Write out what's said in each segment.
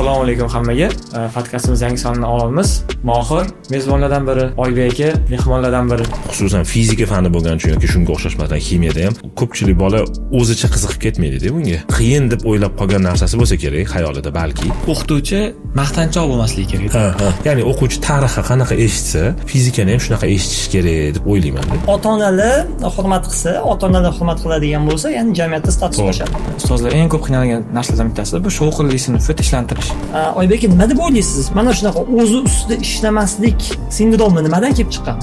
Assalomu alaykum hammaga. Podkastimiz yangi sonini olamiz. Mohir mezbonlardan biri, Oybek aka mehmonlardan biri. Xususan, fizika fani bo'lgani uchun yoki shunga o'xshash, masalan, ximiyada ham ko'pchilik bola o'zicha qiziqib ketmaydida bunga. Qiyin deb o'ylab qolgan narsasi bo'lsa kerak xayolida balki. O'qituvchi maqtanchoq bo'lmasligi kerak. Ha, ya'ni o'quvchi tarixni qanaqa eshitsa, fizikani ham shunaqa eshitishi kerak deb o'ylayman. Ota onalar hurmat qilsa, ota onalar hurmat qiladigan bo'lsa, ya'ni jamiyatda status oshadi. Ustozlar eng ko'p qiynalgan narsalardan bittasi bu shovqinli sinfni tinchlantirish. Oybek aka, nima deb o'ylaysiz, mana shunaqa o'zi ustida ishlamaslik sindromi nimadan kelib chiqqan?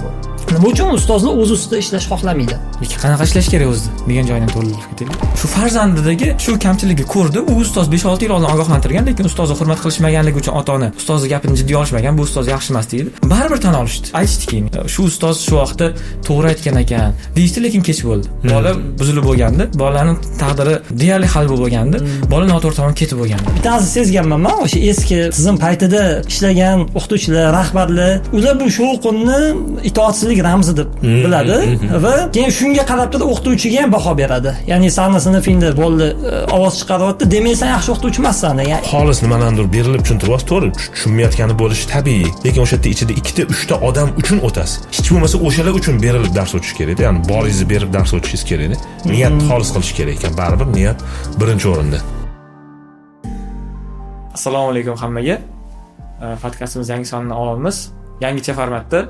Bu nima uchun ustozlar o'zi ustida ishlash xohlamaydi? Lekin qanaqa ishlash kerak o'zi degan joydan to'ldirib ketaylik. Shu farzandidagi shu kamchilikni ko'rdi. U ustoz 5-6 yil oldin ogohlantirgan, lekin ustozni hurmat qilishmaganligi uchun ota ona ustozni gapini jiddiy olishmagan. Bu ustoz yaxshi emas deydi. Baribir tan olishdi, aytishdi keyin, shu ustoz shu vaqtda to'g'ri aytgan ekan deyishdi, lekin kech bo'ldi. Bola buzilib bo'lgandi, bolani taqdiri deyarli hal bo'lib bo'lgandi, bola noto'g'ri tomon ketib bo'lgandi. Bittasini sezganman man: o'sha eski tizim paytida ishlagan o'qituvchilar, rahbarlar, ular bu shovqinni itoatsizlik ramzi deb biladi va keyin shunga qarab turib o'qituvchiga ham baho beradi. Ya'ni sani sinfingda bolalar ovoz chiqaryapti, demak, sen yaxshi o'qituvchi emassan degan. Xolis nimalarnidir berilib tushuntiryapsiz, to'g'ri, tushunmayotgani bo'lishi tabiiy, lekin o'sha yerda ichida ikkita, uchta odam uchun o'tasiz. Hech bo'lmasa o'shalar uchun berilib dars o'tish kerakda, ya'ni boringizni berib dars o'tishingiz kerakda. Niyat xolis qilish kerak ekan, baribir niyat birinchi o'rinda. Assalomu alaykum hammaga. Podkastimiz yangi sonini olamiz yangicha formatda.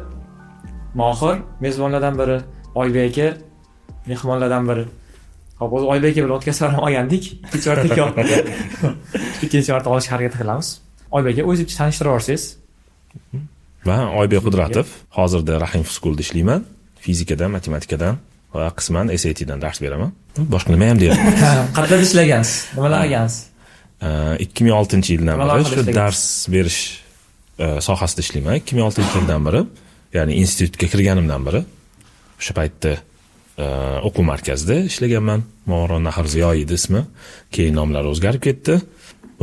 Mohir mezbonlardan biri, Oybek aka mehmonlardan biri. Hop, o'zi Oybek aka bilan o'tgan safar ham olgandik, ikkinchi marta, ikkinchi marta olishga harakat qilamiz. Oybek aka, o'zingizni tanishtirib yuborsangiz. Man Oybek Qudratov, hozirda Rahimov Schoolda ishlayman. Fizikadan, matematikadan va qisman SATdan dars beraman. Boshqa nima ham deyman. Qayerda ishlagansiz, nimalar qilgansiz? 2006-yildan Nimalar beri qilib shu ishlagansiz? dars berish sohasida ishlayman. 2006-yildan beri, ya'ni institutga kirganimdan beri. O'sha paytda o'quv markazida ishlaganman. Movarounnahr Ziyoyi edi ismi. Keyin nomlari o'zgarib ketdi.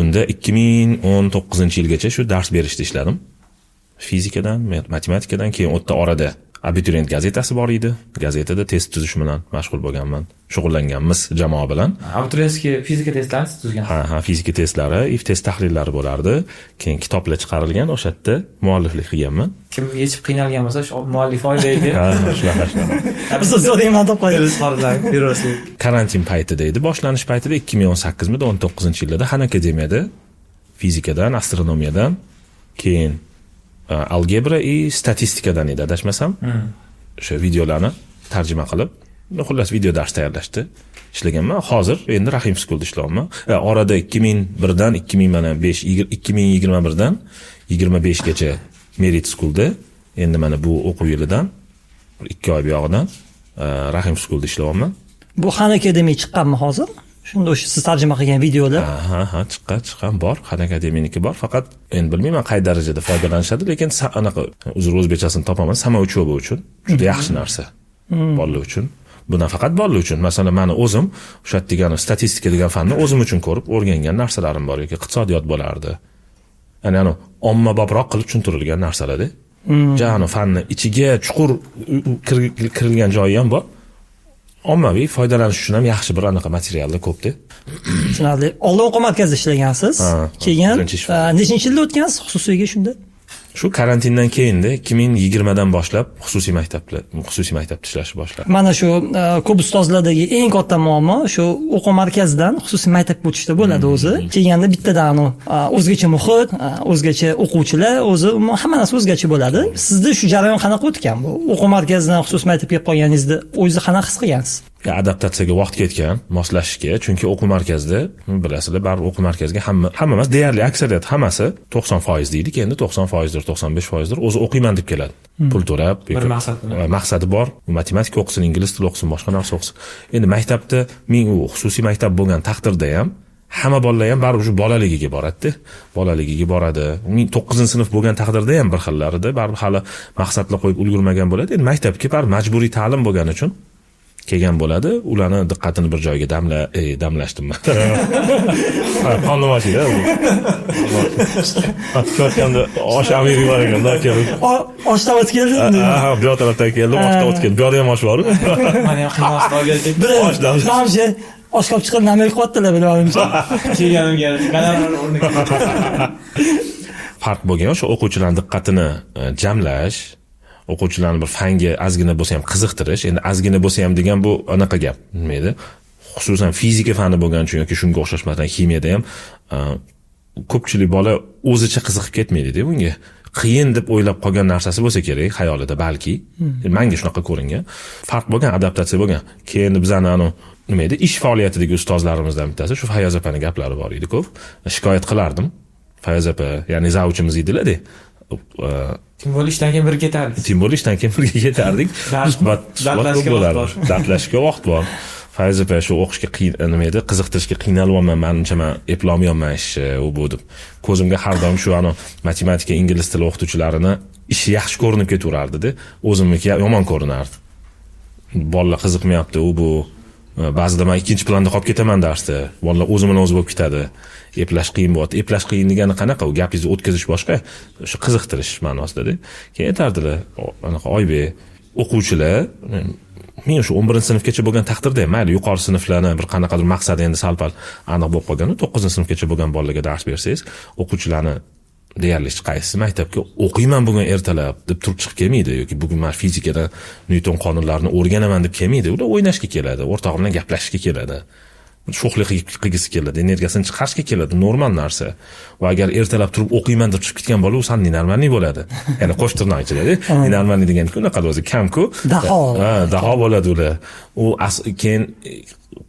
Unda 2019-yilgacha shu dars berishda ishladim. Fizikadan, matematikadan, keyin u yerda orada Abituriyent gazetasi bor edi. Gazetada test tuzish bilan mashg'ul bo'lganman. Shug'ullanganmiz jamoa bilan. Абитуриентский fizika testlarini siz tuzgansiz? Ha, fizika testlari, if test tahlillari bo'lardi. Keyin kitoblar chiqarilgan, o'sha yerda mualliflik qilganman. Kim yechib qiynalgan bo'lsa, shu muallif Oybek aka. Ha, shunaqa, shunaqa. Biz so'rayman deb qo'yadi. Izhorlar berasizlik. Karantin paytida edi, boshlanish paytida, 2018midi, 19-yillarda Xan Akademiyada fizikadan, astronomiyadan, keyin algebra и statistikadan edi, adashmasam. O'sha videolarni tarjima qilib, xullas, video dars tayyorlashdi ishlaganman. Hozir endi Rahim Schoolda ishlayapman. Orada 2001dan 2000 mana 5 2021dan 25 gacha Merit Schoolda, endi mana bu o'quv yilidan bir 2 oy buyog'idan Rahim Schoolda ishlayapman. Bu Xan Academy chiqqanmi hozir? Shunda o'sha siz tarjima qilgan videolar? Ha, chiqqan, bor. Xan Akademiyaniki bor, faqat endi bilmayman qay darajada foydalanishadi, lekin anaqa, uzr, o'zbekchasini topaman, самоучёба uchun juda yaxshi narsa bolalar uchun. Bu nafaqat bolalar uchun, masalan, mani o'zim o'sha degani statistika degan fanni o'zim uchun ko'rib o'rgangan narsalarim bor yoki iqtisodiyot bo'lardi. Ya'ni anavi ommabobroq qilib tushuntirilgan narsalarda, ja anavi fanni ichiga chuqur kirilgan joyi ham bor, ommaviy foydalanish uchun ham yaxshi bir anaqa materiallar ko'pda. Tushunarli. Oldin o'quv markazida ishlagansiz. Ha, Keyin birinchi ish. Nechinchi yilda o'tgansiz xususiyga shunda? Shu karantindan keyinda, 2020dan boshlab xususiy maktabda ishlashni boshladim. Mana shu ko'p ustozlardagi eng katta muammo shu o'quv markazidan xususiy maktabga o'tishda bo'ladi o'zi. Kelganda bittadan o'zgacha muhit, o'zgacha o'quvchilar, o'zi umuman hamma narsa o'zgacha bo'ladi. Sizda shu jarayon qanaqa o'tgan bu? O'quv markazidan xususiy maktabga kelib qolganingizda o'zingizni qanaqa his qilgansiz? Ya, adaptatsiyaga vaqt ketgan, moslashishga, chunki o'quv markazida, bilasizlar, baribir o'quv markaziga hamma, hamma emas, deyarli aksariyat, hammasi, 90% deylik endi, 90%dir, 95%dir, o'zi o'qiyman deb keladi. Pul to'lab, Bir maqsad bilan. Maqsadi bor. Matematika o'qisin, ingliz tili o'qisin, boshqa narsa o'qisin. Endi maktabda ming u xususiy maktab bo'lgan taqdirda ham hamma bolalar ham baribir shu bolaligiga boradida, bolaligiga boradi. Uning 9-sinf bo'lgan taqdirda ham bir xillarida baribir hali maqsadlar qo'yib ulgurmagan bo'ladi. Endi maktabga baribir majburiy ta'lim bo'lgani uchun kelgan bo'ladi. Ularni diqqatini bir joyga damla, damlashdim. Qornim ochdi. Qattiq osh amiri bor ekanda, kelib. Oshdan o'tib keldingmi? Ha, bu yoq tarafdan keldim, oshdan o'tib keldim. Bu yoqda ham osh bor. Mani ham qiymasdi olgan. Bir Oshdan. Manimcha, Oshga olib chiqib nima qilyaptilar bilmadim. Kelganimga gonorar o'rniga. Farq bo'lgan o'sha o'quvchilarning diqqatini jamlash, o'quvchilarni bir fanga ozgina bo'lsa ham qiziqtirish. Endi ozgina bo'lsa ham degan bu anaqa gap, nima edi? Xususan fizika fani bo'lgani uchun yoki shunga o'xshash, masalan, ximiyada ham ko'pchilik bola o'zicha qiziqib ketmaydi-da bunga. Qiyin deb o'ylab qolgan narsasi bo'lsa kerak xayolida balki. Menga shunaqa ko'ringan. Farq bo'lgan, adaptatsiya bo'lgan. Keyin bizani anu nima edi? Ish faoliyatidagi ustozlarimizdan bittasi shu Fayoz opani gaplari bor edi ko'p. Shikoyat qilardim. Fayoz opa, ya'ni завуч imiz edilar-da. Тем более ishdan keyin birga ketardik. Тем более ishdan keyin birga ketardik. Suhbat dardlashishga ko'p vaqt bo'lardi. bor. Dardlashishga vaqt bor. Fayoz opa, shu o'qishga qiyin, nima edi, qiziqtirishga qiynalyapman, manimcha man eplolmayapman ishni, u bu deb. Ko'zimga har doim shu ano matematika, ingliz tili o'qituvchilarini ishi yaxshi ko'rinib ketaverardi-da. O'zimniki yomon ko'rinardi. Bolalar qiziqmayapti, u bu. Ba'zida man ikkinchi planda qolib ketaman darsda. Bolalar o'zi bilan o'zi bo'lib ketadi. Eplash qiyin bo'lyapti. Eplash qiyin degani qanaqa? U gapingizni o'tkazish boshqa, o'sha qiziqtirish ma'nosida-da. Keyin aytardilar, anaqa Oybek, o'quvchilar men o'sha 11-sinfgacha bo'lgan taqdirda ham, mayli, yuqori sinflarni bir qanaqadir maqsadi endi sal-pal aniq bo'lib qolgan. 9-sinfgacha bo'lgan bolalarga dars bersangiz, o'quvchilarni deyarli hech qaysi maktabga o'qiyman bugun ertalab deb turib chiqib kelmaydi yoki bugun man fizikadan Nyuton qonunlarini o'rganaman deb kelmaydi. Ular o'ynashga keladi, o'rtog'i bilan gaplashishga keladi. Sho'xlik qilgisi keladi, energiyasini chiqarishga keladi, normal narsa. Va agar ertalab turib o'qiyman deb chiqib ketgan bola, u sal ненормальный bo'ladi. Ya'ni qo'sh tirnoq ichida, ненормальный degan unaqa o'zi kamku. Daho. Ha, daho bo'ladi ular. U keyin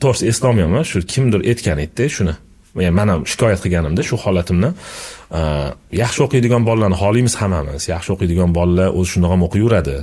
to'g'risi eslolmayapman, shu kimdir aytgan edi shuni. Ya'ni man ham shikoyat qilganimda shu holatimni, yaxshi o'qiydigan bolalarni xohlaymiz hammamiz. Yaxshi o'qiydigan bolalar o'zi shundoq ham o'qiyveradi.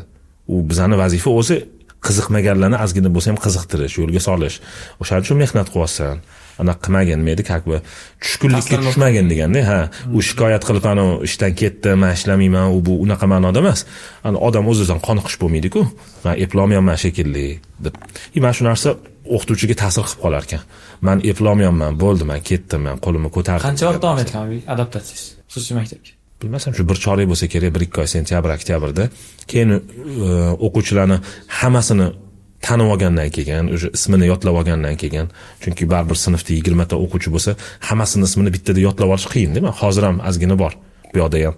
U bizani vazifa o'zi qiziqmaganlarni ozgina bo'lsa ham qiziqtirish, yo'lga solish. O'shaning uchun mehnat qilyapsan. Anaqa qilmagin, nima edi, как бы tushkunlikka Taslim tushmagin deganda, ha, u shikoyat qilib, ana ishdan ketdim, man ishlamayman, u bu unaqa ma'noda emas. Ana odam o'zidan qoniqish bo'lmaydi-ku. Man eplolmayapman shekilli deb. И mana shu narsa o'qituvchiga ta'sir qilib qolar ekan. Man eplolmayapman, bo'ldi, man ketdim, man qo'limni ko'tardim. Qancha vaqt davom etgan bu adaptatsiyangiz xususiy maktabga? Bilmasam, shu bir chorak bo'lsa kerak, 1-2 oy, sentyabr, oktyabrda. Keyin o'quvchilarni hammasini tanib olgandan keyin, o'sha ismini yodlab olgandan keyin, chunki baribir sinfda 20 ta o'quvchi bo'lsa, hammasini ismini bittada yodlab olish qiyin-da. Man hozir ham ozgina bor. Bu yoqda ham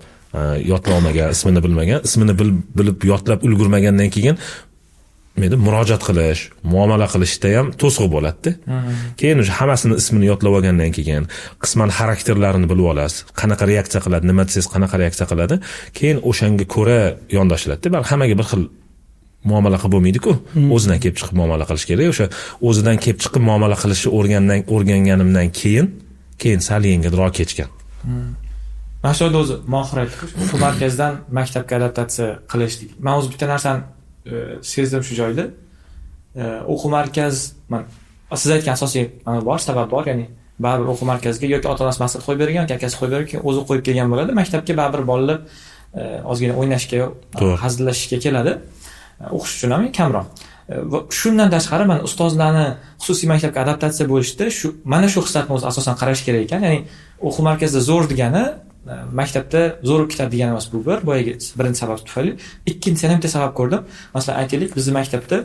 yodlab olmagan, ismini bilmagan, ismini bilib yodlab ulgurmagandan keyin endi murojaat qilish, muomala qilishda ham to'siq bo'ladi-da. Keyin o'sha hammasini ismini yodlab olgandan keyin qisman xarakterlarini bilib olasiz. Qanaqa reaksiya qiladi, nima desangiz qanaqa reaksiya qiladi. Keyin o'shanga ko'ra yondashiladi-da. Baribir hammaga bir xil muomala qilib bo'lmaydi-ku. O'zidan kelib chiqib muomala qilish kerak. O'sha o'zidan kelib chiqib muomala qilishni o'rganganimdan keyin sal yengilroq kechgan. Mana shu yerda o'zi Mohir aytdi-ku, o'quv markazidan maktabga adaptatsiya qilish degan. Man o'zi bitta narsani sezdim shu joyda. O'quv markaz, man siz aytgan asosiy mana bor, sabab bor, ya'ni baribir o'quv markaziga yoki ota-onasi maslahat qo'yib bergan, yoki akasi qo'yib bergan, keyin o'zi qo'yib kelgan bo'ladi. Maktabga baribir bolalar ozgina o'ynashga, hazillashishga keladi. O'qish uchun ham kamroq. Va shundan tashqari mana ustozlarni xususiy maktabga adaptatsiya bo'lishda shu mana shu xislatni o'zi asosan qarash kerak ekan. Ya'ni o'quv markazida zo'r degani maktabda zo'r o'qib ketadi degani emas, bu bir, boyagi birinchi sabab tufayli. Ikkinchi yana bitta sabab ko'rdim. Masalan, aytaylik, bizni maktabda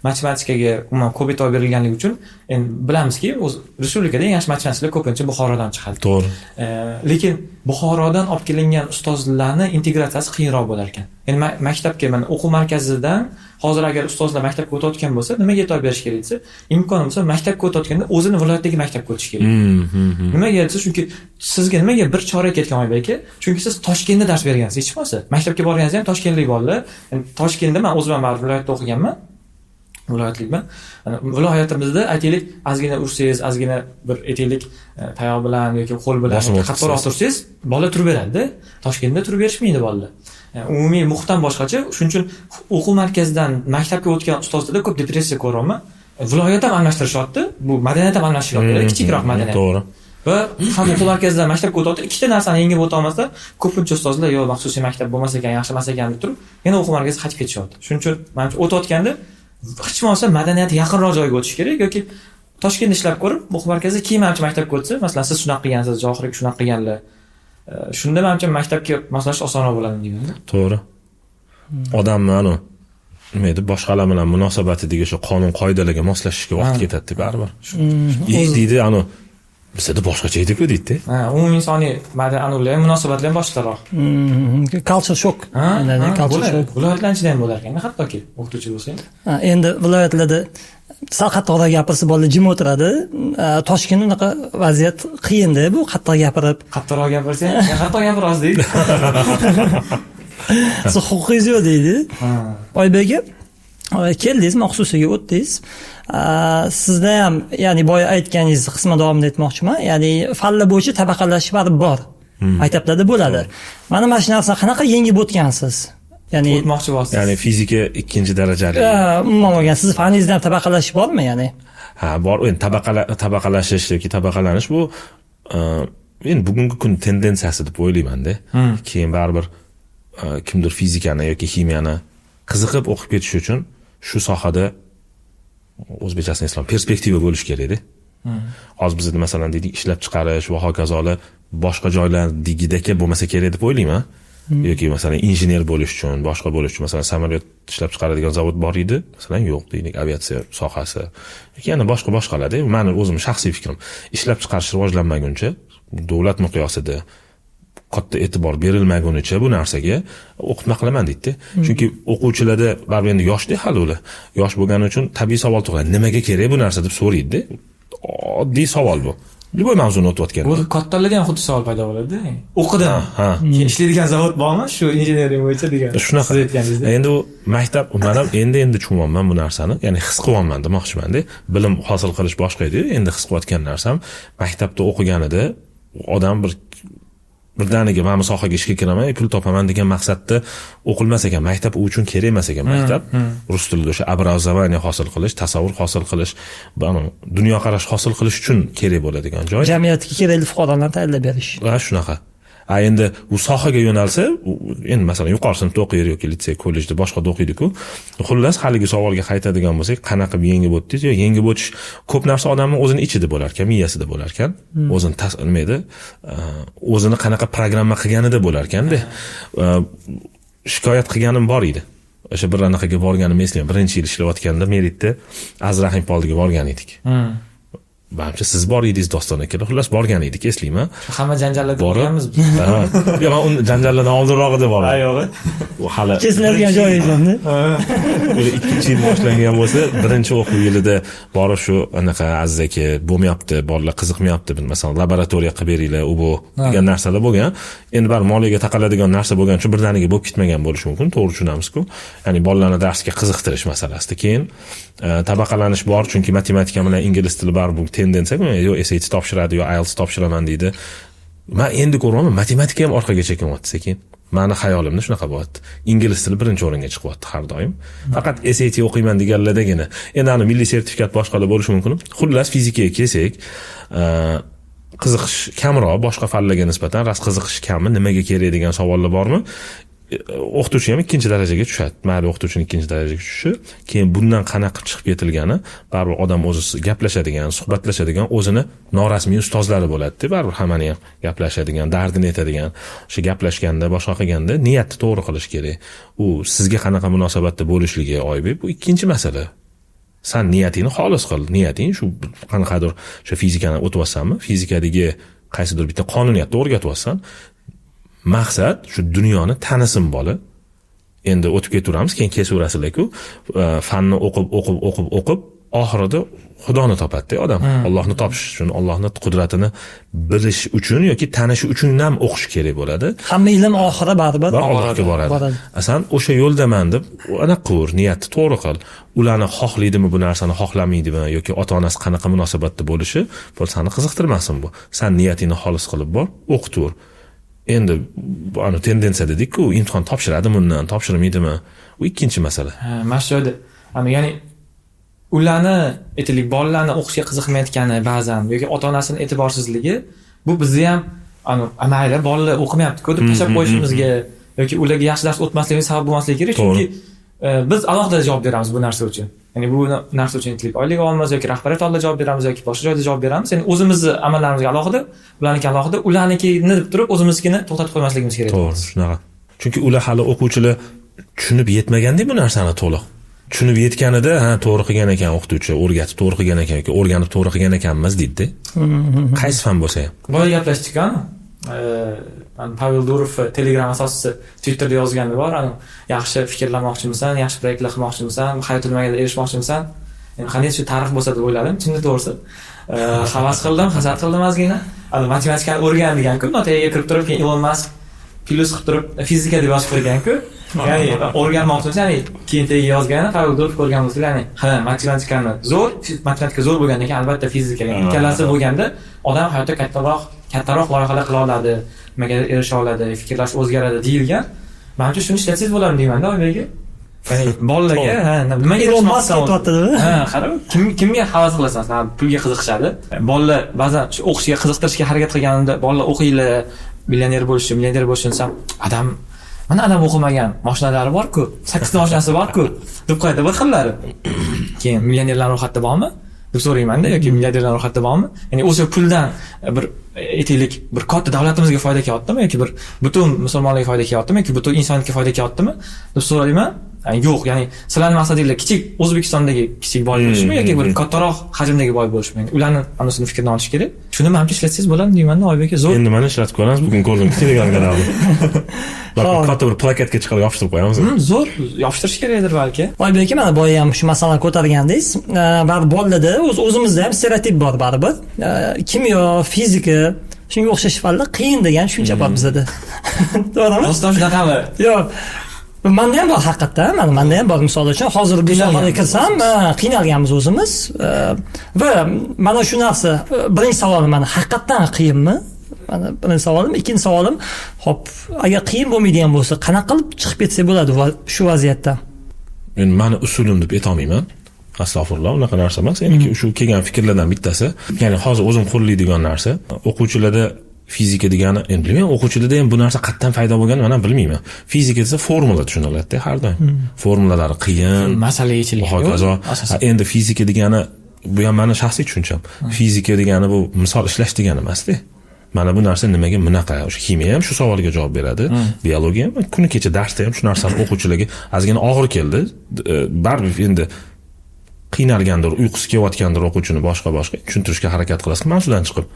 matematikaga umuman ko'p e'tibor berilganligi uchun endi bilamizki, o'zi respublikada eng yaxshi matematiklar ko'pincha Buxorodan chiqadi. Lekin Buxorodan olib kelingan ustozlarni integratsiyasi qiyinroq bo'lar ekan. Ya'ni maktabga mana o'quv markazidan hozir agar ustozlar maktabga o'tayotgan bo'lsa, nimaga e'tibor berish kerak desa, imkoni bo'lsa maktabga o'tayotganda o'zini viloyatdagi maktabga o'tish kerak. Nimaga desa, chunki sizga nimaga bir chorak ketgan Oybek aka? Chunki siz Toshkentda dars bergansiz, hech bo'lmasa. Maktabga borganingizda ham toshkentlik bolalar. Endi Toshkentda men o'zim ham baribir viloyatda o'qiganman. Viloyatlikman. Mana viloyatimizda aytaylik, ozgina ursangiz, ozgina bir aytaylik, tayoq bilan yoki qo'l bilan Bosim o'tkazsangiz. qattiqroq tursangiz, bola turib beradida. Toshkentda turib berishmaydi bolalar. Umumiy muhit ham boshqacha. Shuning uchun o'quv markazidan maktabga o'tgan ustozlarda ko'p depressiya ko'ryapman. Viloyat ham almashtirishyapti, bu madaniyat ham almashishyapti, kichikroq madaniyat. Va ham o'quv markazidan maktabga o'tyapti, ikkita narsani yengib o'ta olmasdan ko'pincha ustozlar yo'q, xususiy maktab bo'lmasa ekan, yaxshi emas ekan deb turib, yana o'quv markaziga qaytib ketishyapti. Shuning uchun manimcha o'tayotganda hech bo'lmasa madaniyati yaqinroq joyga o'tish kerak yoki Toshkentda ishlab ko'rib, o'quv markazida keyin manimcha maktabga o'tsa, masalan, siz shunaqa qilgansiz, Johir aka shunaqa qilganlar. Shunda manimcha maktabga moslashish osonroq bo'ladi deyman. To'g'ri. Odamni anu Nima edi, boshqalar bilan munosabatidagi o'sha qonun qoidalarga moslashishga vaqt ketadi baribir. И deydi, anu bizada boshqacha ediku, deydida. Ha, umumiy insoniy anavilar ham, munosabatlar ham boshqacharoq. Culture shock. Ha, Aynan, ha, culture bo'ladi. shock. Viloyatlar ichida ham bo'lar ekan, hattoki o'qituvchi bo'lsa ham. Ha, endi viloyatlarda sal qattiqroq gapirsa, bolalar jim o'tiradi. Toshkentda unaqa vaziyat qiyinda, bu qattiq gapirib. Qattiqroq gapirsang, "Qattiq gapirasiz", deydi. "Siz huquqingiz yo'q", deydi. Oybek aka, keldingiz, xususiyga o'tdingiz. Sizda ham, ya'ni boya aytganingiz qismi davomida aytmoqchiman, ya'ni fanlar bo'yicha tabaqalashish baribir bor, maktablarda bo'ladi. Mana shu narsani qanaqa yengib o'tgansiz, ya'ni O'tmoqchi bo'lasiz. Ya'ni fizika ikkinchi darajali. Umuman olgan sizni faningizda ham tabaqalashish bormi, ya'ni? Ha, bor. Endi tabaqalashish yoki tabaqalanish bu endi bugungi kun tendensiyasi deb o'ylaymanda. Keyin baribir kimdir fizikani yoki ximiyani qiziqib o'qib ketish uchun shu sohada, o'zbekchasini eslom, perspektiva bo'lishi kerakda. Hozir bizda, masalan, deylik, ishlab chiqarish va hokazolar boshqa joylardagidek bo'lmasa kerak deb o'ylayman. Yoki masalan, injener bo'lish uchun, boshqa bo'lish uchun, masalan, samolyot ishlab chiqaradigan zavod bor edi, masalan, yo'q, deylik, aviatsiya sohasi yoki yana boshqa boshqalarda. Mani o'zim shaxsiy fikrim, ishlab chiqarish rivojlanmaguncha, davlat miqyosida katta e'tibor berilmagunicha bu narsaga o'qitma qilaman deydida. Chunki o'quvchilarda baribir endi yoshda hali, ular yosh bo'lgani uchun tabiiy savol tug'iladi, nimaga kerak bu narsa deb so'raydida. Oddiy savol bu, любой mavzuni o'tayotganda. Bu kattalarda ham xuddi savol paydo bo'ladi. O'qidim. Ha. Keyin ishlaydigan zavod bormi shu injenering bo'yicha degan. Shunaqa. Siz aytganingizdek. Endi u maktab, man ham endi endi tushunyapman bu narsani, ya'ni his qilyapman demoqchimanda. Bilim hosil qilish boshqa edi, endi his qilayotgan narsam, maktabda o'qiganida odam bir birdaniga mana bu sohaga ishga kiraman, pul topaman degan maqsadda o'qilmas ekan maktab. U uchun kerak emas ekan maktab. Rus tilida o'sha образование hosil qilish, tasavvur hosil qilish, dunyoqarash hosil qilish uchun kerak bo'ladigan joy. Jamiyatga kerakli fuqarolarni tayyorlab berish. Ha, shunaqa. A endi u sohaga yo'nalsa, endi masalan, yuqori sinfda o'qiydi yoki litsey, kollejda, boshqada o'qiydiku. Xullas, haligi savolga qaytadigan bo'lsak, qanaqa qilib yengib o'tdingiz yo yengib o'tish, ko'p narsa odamni o'zini ichida bo'lar ekan, miyasida bo'lar ekan, o'zini nima edi, o'zini qanaqa programma qilganida bo'lar ekanda. Shikoyat qilganim bor edi. O'sha bir anaqaga borganimni eslayman, birinchi yil ishlayotganda Meritda Aziz Rahimov oldiga borgan edik. Manimcha, siz bor edingiz, Doston aka. Xullas, borgan edik, eslayman. Hamma janjallarda Borib bo'lganmiz. Ha. Yo'q, man uni janjallardan oldinrog'ida borman. Ha, yo'q. U hali Kesiladigan joyi ekanda. O'sha ikkinchi yil boshlangan bo'lsa, birinchi o'quv yilida borib, shu anaqa, Aziz aka, bo'lmayapti, bolalar qiziqmayapti, masalan, laboratoriya qilib beringlar, u bu degan narsalar bo'lgan. Endi baribir moliyaga taqaladigan narsa bo'lgani uchun birdaniga bo'lib ketmagan bo'lishi mumkin, to'g'ri tushunamizku, ya'ni bolalarni darsga qiziqtirish masalasida. Keyin tabaqalanish bor, chunki matematika bilan ingliz tili baribir bu tendensiya, yo SAT topshiradi, yo IELTS topshiraman deydi. Man endi ko'ryapman, matematika ham orqaga chekinyapti sekin. Mani xayolimda shunaqa bo'lyapti, ingliz tili birinchi o'ringa chiqyapti har doim, faqat SAT o'qiyman deganlardagina. Endi ani milliy sertifikat, boshqalar bo'lishi mumkin. Xullas, fizikaga kelsak, qiziqish kamroq boshqa fanlarga nisbatan, rost, qiziqish kammi, nimaga kerak degan savollar bormi, o'qituvchi ham ikkinchi darajaga tushadi. Mayli, o'qituvchini ikkinchi darajaga tushishi, keyin bundan qanaqa qilib chiqib ketilgani, baribir odam o'zi gaplashadigan, suhbatlashadigan o'zini norasmiy ustozlari bo'ladida baribir, hammani ham gaplashadigan, dardini aytadigan. O'sha gaplashganda, boshqa qilganda niyatni to'g'ri qilish kerak. U sizga qanaqa munosabatda bo'lishligi, Oybek, bu ikkinchi masala. San niyatingni xolis qil. Niyating shu, qanaqadir o'sha fizikani o'tyapsanmi, fizikadagi qaysidir bitta qonuniyatni o'rgatyapsan, maqsad shu dunyoni tanisin bola. Endi o'tib ketaveramiz, keyin kesaverasizlarku. Fanni o'qib, o'qib, o'qib, o'qib, oxirida Xudoni topadida odam. Allohni topish uchun, Allohni qudratini bilish uchun yoki tanish uchun ham o'qish kerak bo'ladi. Hamma ilm oxiri baribir Va Allohga boradi. Boradi. A san o'sha yo'ldaman deb anaqa qilur, niyatni to'g'ri qil. Ularni xohlaydimi bu narsani, xohlamaydimi yoki ota onasi qanaqa munosabatda bo'lishi, bu sani qiziqtirmasin bu. San niyatingni xolis qilib bor, o'qitaver. Endi bu ani tendensiya dedik-ku, imtihon topshiradimi undan, topshirmaydimi? U ikkinchi masala. Ha, mana shu joyda ana, ya'ni ularni, aytaylik, bolalarni o'qishga qiziqmayotgani ba'zan yoki ota onasini e'tiborsizligi, bu bizni ham anu mayli, bolalar o'qimayapti-ku deb tashlab qo'yishimizga yoki ularga yaxshi dars o'tmasligimizga sabab bo'lmasligi kerak, chunki biz alohida javob beramiz bu narsa uchun. Ya'ni bu narsa uchun, aytaylik, oylik olamiz yoki rahbariyat oldida javob beramiz yoki boshqa joyda javob beramiz. Ya'ni o'zimizni amallarimizga alohida, ularniki alohida, ularnikini deb turib o'zimiznikini to'xtatib qo'ymasligimiz kerak. To'g'ri, shunaqa. Chunki ular hali, o'quvchilar tushunib yetmaganda bu narsani to'liq. Tushunib yetganida, ha, to'g'ri qilgan ekan o'qituvchi, o'rgatib to'g'ri qilgan ekan yoki o'rganib to'g'ri qilgan ekanmiz deydida. Qaysi fan bo'lsa ham. Boya gaplashdik, Pavel Durov, Telegram asoschisi, Twitterda yozgani bor, yaxshi fikrlamoqchimisan, yaxshi proyektlar qilmoqchimisan, hayotda nimaga erishmoqchimisan, endi qanday shu tarix bo'lsa deb o'yladim chinni to'g'risi. Havas qildim, hasad qildim ozgina. Matematikani o'rgan degan-ku, notaga kirib turib, keyin Ilon Mask plyus qilib turib fizika deb yozib qo'ygan-ku. Ya'ni o'rganmoqchimisan, ya'ni keyin tagiga yozgani Pavel Durov ko'rgan bo'lsa, ya'ni ha, matematikani zo'r, matematika zo'r bo'lgandan keyin albatta fizika, ya'ni ikkalasi bo'lganda odam hayotda kattaroq loyihalar qila oladi, nimaga erisha oladi, fikrlash o'zgaradi deyilgan. Manimcha, shuni ishlatsangiz bo'ladi deymanda Oybek. Ya'ni bolalarga, ha, nimaga Ilon Mask erishmoqchisan? aytyaptidimi? Ha, qarab, kimga havas qilasan? San pulga qiziqishadi. Bolalar ba'zan shu o'qishga qiziqtirishga harakat qilganimda, bolalar o'qinglar, millioner bo'lishni, milliarder bo'lishni desam, adam mana adam o'qimagan, mashinalari bor-ku, sakkizta mashinasi bor-ku, deb qo'yadi bir xillari. Keyin millionerlar ro'yxatida bormi deb so'raymanda yoki milliarderlar ro'yxatida bormi? Ya'ni o'sha puldan bir, aytaylik, bir katta davlatimizga foyda kelyaptimi yoki bir butun musulmonlarga foyda kelyaptimi yoki butun insoniyatga foyda kelyaptimi deb so'rayman. Ya'ni yo'q, ya'ni sizlarning maqsadinglar kichik O'zbekistondagi kichik boy bo'lishmi yoki bir kattaroq hajmdagi boy bo'lishmi? Ya'ni ularni anasini fikrini olish kerak. Shuni manimcha ishlatsangiz bo'ladi deymanda, Oybek aka, zo'r. Endi mana ishlatib ko'ramiz, bugun ko'rdim Telegram kanalini. Xo'p. Katta bir plakatga chiqarib yopishtirib qo'yamiz. Zo'r, yopishtirish kerakdir balki. Oybek aka, mana boya ham shu masalani ko'targandingiz. Baribir bolalarda o'zimizda ham stereotip bor baribir. Kimyo, fizika, shunga o'xshash fanlar qiyin degan tushuncha bor bizada. To'g'rimi? Rostdan shunaqami? Yo'q. Manda ham bor haqiqatdan, mana manda ham bor, misol uchun hozir bu sohaga kirsam, qiynalganmiz o'zimiz. Va mana shu narsa, birinchi savolim mana haqiqatdan qiyinmi? Mana birinchi savolim, ikkinchi savolim, hop, agar qiyin bo'lmaydigan bo'lsa, qanaqa qilib chiqib ketsak bo'ladi shu vaziyatdan? Men mani usulim deb aytolmayman. Astag'firulloh, unaqa narsa emas. Ya'ni shu kelgan fikrlardan bittasi. Ya'ni hozir o'zim qo'llaydigan narsa, o'quvchilarda fizika degani, endi bilmayman, o'quvchilarda ham bu narsa qayerdan paydo bo'lganini men ham bilmayman. Fizika desa formula tushuniladida har doim. Formulalari qiyin. Masala yechilgan. Va hokazo. Asosan. Endi fizika degani, bu ham mani shaxsiy tushuncham. Fizika degani bu misol ishlash degani emasda. Mana bu narsa nimaga bunaqa? O'sha ximiya ham shu savolga javob beradi. Biologiya ham. Kuni kecha darsda ham shu narsani o'quvchilarga ozgina og'ir keldi. Baribir endi qiynalgandir, uyqusi kelayotgandir o'quvchini, boshqa boshqa tushuntirishga harakat qilasiz. Mavzudan chiqib.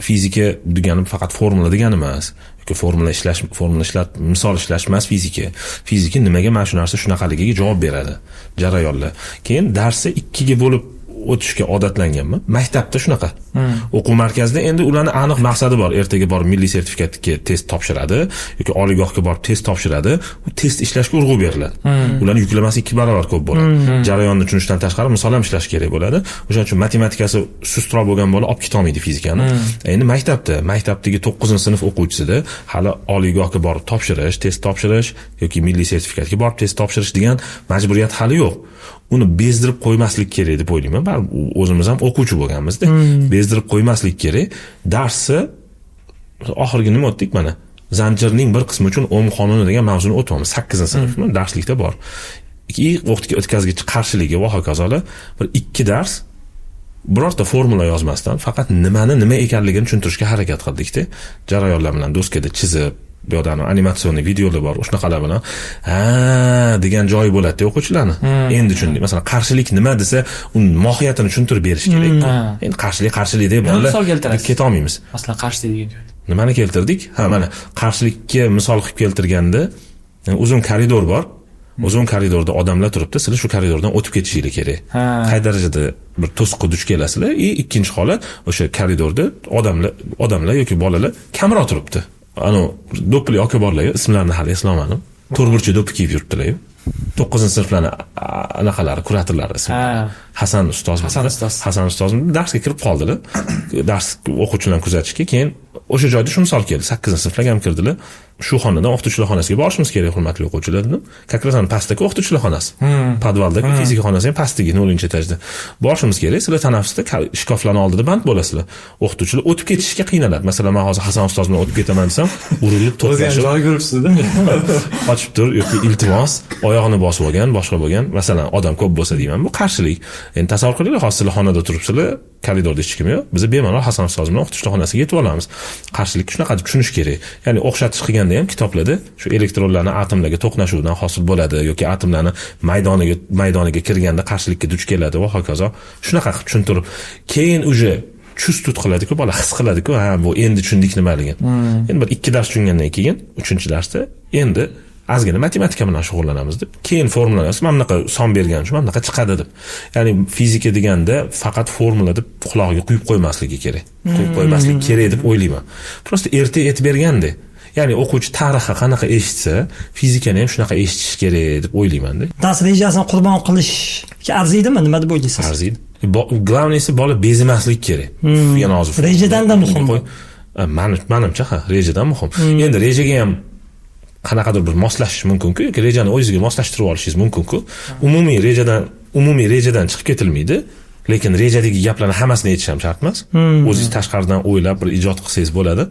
Fizika degani faqat formula degani emas yoki formula ishlash, formula ishlat, misol ishlash emas fizika. Fizika nimaga mana shu narsa shunaqaligiga javob beradi jarayonlar. Keyin darsni ikkiga bo'lib o'tishga odatlanganman. Maktabda shunaqa. O'quv markazida endi ularni aniq maqsadi bor. Ertaga borib milliy sertifikatga test topshiradi yoki oliygohga borib test topshiradi. U test ishlashga urg'u beriladi. Ularni yuklamasi 2 barobar ko'p bo'ladi. Jarayonni tushunishdan tashqari misol ham ishlash kerak bo'ladi. O'shaning uchun matematikasi sustroq bo'lgan bola olib ketolmaydi fizikani. Endi maktabdagi 9-sinf o'quvchisida hali oliygohga borib topshirish, test topshirish yoki milliy sertifikatga borib test topshirish degan majburiyat hali yo'q. Uni bezdirib qo'ymaslik kerak deb o'ylayman. Baribir o'zimiz ham o'quvchi bo'lganmizda. Bezdirib qo'ymaslik kerak. Darsni oxirgi nima o'tdik mana? Zanjirning bir qismi uchun Ohm qonuni degan mavzuni o'tyapmiz. 8-sinfmi? Darslikda bor. O'tkazgich qarshiligi va hokazolar, bir ikki dars birorta formula yozmasdan faqat nimani nima ekanligini tushuntirishga harakat qildikda. Jarayonlar bilan doskada chizib, bu yoqda animatsion videolar bor, o'shanaqalar bilan ha degan joyi bo'ladi o'quvchilarni. Endi tushundik. Masalan, qarshilik nima desa, uni mohiyatini tushuntirib berish kerak. Endi qarshilik qarshilik deb Nima bolalar misol keltirasiz? deb ketolmaymiz. Masalan, qarshilik degan joyda. Nimani keltirdik? Ha, mana qarshilikka misol qilib keltirganda, uzun koridor bor. Uzun koridorda odamlar turibdi, sizlar shu koridordan o'tib ketishinglar kerak. Qay darajada bir to'siqqa duch kelasizlar? И ikkinchi holat, o'sha koridorda odamlar yoki bolalar kamroq turibdi. Ano do'ppili aka borlar, ismlarini hali eslolmadim. To'rtburchak do'ppi kiyib yuribdilar. 9-sinflarni anaqalari, kuratorlari ismi. Hasan ustoz. Hasan ustoz. Hasan ustoz darsga kirib qoldilar. Dars o'quvchilarni kuzatishga, keyin o'sha joyda shu misol keldi. 8-sinflarga ham kirdilar. Shu xonadan o'qituvchilar xonasiga borishimiz kerak, hurmatli o'quvchilar dedim. Как раз pastdagi o'qituvchilar xonasi. Podvaldagi fizika xonasi ham pastdagi 0-etajda. Borishimiz kerak. Sizlar tanaffusda shkaflarning oldida band bo'lasizlar. O'qituvchilar o'tib ketishga qiynaladi. Masalan, men hozir Hasan ustoz bilan o'tib ketaman desam, urilib O'zi ham to'plashib joy ko'ribsiz-da. qochib tur yoki iltimos, oyog'ini bosib olgan, boshqa bo'lgan. Masalan, odam ko'p bo'lsa deyman, bu qarshilik. Endi tasavvur qilinglar, hozir sizlar xonada turibsizlar, koridorda hech kim yo'q. Biz bemalol Hasan ustoz bilan o'qituvchilar xonasiga yetib olamiz. Qarshilikni shunaqa deb tushunish kerak. Ya'ni o'xshatish qilganda ham kitoblarda shu elektronlarni atomlarga to'qnashuvidan hosil bo'ladi yoki atomlarni maydoniga kirganda qarshilikka duch keladi va hokazo. Shunaqa qilib tushuntirib, keyin уже чувствовать qiladi-ku, bola his qiladi-ku, ha, bu endi tushundik nimaligini. Endi bir ikki dars tushungandan keyin, uchinchi darsda endi ozgina matematika bilan shug'ullanamiz deb, keyin formulalar, mana bunaqa son bergan uchun mana bunaqa chiqadi deb. Ya'ni fizika deganda faqat formula deb qulog'iga quyib qo'ymasligi kerak. Quyib qo'ymaslik kerak deb o'ylayman. Просто erta aytib berganda, ya'ni o'quvchi tarixni qanaqa eshitsa, fizikani ham shunaqa eshitish kerak deb o'ylayman-da. Dars rejasini qurbon qilishga arziydimi? Nima deb o'ylaysiz? Arziydi. Главный si bola bezimaslik kerak. Yana hozir Rejadan-da muhim bu. Manimcha ha, rejadan muhim. Endi rejaga ham qanaqadir bir moslashish mumkin-ku, yoki rejani o'zingizga moslashtirib olishingiz mumkin-ku. Umumiy rejadan chiqib ketilmaydi, lekin rejadagi gaplarni hammasini aytish ham shart emas. O'zingiz tashqaridan o'ylab bir ijod qilsangiz bo'ladi.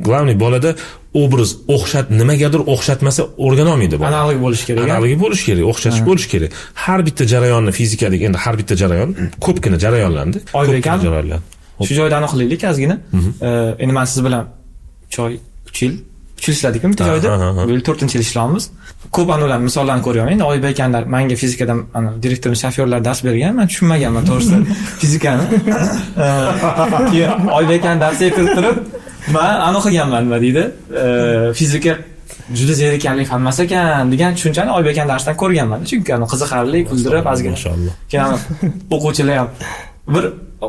Главный bolada obraz o'xshat, nimagadir o'xshatmasa o'rgana olmaydi bola. Analog bo'lishi kerak. Analogi bo'lishi kerak, o'xshatish bo'lishi kerak. Har bitta jarayonni fizikadagi, endi har bitta jarayon ko'pgina jarayonlarni, Oybek ko'pgina aka? jarayonlar. Shu joyda aniqlaylik ozgina. Endi man siz bilan 3 oy, 3 yil, 3 yil ishladikmi bitta joyda? Ha. Bu yil 4-yil ishlayapmiz. Ko'p anavilar misollarni ko'ryapman. Endi Oybek akanlar manga fizikadan ana direktorimiz shofyorlar dars bergan, man tushunmaganman to'g'risi fizikani. Keyin Oybek akani darsiga kirib turib, man anaqa qilganman, nima deydi? Fizika juda zerikarli fan emas ekan degan tushunchani Oybek akani darsdan ko'rganman. Chunki ana qiziqarli, kuldirib ozgina. Mashalloh. Keyin o'quvchilar ham bir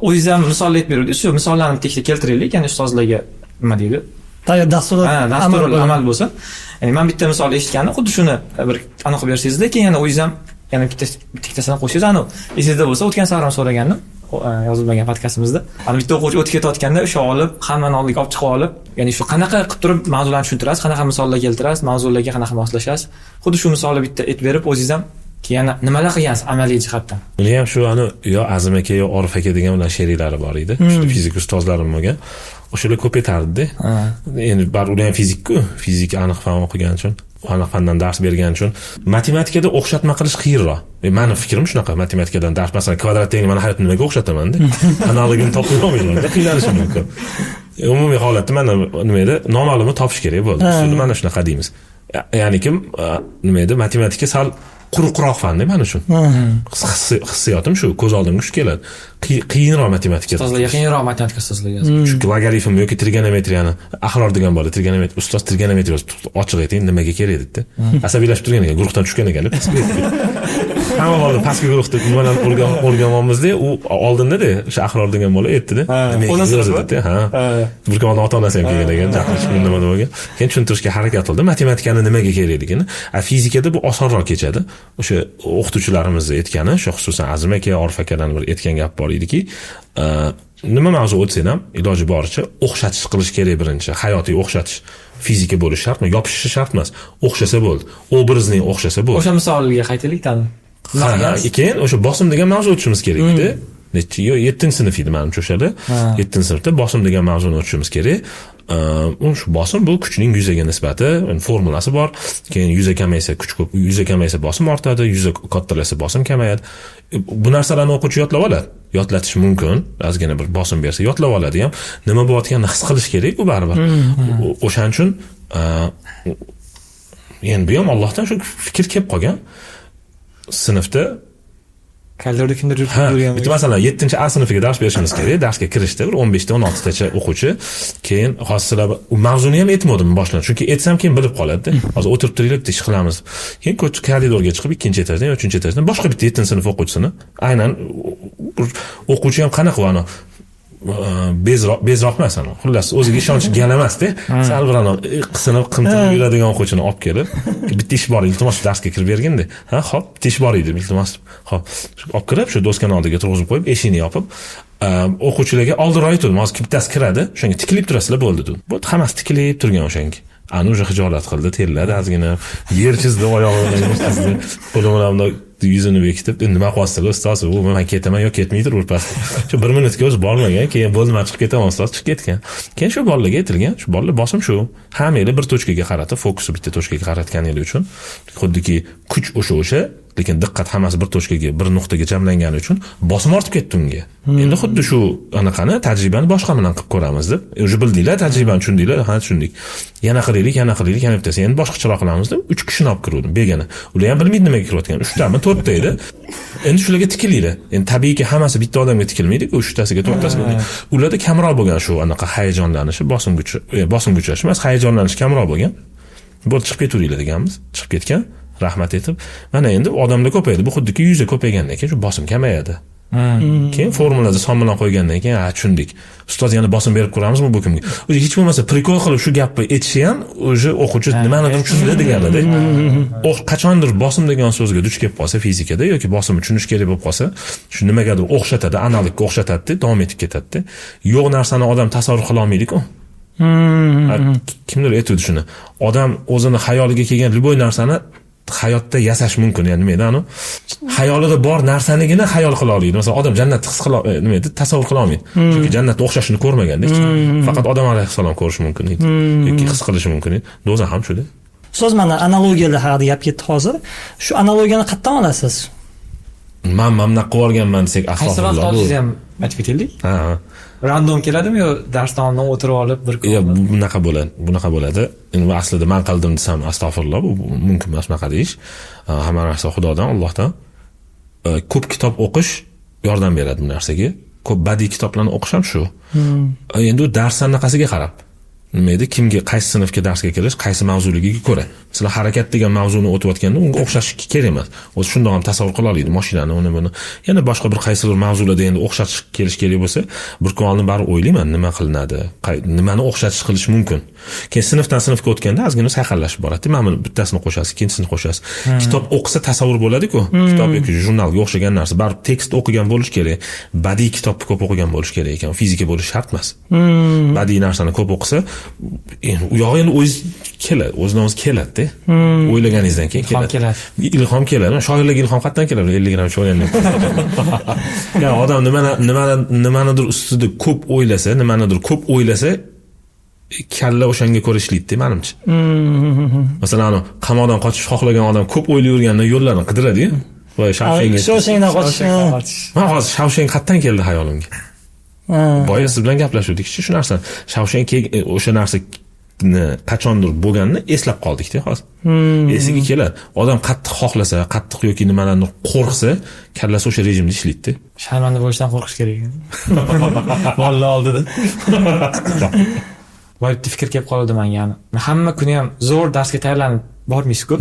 o'zingiz ham misol aytib beruvdingiz. Shu misollarni bitta keltiraylik, ya'ni ustozlarga nima deydi? Tayyor dastur. Ha, dastur amal bo'lsin. Ya'ni man bitta misol eshitgandim, xuddi shuni bir aniq qilib bersangizda, keyin yana o'zingiz ham yana bitta bittasini qo'shsangiz, anavi esingizda bo'lsa, o'tgan safar ham so'ragandim. Yozilmagan podkastimizda. Ana bitta o'quvchi o'tib ketayotganda o'sha olib, hammani oldiga olib chiqib olib, ya'ni shu qanaqa qilib turib mavzularni tushuntirasiz, qanaqa misollar keltirasiz, mavzularga qanaqa moslashasiz. Xuddi shu misolni bitta aytib berib, o'zingiz ham keyin yana nimalar qilgansiz amaliy jihatdan? Uni ham shu ani yo Azim aka yo Orif aka degan ular sheriklari bor edi. Shu fizik ustozlarim bo'lgan. O'shalar ko'p aytardida. Endi baribir ular ham fizik-ku, fizik aniq fan o'qigan uchun, aniq fandan dars bergan uchun matematikada o'xshatma qilish qiyinroq. Mani fikrim shunaqa, matematikadan dars, masalan, kvadrat tenglik mani hayotda nimaga o'xshataman-da? Analogini topib olmayman, qiynalishim mumkin. Umumiy holatda mana nima edi? Noma'lumni topish kerak bo'ldi. Usulni mana shunaqa deymiz. Ya'ni kim nima edi? Matematika sal quruqroq fanda man uchun. Hissiyotim shu, ko'z oldimga shu keladi. Qiyinroq matematika. Ustozlarga qiyinroq matematika ustozlarga. Chunki logaritm yoki trigonometriyani Ahror degan bola trigonometriya ustoz, trigonometriya ochiq ayting, nimaga kerak dedida. Asabiylashib turgan ekan, guruhdan tushgan ekan. Hamma bola pastki guruhda nimalarni o'rganyapmizda, u oldinda-da o'sha Ahror degan bola aytdida. Nimaga O'ninchi kerak sinfmi? dedi, ha. Bir kun oldin ota-onasi ham kelgan ekan, chaqirishib nima bo'lgan. Keyin tushuntirishga harakat qildi matematikani nimaga kerakligini. A fizikada bu osonroq kechadi. O'sha o'qituvchilarimiz aytgani, o'sha xususan Azim aka, Orif akadan bir aytgan gap bor ediki, nima mavzu o'tsang ham iloji boricha o'xshatish qilish kerak birinchi, hayotiy o'xshatish. Fizika bo'lishi shartmi? Yopishishi shart emas. O'xshasa bo'ldi. Obrazning o'xshasa bo'ldi. O'sha misolga qaytaylik tani. Ha, keyin o'sha bosim degan mavzu o'tishimiz kerak edi. Nechi, yo 7-sinf edi manimcha o'shada. 7-sinfda bosim degan mavzuni o'tishimiz kerak. Shu bosim bu kuchning yuzaga nisbati, formulasi bor. Keyin yuza kamaysa kuch ko'p, yuza kamaysa bosim ortadi, yuza kattalashsa bosim kamayadi. Bu narsalarni o'quvchi yodlab oladi. Yodlatish mumkin, ozgina bir bosim bersa yodlab oladi ham. Nima bo'layotganini his qilish kerak u baribir. O'shaning uchun endi bu ham Allohdan shu fikr kelib qolgan. Sinfda Koridorda kimdir yurib Ha, yurgan. bitta masalan 7 A sinfiga dars berishimiz kerak. Darsga kirishda bir 15 ta 16 tacha o'quvchi. Keyin hozir sizlar u mavzuni ham aytmadim boshdan. Chunki aytsam keyin bilib qoladi. Hozir o'tirib turinglar, bitta ish qilamiz. Keyin koridorga chiqib ikkinchi etajdan yo uchinchi etajdan boshqa bitta 7-sinf o'quvchisini aynan bir o'quvchi ham qanaqa ani bezroq emas ani. Xullas o'ziga ishonchi emasda. Sal bir ani qisinib qimtinib yuradigan o'quvchini olib kelib, bitta ish bor, iltimos darsga kirib bergin de. Ha, xo'p, bitta ish bor edi, iltimos. Xo'p, olib kirib, shu doskani oldiga turg'izib qo'yib, eshikni yopib, o'quvchilarga oldinroq aytdim, hozir bittasi kiradi, o'shanga tikilib turasizlar bo'ldi dedim. Bo'ldi, hammasi tikilib turgan o'shanga. Ani уже xijolat qildi, terladi ozgina, yer chizdi, oyog'i bilan yer chizdi. Qo'li bilan bundoq yuzini bekitib, nima qilyapsizlar ustoz, u man ketaman yo ketmaydir birpasda. Shu bir minutga o'zi bormagan, keyin bo'ldi man chiqib ketaman ustoz, chiqib ketgan. Keyin shu bolalarga aytilgan, shu bolalar bosim shu, hammanglar bir точка ga qaratib, fokusni bitta точка ga qaratganinglar uchun, xuddiki kuch o'sha o'sha Lekin diqqat hammasi bir точка ga, bir nuqtaga jamlangani uchun bosim ortib ketdi unga. Endi xuddi shu anaqani, tajribani boshqa bilan qilib ko'ramiz deb. Уже bildinglar, tajribani tushundinglar, ha, tushundik. Yana qilaylik, yana qilaylik, yana bittasi. Endi boshqacharoq qilamiz deb 3 kishini olib kiruvdim, begona. Ular ham bilmaydi nimaga kirayotganini. 3 tami, 4 ta edi. Endi shularga tikilinglar. Endi tabiiyki hammasi bitta odamga tikilmaydi, uchtasiga, to'rttasiga. Ularda kamroq bo'lgan shu anaqa hayajonlanishi, bosimga uchrash emas, hayajonlanish kamroq bo'lgan. Bo'ldi, chiqib ketaveringlar deganmiz. Chiqib ketgan, rahmat aytib. Mana endi odamlar ko'paydi. Bu xuddiki 100 ko'paygandan keyin shu bosim kamayadi. Keyin formulada son bilan qo'ygandan keyin, ha, tushundik. Ustoz, yana bosim berib ko'ramizmi bu kimga? O'zi hech bo'lmasa прикол qilib shu gapni aytishi ham уже o'quvchi nimanidir tushundi deganida. Qachondir bosim degan so'zga duch kelib qolsa fizikada yoki bosimni tushunish kerak bo'lib qolsa, shu nimagadir o'xshatadi, analogga o'xshatadi, davom etib ketadi. Yo'q narsani odam tasavvur qila olmaydi-ku. Kimdir aytuvdi shuni. Odam o'zini xayoliga kelgan любой narsani hayotda yasash mumkin. Ya'ni nima edi anu? Xayolida bor narsanigina xayol qila oladi. Masalan, odam jannatni his qila, nima edi, tasavvur qila olmaydi. Chunki jannatni o'xshashini ko'rmaganda hech. Faqat odam alayhissalom ko'rishi mumkin edi. Yoki his qilishi mumkin edi. Do'zax ham shuda. Ustoz, mana analogiyalar haqida gap ketdi hozir. Shu analogiyani qayerdan olasiz? Man bunaqa qilib yuborganman desak, Qaysi vaqt astag'firulloh. olishingizni ham aytib ketaylik. Ha. Random keladimi yo darsdan oldin o'tirib olib bir kun? Yo, bunaqa bo'ladi, bunaqa bo'ladi. Endi bu aslida man qildim desam, astag'firulloh, bu mumkin emas bunaqa deyish. Hamma narsa Xudodan, Allohdan. Ko'p kitob o'qish yordam beradi bu narsaga. Ko'p badiiy kitoblarni o'qish ham shu. Endi u dars anaqasiga qarab. Nima edi, kimga, qaysi sinfga darsga kirish, qaysi mavzuligiga ko'ra. Masalan, harakat degan mavzuni o'tayotganda unga o'xshash kerak emas. O'zi shundoq ham tasavvur qila oladi mashinani, uni buni. Yana boshqa bir qaysidir mavzularda endi o'xshatish kelish kerak bo'lsa, bir kun oldin baribir o'ylayman, nima qilinadi, nimani o'xshatish qilish mumkin. Keyin sinfdan sinfga o'tganda ozgina sayqallashib boradi. Mana buni bittasini qo'shasiz, ikkinchisini qo'shasiz. Kitob o'qisa tasavvur bo'ladi-ku. Kitob yoki jurnalga o'xshagan narsa, baribir tekst o'qigan bo'lish kerak. Badiiy kitobni ko'p o'qigan bo'lish kerak ekan. Fizika bo'lishi shart emas. Badiiy narsani ko'p o'qisa, endi u yog'i endi o'zi keladi, o'zidan o'zi keladi-da. O'ylaganingizdan keyin Ilhom keladi. keladi. Ilhom keladi. Shoirlarga ilhom qayerdan keladi? 50 gramm cho'lgan. Ya'ni odam nimanidir ustida ko'p o'ylasa, nimanidir ko'p o'ylasa, kalla o'shanga ko'ra ishlaydi, menimcha. Masalan, anu qamoqdan qochish xohlagan odam ko'p o'ylayverganda yo'llarni qidiradi-yu. Voy, Shawshengga. Shawshengdan qochish. Qochish. Man hozir Shawsheng qayerdan keldi xayolimga? Boya siz bilan gaplashuvdik shu narsa. Shawsheng o'sha narsa qachondir bo'lganini eslab qoldikda hozir. Esiga keladi. Odam qattiq xohlasa, qattiq yoki nimalarni qo'rqsa, kallasi o'sha rejimda ishlaydi. Sharmanda bo'lishdan qo'rqish kerak ekan. Bolalar oldida. Voy, bitta fikr kelib qoldi menga. Yani. Hamma kuni ham zo'r darsga tayyorlanib bormaysiz-ku.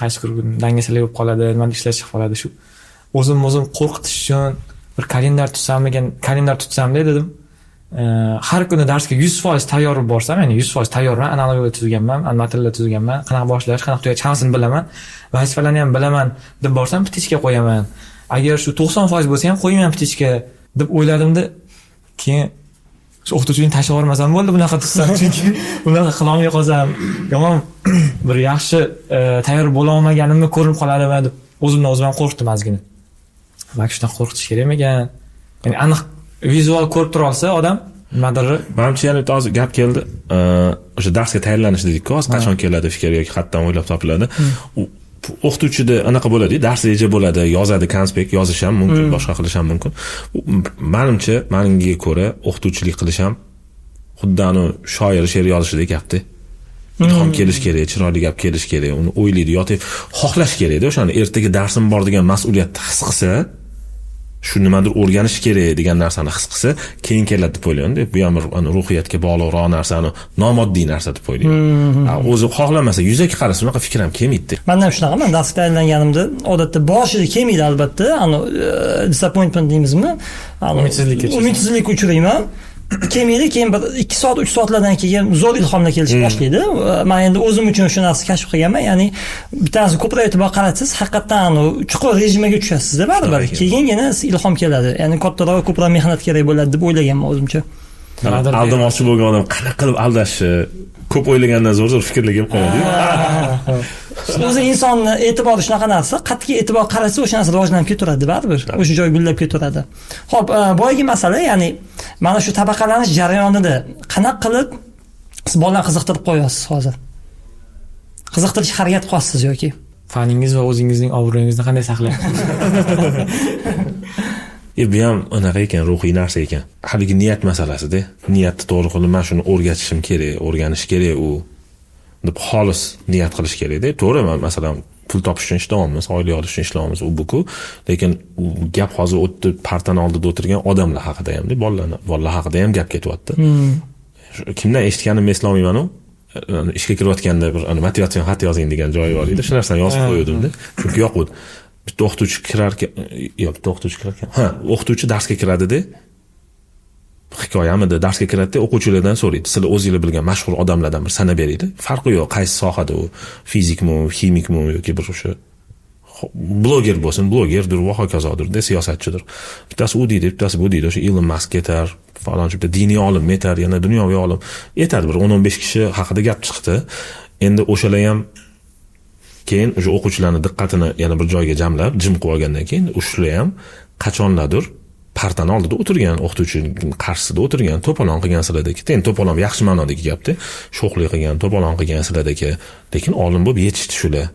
Qaysi kun dangasalik bo'lib qoladi, nimadir ishlar chiqib qoladi shu. O'zim o'zim qo'rqitish uchun bir kalendar tutsammikan, kalendar tutsam-da dedim. Har kuni darsga 100% tayyor bo'lib borsam, ya'ni 100% tayyorman, analogiya tuzganman, matnlar tuzganman, qanaqa boshlash, qanaqa tugatish hammasini bilaman, vazifalarni ham bilaman deb borsam, птичка qo'yaman. Agar shu 90% bo'lsa ham qo'ymayman птичка deb o'yladimda, keyin shu o'qituvchini tashlab yubormasam bo'ldi bunaqa tuzsam, chunki bunaqa qilolmay qolsam yomon bir yaxshi tayyor bo'la olmaganimni ko'rinib qoladimi deb o'zimdan o'zim ham qo'rqdim ozgina. Balki shunaqa qo'rqitish kerakmikan? Ya'ni aniq vizual ko'rib tura olsa odam nimadir. Manimcha, yana bitta hozir gap keldi. O'sha darsga tayyorlanish dedik-ku, hozir qachon keladi fikr yoki qayerdan o'ylab topiladi. U o'qituvchida anaqa bo'ladi, dars reja bo'ladi, yozadi, konspekt yozish ham mumkin, boshqa qilish ham mumkin. Manimcha, menga ko'ra o'qituvchilik qilish ham xuddi anu shoir she'r yozishidek gapda. Ilhom kelish kerak, chiroyli gap kelish kerak, uni o'ylaydi, yotib xohlash kerakda, o'shani ertaga darsim bor degan mas'uliyatni his qilsa, shu nimadir o'rganish kerak degan narsani his qilsa, keyin keladi deb o'ylayman. Bu ham bir ruhiyatga bog'liqroq narsani, nomoddiy narsa deb o'ylayman. O'zi xohlamasa, yuzaki qarasa, unaqa fikr ham kelmaydi. Manda ham shunaqa. Man darsga tayyorlanganimda odatda boshida kelmaydi albatta, ani disappointment deymizmi, Umidsizlikka tushasiz. Umidsizlikka uchrayman, kelmaydi. Keyin bir 2 soat, 3 soatlardan keyin zo'r ilhomlar kelishni boshlaydi. Man endi o'zim uchun shu narsani kashf qilganman, ya'ni bitta narsa ko'proq e'tibor qaratsangiz, haqiqatdan chuqur rejimga tushasizda baribir, keyingina ilhom keladi. Ya'ni kattaroq, ko'proq mehnat kerak bo'ladi deb o'ylaganman o'zimcha. Nimadir Aldamoqchi bo'lgan odam qanaqa qilib aldashi ko'p o'ylagandan zo'r zo'r fikrlar kelib qoladi. O'zi insonni e'tibori shunaqa narsa, qat'iy e'tibor qaratsa, o'sha narsa rivojlanib ketaveradi baribir, o'sha joy gullab ketaveradi. Ho'p, boyagi masala, ya'ni mana shu tabaqalanish jarayonida qanaqa qilib siz bolalarni qiziqtirib qo'yasiz? Hozir qiziqtirishga harakat qilyapsiz yoki Faningiz va o'zingizning obro'yingizni qanday saqlayapsiz? Bu ham anaqa ekan, ruhiy narsa ekan. Haligi niyat masalasida. Niyatni to'g'ri qilib, man shuni o'rgatishim kerak, o'rganish kerak u deb xolis niyat qilish kerakda. To'g'ri, masalan, pul topish uchun ishlayapmiz, oila olish uchun ishlayapmiz, u buku. Lekin gap hozir o'tdi, partani oldida o'tirgan odamlar haqida hamda bolalar haqida ham gap ketyapti. Kimdan eshitganimni eslolmayman-u. Ishga kirayotganda bir motivatsion xat yozing degan joyi bor edi. Shu narsani yozib qo'yuvdim-da. Chunki yoquvdi. Bitta o'qituvchi kirarkan, yo'q, bitta o'qituvchi kirarkan. Ha, o'qituvchi darsga kiradida. Hikoyamidi, darsga kiradida, o'quvchilardan so'raydi. Sizlar o'zinglar bilgan mashhur odamlardan bir sanab beringlar. Farqi yo'q, qaysi sohada u, fizikmi, ximikmi yoki bir o'sha bloger bo'lsin, blogerdir va hokazodir, siyosatchidir. Bittasi u deydi, bittasi bu deydi, o'sha Ilon Mask ketar, falonchi, bitta diniy olim yetar, yana dunyoviy olim yetadi, bir 10-15 kishi haqida gap chiqdi. Endi o'shalar ham keyin o'sha o'quvchilarni diqqatini yana bir joyga jamlab, jim qilib olgandan keyin o'shalar ham qachonlardir partani oldida o'tirgan, o'qituvchining qarshisida o'tirgan, to'polon qilgan sizlardagi, endi to'polon yaxshi ma'nodagi gapda, sho'xlik qilgan, to'polon qilgan sizlardagi, lekin olim bo'lib yetishdi shular.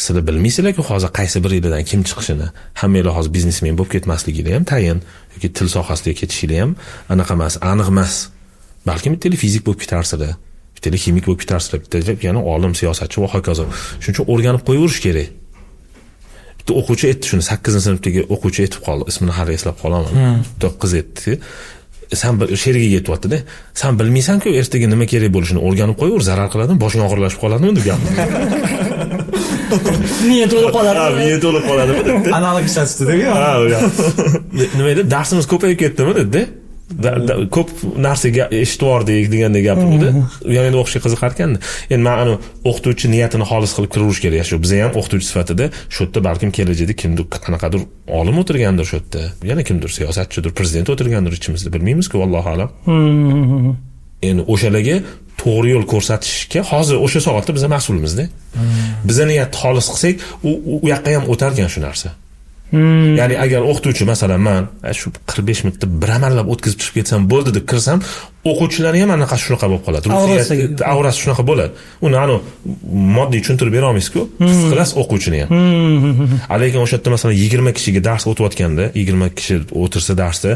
Sizlar bilmaysizlar-ku hozir qaysi bir yildan kim chiqishini. Hammanglar hozir biznesmen bo'lib ketmasliginglar ham tayin, yoki til sohasida ketishinglar ham anaqa emas, aniq emas. Balkim bitta fizik bo'lib ketarsizlar, bitta ximik bo'lib ketarsizlar, bitta yana olim, siyosatchi va hokazo. Shuning uchun o'rganib qo'yaverish kerak. Bitta o'quvchi aytdi shuni, 8-sinfdagi o'quvchi aytib qoldi, ismini hali eslab qolaman. Bitta qiz aytdi. San bir sherigiga aytyapti-da. San bilmaysan-ku ertaga nima kerak bo'lishini, o'rganib qo'yaver, zarar qiladimi, boshing og'irlashib qoladimi deb gapirdi. Miya to'lib qoladi. Ha, miya to'lib qoladimi debdi. Analog ishlatishdi-da. Ha, nima edi? Darsimiz ko'payib ketdimi dedi. Ko'p narsaga eshitib yubordik degandek gapirdi. U ham endi o'qishga qiziqar ekanda. Endi man ani o'qituvchi niyatini xolis qilib kiraverish kerak. Shu biza ham o'qituvchi sifatida shu yerda balkim kelajakda kimdir qanaqadir olim o'tirgandir shu yerda. Yana kimdir siyosatchidir, prezident o'tirgandir ichimizda, bilmaymiz-ku, vallohu alam. Endi o'shalarga to'g'ri yo'l ko'rsatishga hozir o'sha soatda biz mas'ulmizda. Biza niyatni xolis qilsak, u yoqqa ham o'tar ekan shu narsa. Ya'ni agar o'qituvchi, masalan, man shu 45 minutda bir amallab o'tkazib chiqib ketsam bo'ldi deb kirsam, o'quvchilarni ham anaqa shunaqa bo'lib qoladi. Aurasi shunaqa bo'ladi. Uni anu moddiy tushuntirib bera olmaysiz-ku, his qilasiz o'quvchini ham. Lekin o'sha yerda masalan 20 kishiga dars o'tayotganda, 20 kishi o'tirsa darsda,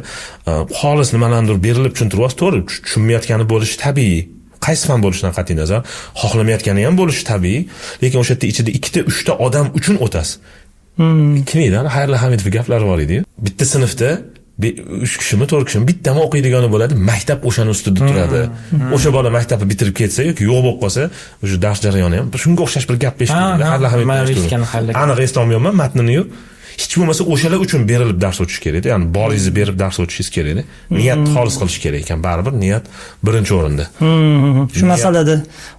xolis nimalarnidir berilib tushuntiryapsiz, to'g'ri, tushunmayotgani bo'lishi tabiiy. Qaysi fan bo'lishidan qat'iy nazar, xohlamayotgani ham bo'lishi tabiiy, lekin o'sha yerda ichida 2ta, 3ta odam uchun o'tasiz. Kim edi? Xayrli Hamidov gaplari bor edi-yu. Bitta sinfda 3 kishimi, 4 kishimi bittami o'qiydigani bo'ladi, maktab o'shani ustida turadi. O'sha bola maktabni bitirib ketsa yoki yo'q bo'lib qolsa, o'sha dars jarayoni ham shunga o'xshash bir gap eshitdim. Xayrli Hamidov. Aniq eslolmayapman matnini-yu. Hech bo'lmasa o'shalar uchun berilib dars o'tish kerak-da. Ya'ni boringizni berib dars o'tishingiz kerak-da. Niyatni xolis qilish kerak ekan. Baribir niyat birinchi o'rinda. Shu masalada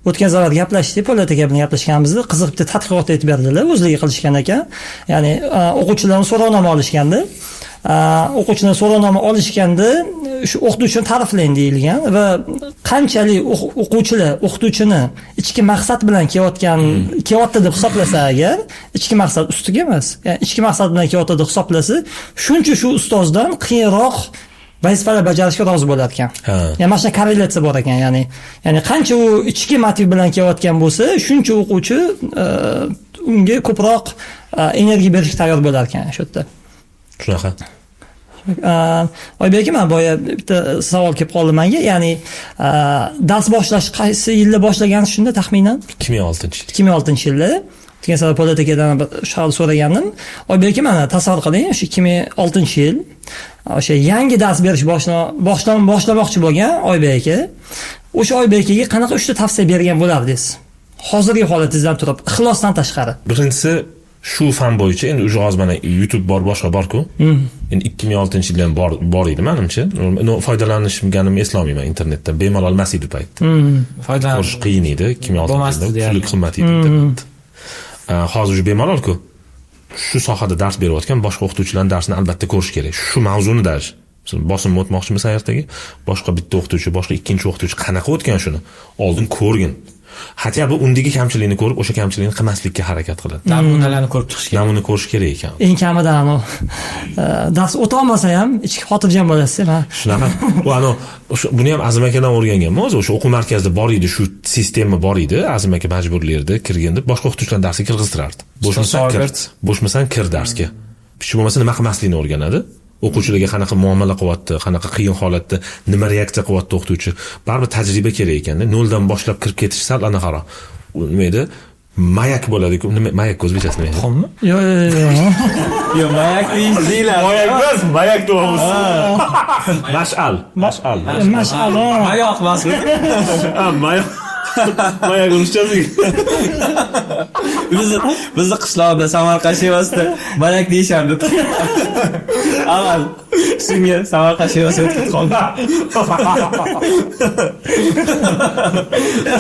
o'tgan safar gaplashdik, Po'lat aka bilan gaplashganimizda qiziq bitta tadqiqot aytib berdilar, o'zlari qilishgan ekan. Ya'ni o'quvchilardan so'rovnoma olishganda, o'quvchilardan so'rovnoma olishganda shu o'qituvchini ta'riflang deyilgan va qanchalik o'quvchilar o'qituvchini ichki maqsad bilan kelyapti deb hisoblasa, agar ichki maqsad ustiga emas, ya'ni ichki maqsad bilan kelyapti deb hisoblasa, shuncha shu ustozdan qiyinroq vazifalar bajarishga rozi bo'lar ekan. Ya'ni mana shunday korrelyatsiya bor ekan, ya'ni qancha u ichki motiv bilan kelayotgan bo'lsa, shuncha o'quvchi unga ko'proq energiya berishga tayyor bo'lar ekan shu yerda. Shunaqa. Oybek aka, man boya bitta savol kelib qoldi menga, ya'ni dars boshlash qaysi yilda boshlagansiz shunda taxminan? 2006-yil. 2006-yilda. O'tgan safar Po'lat akadan bir savol so'ragandim. Oybek aka, mana tasavvur qiling, o'sha 2006-yil o'sha yangi dars berish boshlamoqchi bo'lgan Oybek aka, o'sha Oybek akaga qanaqa 3 ta tavsiya bergan bo'lardingiz? Hozirgi holatingizdan turib, ixlosdan tashqari. Birinchisi shu fan bo'yicha endi уже hozir mana YouTube bor, boshqa bor-ku. Endi 2006-yilda ham bor edi menimcha. No, foydalanishganimni eslolmayman internetdan. Bemalol emas edi u paytda. Foydalan Ko'rish qiyin edi 2006-yilda. Deyarli. Puli qimmat edi internet. Hozir уже bemalol-ku. Shu sohada dars berayotgan boshqa o'qituvchilarning darsini albatta ko'rish kerak. Shu mavzuni dars. Masalan, bosimni o'tmoqchimisan ertaga, boshqa bitta o'qituvchi, boshqa ikkinchi o'qituvchi qanaqa o'tgan shuni oldin ko'rgin. Хотя бы undagi kamchilikni ko'rib, o'sha kamchilikni qilmaslikka harakat qiladi. Namunalarni ko'rib chiqish kerak. Namuna ko'rish kerak ekan. Eng kamida anavi dars o'tolmasa ham ichki xotirjam bo'lasiz, ha. Shunaqa. U anavi o'sha, buni ham Azim akadan o'rganganman o'zi. O'sha o'quv markazida bor edi, shu sistema bor edi. Azim aka majburlardi, kirgin deb boshqa o'qituvchilarni darsga kirgiztirardi. Bo'shmisan, kir. Shogird. Bo'shmisan, kir darsga. Hech bo'lmasa nima qilmaslikni o'rganadi. O'quvchilarga qanaqa muomala qilyapti, qanaqa qiyin holatda nima reaksiya qilyapti o'qituvchi. Baribir tajriba kerak ekanda. Noldan boshlab kirib ketish sal anaqaroq. U nima edi? Mayak bo'ladi-ku. Nima mayak, o'zbekchasi nima edi? Tuxummi? Yo'q, yo'q, yo'q. Yo'q, mayak deyiladi. Mayak emas, mayak deyapmiz. Mash'al, mash'al. Mash'al. Mayoq emas. Ha, mayak. Mayak ruschasi. Bizni qishloqda, Samarqand shevasida mayak deyishardi. Avval shunga Samarqand shevasi o'tib qoldi.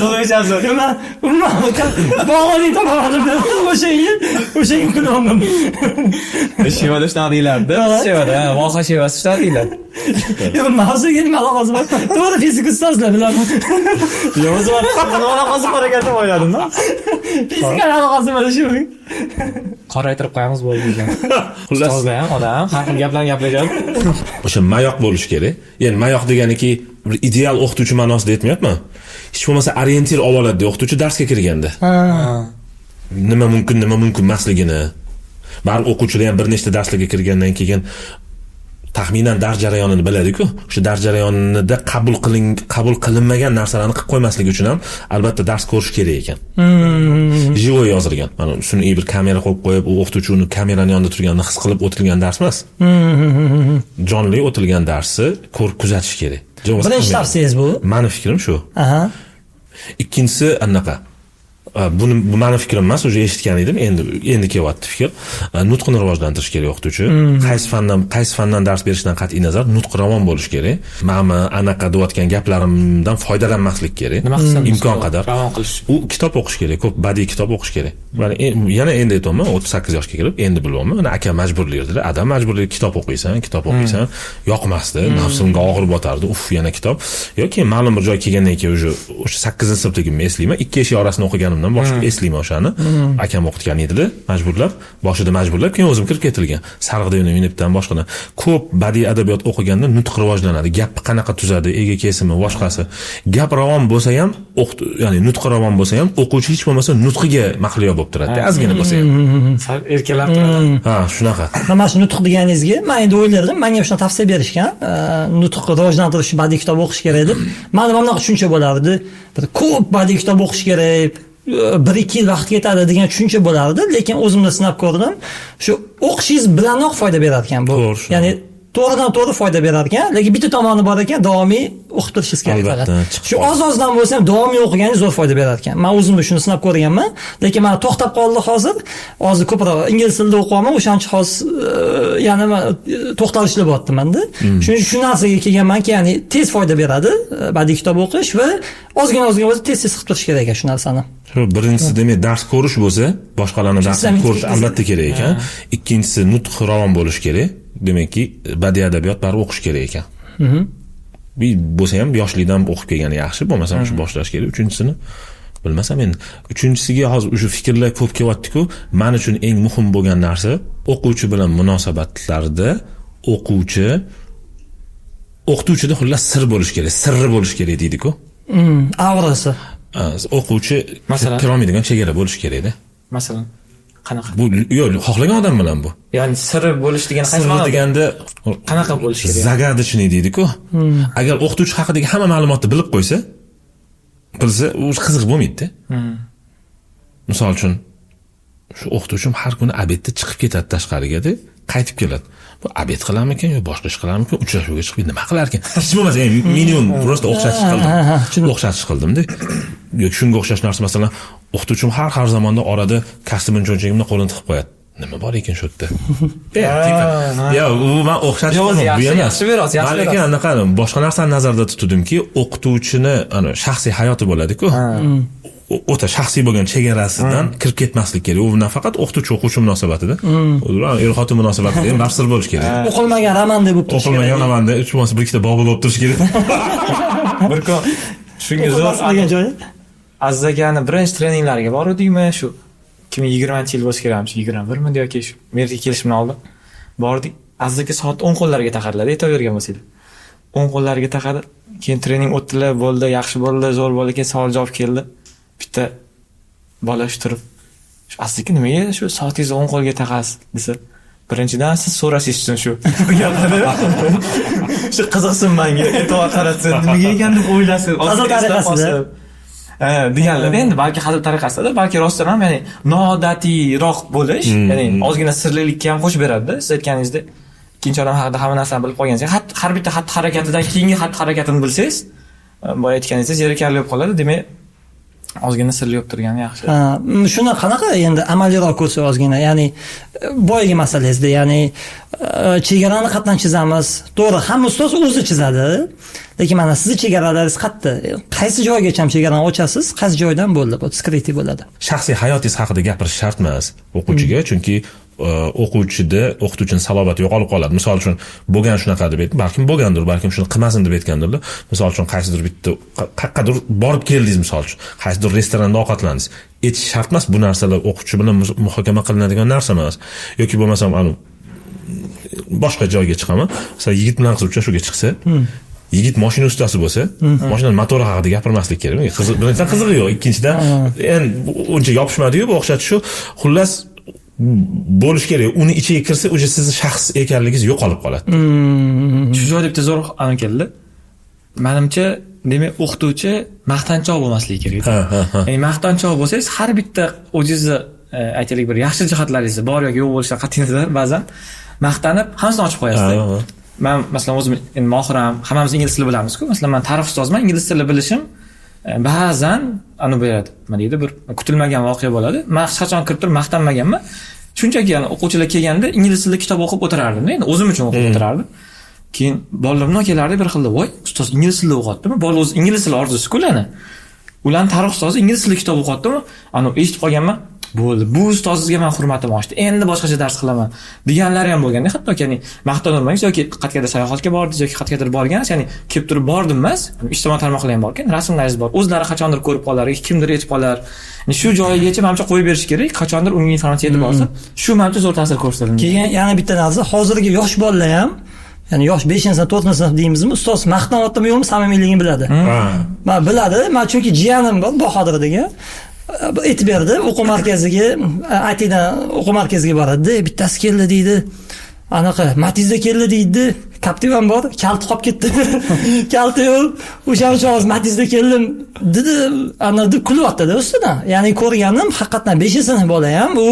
O'zbekchasi. Nima? Umuman bog'lik topamadim. O'sha yil kulyapman. Shevada shunaqa deyilardi. Shevada, ha, voha shevasi shunaqa deyiladi. Yo'q, mavzuga nima aloqasi bor? To'g'ri, fizika ustozlar bilan. Yo'q, o'zi nima aloqasi bor ekan deb o'yladim-da. Fizika aloqasi bor shu. Qoraytirib qo'yamiz bo'ldi degan. Xullas, Ustozlar ham odam, har xil gaplarni gapiradi. O'sha mayoq bo'lishi kerak. Ya'ni mayoq deganiki bir ideal o'qituvchi ma'nosida aytmayapman. Hech bo'lmasa orientir olib oladi o'qituvchi darsga kirganda. Nima mumkin, nima mumkin emasligini. Baribir o'quvchilar ham bir nechta darslarga kirgandan keyin taxminan dars jarayonini biladi-ku. O'sha dars jarayonida qabul qilinmagan narsalarni qilib qo'ymasligi uchun ham albatta dars ko'rish kerak ekan. Живой yozilgan. Mana sun'iy bir kamera qo'yib qo'yib, u o'qituvchi uni kamerani yonida turganini his qilib o'tilgan dars emas. Jonli o'tilgan darsni ko'rib kuzatish kerak. Birinchi tavsiyangiz bu. Mani fikrim shu. Ikkinchisi anaqa. Buni, bu mani fikrim emas, уже eshitgan edim, endi kelyapti fikr. Nutqini rivojlantirish kerak o'qituvchi. Qaysi fandan dars berishidan qat'iy nazar nutq ravon bo'lishi kerak. Ma'mi anaqa deyotgan gaplarimdan foydalanmaslik kerak. Nima qilsam Imkon qadar. ravon qilish. U kitob o'qish kerak, ko'p badiiy kitob o'qish kerak. Mana yana endi aytyapman, 38 yoshga kirib, endi bilyapman. Mana akam majburlardilar, adam majburlaydi, kitob o'qiysan, kitob o'qiysan. Yoqmasdi, nafsimga og'ir botardi. Uf, yana kitob. Yoki keyin ma'lum bir joy kelgandan keyin уже o'sha 8-sinfligimni eslayman. Ikki eshik orasini o'qiganimdan boshqa eslayman o'shani. Akam o'qitgan edilar, majburlab, boshida majburlab, keyin o'zim kirib ketilgan. Sariq devni minibdan boshqadan. Ko'p badiiy adabiyot o'qiganda nutq rivojlanadi. Gap qanaqa tuzadi, ega kesimi, boshqasi. Gap ravon bo'lsa ham, ya'ni nutq ravon bo'lsa ham, o'quvchi hech bo'lmasa nutqiga mahliyo bo'lib turadi, ozgina bo'lsa ham. Sal erkalab turadi. Ha, shunaqa. Mana shu nutq deganingizga men endi o'ylardim, menga ham shunaqa tavsiya berishgan, nutq rivojlantirish uchun badiiy kitob o'qish kerak deb. Mani mana bunaqa tushuncha bo'lardi. Bir ko'p badiiy kitob o'qish kerak, 1-2 yil vaqt ketadi degan tushuncha bo'lardi, lekin o'zimda sinab ko'rdim. Shu o'qishingiz bilanoq foyda berar ekan bu. To'g'ri, shunaqa. Ya'ni to'g'ridan to'g'ri foyda berar ekan, lekin bitta tomoni bor ekan, davomiy o'qib turishingiz kerak Albatta, faqat. chiqib Shu oz-ozdan bo'lsa ham davomiy o'qiganingiz zo'r foyda berar ekan. Men o'zimda shuni sinab ko'rganman, lekin mana to'xtab qoldi hozir. Hozir ko'proq ingliz tilida o'qiyapman, o'shaning uchun hozir yana man to'xtalishlar bo'lyapti-manda. Shuning uchun shu narsaga kelganmanki, ya'ni tez foyda beradi badiiy kitob o'qish va ozgina ozgina bo'lsa tez-tez qilib turish kerak ekan shu narsani. Shu birinchisi, demak, dars ko'rish bo'lsa, boshqalarni darsini Sizlar ko'rish albatta kerak ekan. Ikkinchisi, nutq ravon bo'lishi kerak. Demakki, badiiy adabiyot baribir o'qish kerak ekan. Bir bo'lsa ham yoshlikdan o'qib kelgani yaxshi, bo'lmasam shu boshlash kerak. Uchinchisini bilmasam endi. Uchinchisiga hozir o'sha fikrlar ko'p kelyapti-ku. Men uchun eng muhim bo'lgan narsa o'quvchi bilan munosabatlarda o'quvchi o'qituvchida xullas sir bo'lishi kerak, sirri bo'lishi kerak deydi-ku. Aurasi. O'quvchi Masalan? kirolmaydigan chegara bo'lishi kerakda. Masalan, qanaqa? Bu yo'q, xohlagan odam bilan bu. Ya'ni siri bo'lish degani qaysi Sirri ma'noda? deganda Qanaqa bo'lishi kerak? Загадочный deydi-ku. Agar o'qituvchi haqidagi hamma ma'lumotni bilib qo'ysa, bilsa, u qiziq bo'lmaydi-da. Misol uchun, shu o'qituvchim har kuni обед da chiqib ketadi tashqariga-da, qaytib keladi. Bu обед qilarmikan yo boshqa ish qilarmikan, uchrashuvga chiqib nima qilarkan? Hech bo'lmasa, minimum просто o'xshatish qildim. Ha, tushundim. O'xshatish qildimda. Yoki shunga o'xshash narsa, masalan, o'qituvchim har zamonda orada kostyumini cho'ntagimda qo'lini tiqib qo'yadi. Nima bor ekan shu yerda? Типа, yo, u man o'xshatish Yo'q, qildim, bu yaxshi, emas. yaxshi berasiz, yaxshi Man lekin berasiz. anaqa boshqa narsani nazarda tutdimki, o'qituvchini ana shaxsiy hayoti bo'ladi-ku. O'ta shaxsiy bo'lgan chegarasidan kirib ketmaslik kerak. U nafaqat o'qituvchi o'quvchi munosabatida, er xotin munosabatida ham baribir bo'lishi kerak. O'qilmagan romandek bo'lib turishi kerak. O'qilmagan romanda hech bo'lmasa bir ikkita bobi bo'lib turishi kerak. Bir kun shunga zo'r O'qilmas degan joyi. Aziz akani birinchi treninglariga boruvdikmi, shu 2020-yil bo'lsa kerak, shu 21midi yoki shu Amerikaga kelishimdan oldin bordik. Aziz aka soat o'ng qo'llariga taqadilar, e'tibor bergan bo'lsanglar. O'ng qo'llariga taqadi. Keyin trening o'tdilar, bo'ldi, yaxshi bo'ldi, zo'r bo'ldi. Keyin savol javob keldi. Bitta bola shu turib, "Shu Aziz aka, nimaga shu soatingizni o'ng qo'lga taqasiz?" desa, "Birinchidan, siz so'rashingiz uchun shu gaplarni. Shu qiziqsin manga, e'tibor qaratsin, nimaga ekan deb o'ylasin." Hazil tariqasida. Ha, deganlar endi balki hazil tariqasida, balki rostdan ham, ya'ni noodatiyroq bo'lish, ya'ni ozgina sirlilikka ham qo'shib beradida. Siz aytganingizdek, ikkinchi odam haqida hamma narsani bilib qolgansiz, har bitta xatti harakatidan keyingi xatti harakatini bilsangiz, boya aytganingizdek, zerikarli bo'lib qoladi. Demak, ozgina sirli bo'lib turgani yaxshi. Ha, shuni qanaqa endi amaliyroq ko'rsa ozgina, ya'ni boyagi masalangizda, ya'ni chegarani qayerdan chizamiz? To'g'ri, hamma ustoz o'zi chizadi, lekin mana sizni chegaralaringiz qayerda? Qaysi joygacha chegarani ochasiz, qaysi joydan bo'ldi, bu скрытый bo'ladi? Shaxsiy hayotingiz haqida gapirish shart emas o'quvchiga, chunki o'quvchida o'qituvchini salobati yo'qolib qoladi. Misol uchun, bo'lgan shunaqa deb aytdim, balkim bo'lgandir, balkim shuni qilmasin deb aytgandirlar. Misol uchun, qaysidir bitta qayoqqadir borib keldingiz, misol uchun, qaysidir restoranda ovqatlandingiz, aytish shart emas. Bu narsalar o'quvchi bilan muhokama qilinadigan narsa emas. Yoki bo'lmasam, anu boshqa joyga chiqaman, masalan, yigit bilan qiz uchrashuvga chiqsa, yigit moshina ustasi bo'lsa, mashinani motori haqida gapirmaslik kerak. Qiziq, birinchidan, qizig'i yo'q, ikkinchidan, endi uncha yopishmadiyu bu o'xshatish. Shu, xullas, bo'lishi kerak. Uni ichiga kirsa, уже sizni shaxs ekanligingiz yo'qolib qoladi. Shu joyda bitta zo'r anavi keldi manimcha. Demak, o'qituvchi maqtanchoq bo'lmasligi kerak. Ha ha ha Ya'ni maqtanchoq bo'lsangiz, har bitta o'zingizni aytaylik, bir yaxshi jihatlaringiz bor yoki yo'q bo'lishidan qat'iy nazar, ba'zan maqtanib hammasini ochib qo'yasizda. Ha, ha. Man, masalan, o'zim endi mohir ham, hammamiz ingliz tili bilamizku. Masalan, man tarix ustoziman, ingliz tili bilishim ba'zan anavi beradi, nima deydi, bir kutilmagan voqea bo'ladi. Man hech qachon kirib turib maqtanmaganman, shunchaki, yani o'quvchilar kelganda ingliz tilida kitob o'qib o'tirardim, endi o'zim uchun o'qib o'tirardim. Keyin bolalar bundoq kelardi bir xilda: "Voy, ustoz ingliz tilida o'qiyaptimi?" Bola o'zi ingliz tili orzusi-ku ularni. Ularni tarix ustozi ingliz tilida kitob o'qiyaptimi? Anavi eshitib qolganman, "Bo'ldi, bu ustozizga man hurmatim oshdi, endi boshqacha dars qilaman", deganlari ham bo'lganda. Hattoki, ya'ni maqtanavermangiz yoki qayergadir sayohatga bordingiz yoki qayergadir borgansiz, ya'ni kelib turib "bordim" emas, ijtimoiy tarmoqlar ham bor ekan, rasmlaringiz bor, o'zlari qachondir ko'rib qolar yoki kimdir aytib qolar. Ya'ni shu joyigacha manimcha qo'yib berish kerak, qachondir unga informatsiya yetib borsa, shu manimcha zo'r ta'sir ko'rsatadi. Keyin yana bitta narsa, hozirgi yosh bolalar ham, ya'ni yosh, beshinchi sinf, to'rtinchi sinf deymizmi, ustoz maqtanyaptimi, yo'qmi, samimiyligini biladi. Man biladi, man chunki jiyanim bor, Bahodir degan, aytib berdi, o'quv markaziga, ITdan o'quv markaziga boradida, bittasi keldi deydi, anaqa Matizda keldi deydi, Captiva'm bor, kalti qolib ketdi, kalti yo'q, o'shaning uchun hozir Matizda keldim dedi, ana deb kulyaptida ustidan. Ya'ni ko'rganim, haqiqatdan beshinchi sinf bola ham, u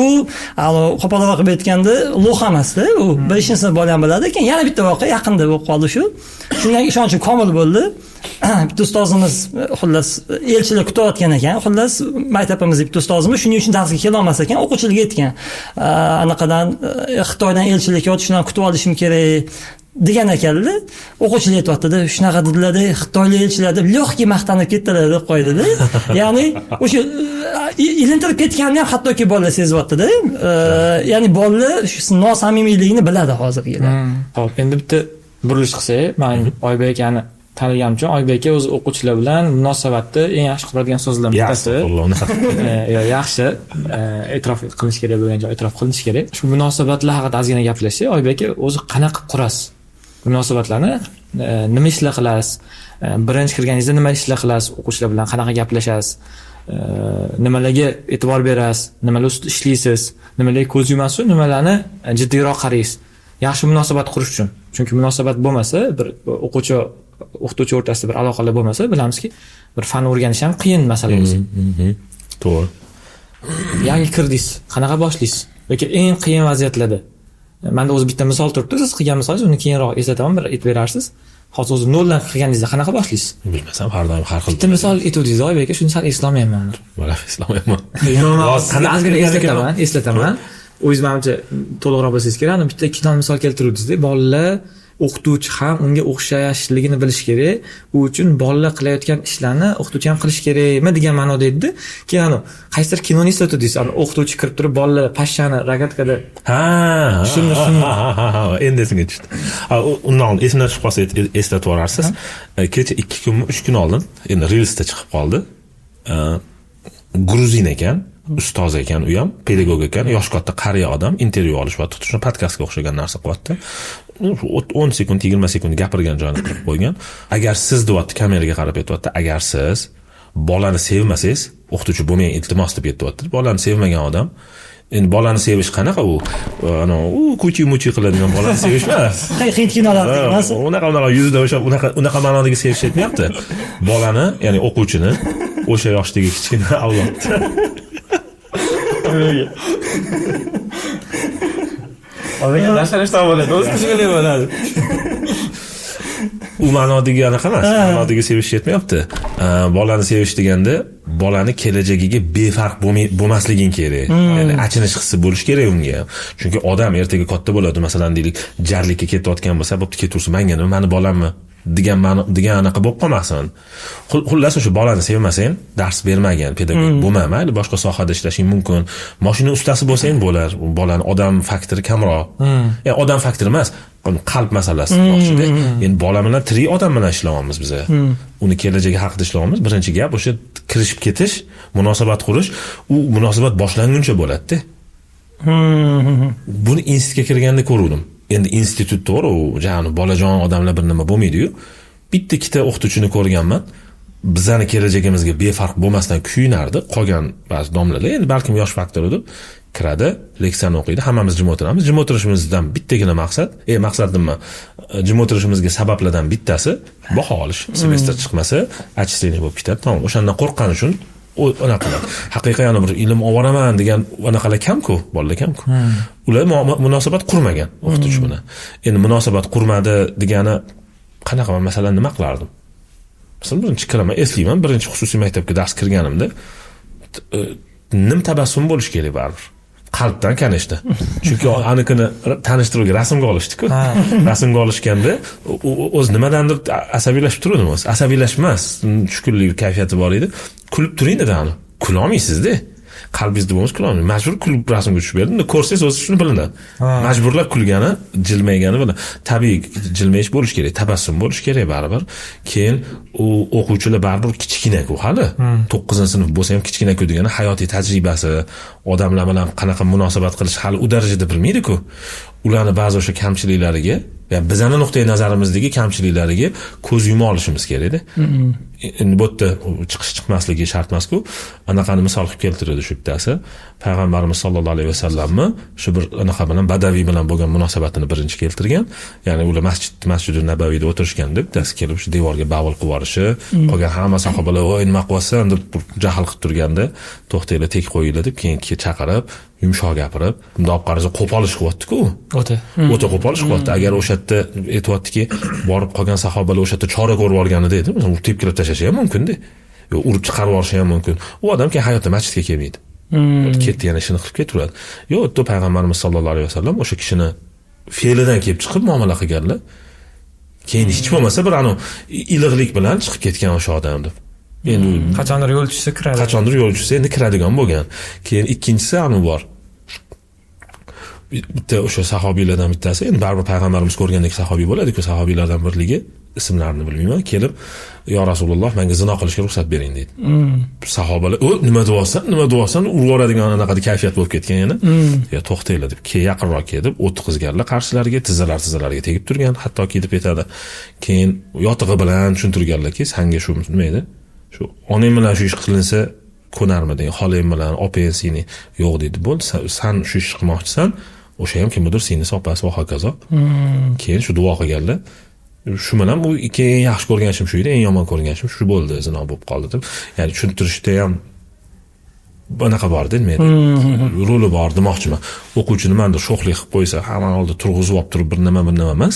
qo'polroq qilib aytganda, лох emasda, u beshinchi sinf bola ham biladi ekan. Yana bitta voqea yaqinda bo'lib qoldi, shu shundan ishonchim komil bo'ldi. Bitta ustozimiz, xullas, elchilar kutayotgan ekan, xullas, maktabimizda bitta ustozimiz, shuning uchun darsga kelolmas ekan. O'quvchilarga aytgan, anaqadan, Xitoydan elchilar kelyapti, shularni kutib olishim kerak degan ekanlar. O'quvchilar aytyaptida, "Shunaqa dedilarda, xitoylik elchilar deb легкий maqtanib ketdilar", deb qo'ydida. Ya'ni o'sha ilintirib ketganini ham hattoki bolalar sezyaptida. Ya'ni bolalar shu nosamimiyligini biladi hozirgilar. Ho'p, endi bitta burilish qilsak, man Oybek akani taniganim uchun, Oybek aka o'zi o'quvchilar bilan munosabatni eng yaxshi quradigan ustozlardan bittasi. Yaxshi, e'tirof qilinishi kerak bo'lgan joy e'tirof qilinishi kerak. Shu munosabatlar haqida ozgina gaplashsak, Oybek aka, o'zi qanaqa qilib qurasiz munosabatlarni? Nima ishlar qilasiz? Birinchi kirganingizda nima ishlar qilasiz, o'quvchilar bilan qanaqa gaplashasiz, nimalarga e'tibor berasiz, nimalar ustida ishlaysiz, nimalarga ko'z yumasiz, nimalarni jiddiyroq qaraysiz yaxshi munosabat qurish uchun? Chunki munosabat bo'lmasa, bir o'quvchi o'qituvchi o'rtasida bir aloqalar bo'lmasa, bilamizki, bir fan o'rganish ham qiyin masala o'zi. To'g'ri. Yangi kirdingiz, qanaqa boshlaysiz yoki eng qiyin vaziyatlarda? Manda o'zi bitta misol turibdi, siz qilgan misolingiz, uni keyinroq eslataman, bir aytib berarsiz. Hozir o'zi noldan qilganingizda qanaqa boshlaysiz? Bilmasam, har doim har xil. Bitta misol aytuvdingiz, Oybek aka, shuni sal eslolmayapman. Mana, eslolmayapman. Ozgina eslataman, o'zingiz manimcha to'liqroq bilsangiz kerak. Ana bitta ikkita misol keltiruvdingizda, bolalar o'qituvchi ham unga o'xshashligini bilishi kerak, u uchun bolalar qilayotgan ishlarni o'qituvchi ham qilishi kerakmi degan ma'noda edida. Keyin anavi qaysidir kinoni eslatuvdingiz, ana o'qituvchi kirib turib, bolalar pashshani рогаткада. Ha. Shuni. Ha, endi esimga tushdi. Undan oldin esimdan tushib qolsa, eslatib yuborarsiz. Kecha 2 kunmi, 3 kun oldin endi reelsda chiqib qoldi. Gruzin ekan, ustoz ekan, u ham pedagog ekan, yoshi katta, qariya odam, intervyu olishyapti. Xuddi shuni podkastga o'xshagan narsa qilyapti. 10 sekund, 20 sekund gapirgan joyini qilib qo'ygan. Agar siz, deyapti, kameraga qarab aytyapti, agar siz bolani sevmasangiz, o'qituvchi bo'lmang, iltimos, deb aytyapti. Bolani sevmagan odam, endi bolani sevish qanaqa u? Ana u kuchi muchi qiladigan bolani sevish emas. Hind kinolari emas. Unaqa yuzida o'sha unaqa ma'nodagi sevish aytmayapti. Bolani, ya'ni o'quvchini, o'sha yoshdagi kichkina avlodni. Narsa bo'ladi, o'zi kuchli bo'ladi. U ma'nodagi anaqa emas, ma'nodagi sevish yetmayapti. Bolani sevish deganda bolani kelajagiga befarq bo'lmasliging kerak. Ya'ni achinish hissi bo'lishi kerak unga. Chunki odam ertaga katta bo'ladi, masalan deylik, jarlikka ketayotgan bo'lsa, bo'pti, ketaversin, menga nima, mani bolammi degan ma'no degan anaqa bo'lib qolmasin. Xullas, o'sha bolani sevmasang, dars bermagan pedagog bo'lma, mayli boshqa sohada ishlashing mumkin. Mashina ustasi bo'lsang bo'lar, bolani odam faktori kamroq. Ya'ni odam faktori emas, qalb masalasi demoqchida. Endi bola bilan, tirik odam bilan ishlayapmiz biz. Uni kelajagi haqida ishlayapmiz. Birinchi gap o'sha kirishib ketish, munosabat qurish, u munosabat boshlanguncha bo'ladi-da. Buni institutga kirganda ko'ruvdim. Endi institut to'g'ri, u jani bolajon odamlar bir nima bo'lmaydi-yu. Bitta ikkita o'qituvchini ko'rganman. Bizani kelajagimizga befarq bo'lmasdan kuyinardi. Qolgan ba'zi domlalar, endi balkim yosh faktori deb kiradi, leksiyani o'qiydi, hammamiz jim o'tiramiz. Jim o'tirishimizdan bittagina maqsad, maqsad nima? Jim o'tirishimizga sabablardan bittasi baho olish. Semestr chiqmasa, отчисление bo'lib ketadi. Tamom, o'shandan qo'rqqani uchun unaqa qiladi. Haqiqiy yana bir ilm ovoraman degan anaqalar kamku, bolalar kamku. Ular munosabat qurmagan o'qituvchi bilan. Endi munosabat qurmadi degani qanaqa? Man masalan nima qilardim? Masalan, birinchi kiraman, eslayman, birinchi xususiy maktabga dars kirganimda nim tabassum bo'lishi kerak baribir. Qalbdan, конечно. Chunki anikini tanishtiruvga rasmga olishdi-ku. Rasmga olishganda o'zi nimadandir asabiylashib turdim o'zi. Asabiylashib emas, tushkunlik kayfiyati bor edi. Kulib turing dedi ani. Kulolmaysizda. Qalbingizda bo'lmasa kulolmaysiz. Majbur kulib rasmga tushib berdim. Ko'rsangiz o'zi shuni bilinadi. Majburlab kulgani, jilmaygani bilan. Tabiiy jilmayish bo'lishi kerak, tabassum bo'lishi kerak baribir. Keyin u o'quvchilar baribir kichkina-ku hali. 9-sinf bo'lsa ham kichkina-ku degani hayotiy tajribasi, odamlar bilan qanaqa munosabat qilish hali u darajada bilmaydi-ku. Ularni ba'zi o'sha kamchiliklariga, ya bizani nuqtai nazarimizdagi kamchiliklariga ko'z yuma olishimiz kerakda. Endi bu yerda chiqish chiqmasligi shart emas-ku. Anaqani misol qilib keltiradi shu bittasi. Payg'ambarimiz sollallohu alayhi vasallamni shu bir anaqa bilan, badaviy bilan bo'lgan munosabatini birinchi keltirgan. Ya'ni ular Masjidun Nabaviyda o'tirishganda bittasi kelib shu devorga bavul qilib yuborishi, qolgan hamma sahobalar voy nima qilyapsan deb jahl qilib turganda, to'xtanglar, tek qo'yinglar deb keyin chaqirib, yumshoq gapirib, bundoq olib qarasa qo'pol ish qilyapti-ku. O'ta qo'pol ish qilyapti. Agar o'sha yerda aytyaptiki, borib qolgan sahobalar o'sha yerda chora ko'rib olganida edi, masalan, urib tepkilab tashlashi ham mumkin-da. Yo, urib chiqarib yuborishi ham mumkin. U odam keyin hayotda masjidga kelmaydi. Ketdi, yana ishini qilib ketaveradi. Yo'q, u yerda payg'ambarimiz sollallohu alayhi vasallam o'sha kishini fe'lidan kelib chiqib muomala qilganlar. Keyin hech bo'lmasa bir anu iliqlik bilan chiqib ketgan o'sha odam deb. Endi qachondir yo'l tushsa kiradi. Qachondir yo'l tushsa endi kiradigan bo'lgan. Keyin ikkinchisi anu bor. Bitta o'sha sahobiylardan bittasi, endi baribir payg'ambarimiz ko'rgandek sahobiy bo'ladi-ku, sahobiylardan birligi, ismlarini bilmayman, kelib, "Ya Rasululloh, menga zino qilishga ruxsat bering" deydi. Sahobalar, "O, nima deyapsan? Nima deyapsan?" Urib yuboradigan anaqada kayfiyat bo'lib ketgan yana. "Ya to'xtanglar" deb, keyin yaqinroq kelib, o't qizganlar qarshilariga, tizzalari tegib turgan, hattoki deb aytadi. Keyin yotig'i bilan tushuntirganlarki, sanga shu nima edi? Shu onang bilan shu ish qilinsa ko'narmiding, xolang bilan, opang, singling? Yo'q deydi. Bo'ldi, san shu ishni qilmoqchisan, o'sha ham kimnidir singlisi, opasi va hokazo. Keyin shu duo qilganlar. Shu bilan bu keyin eng yaxshi ko'rgan ishim shu edi, eng yomon ko'rgan ishim shu bo'ldi, zino bo'lib qoldi deb. Ya'ni tushuntirishda ham anaqa borda, nima edi? Roli bor demoqchiman. O'quvchi nimadir sho'xlik qilib qo'ysa, hammani oldida turg'izib olib turib bir nima bir nima emas.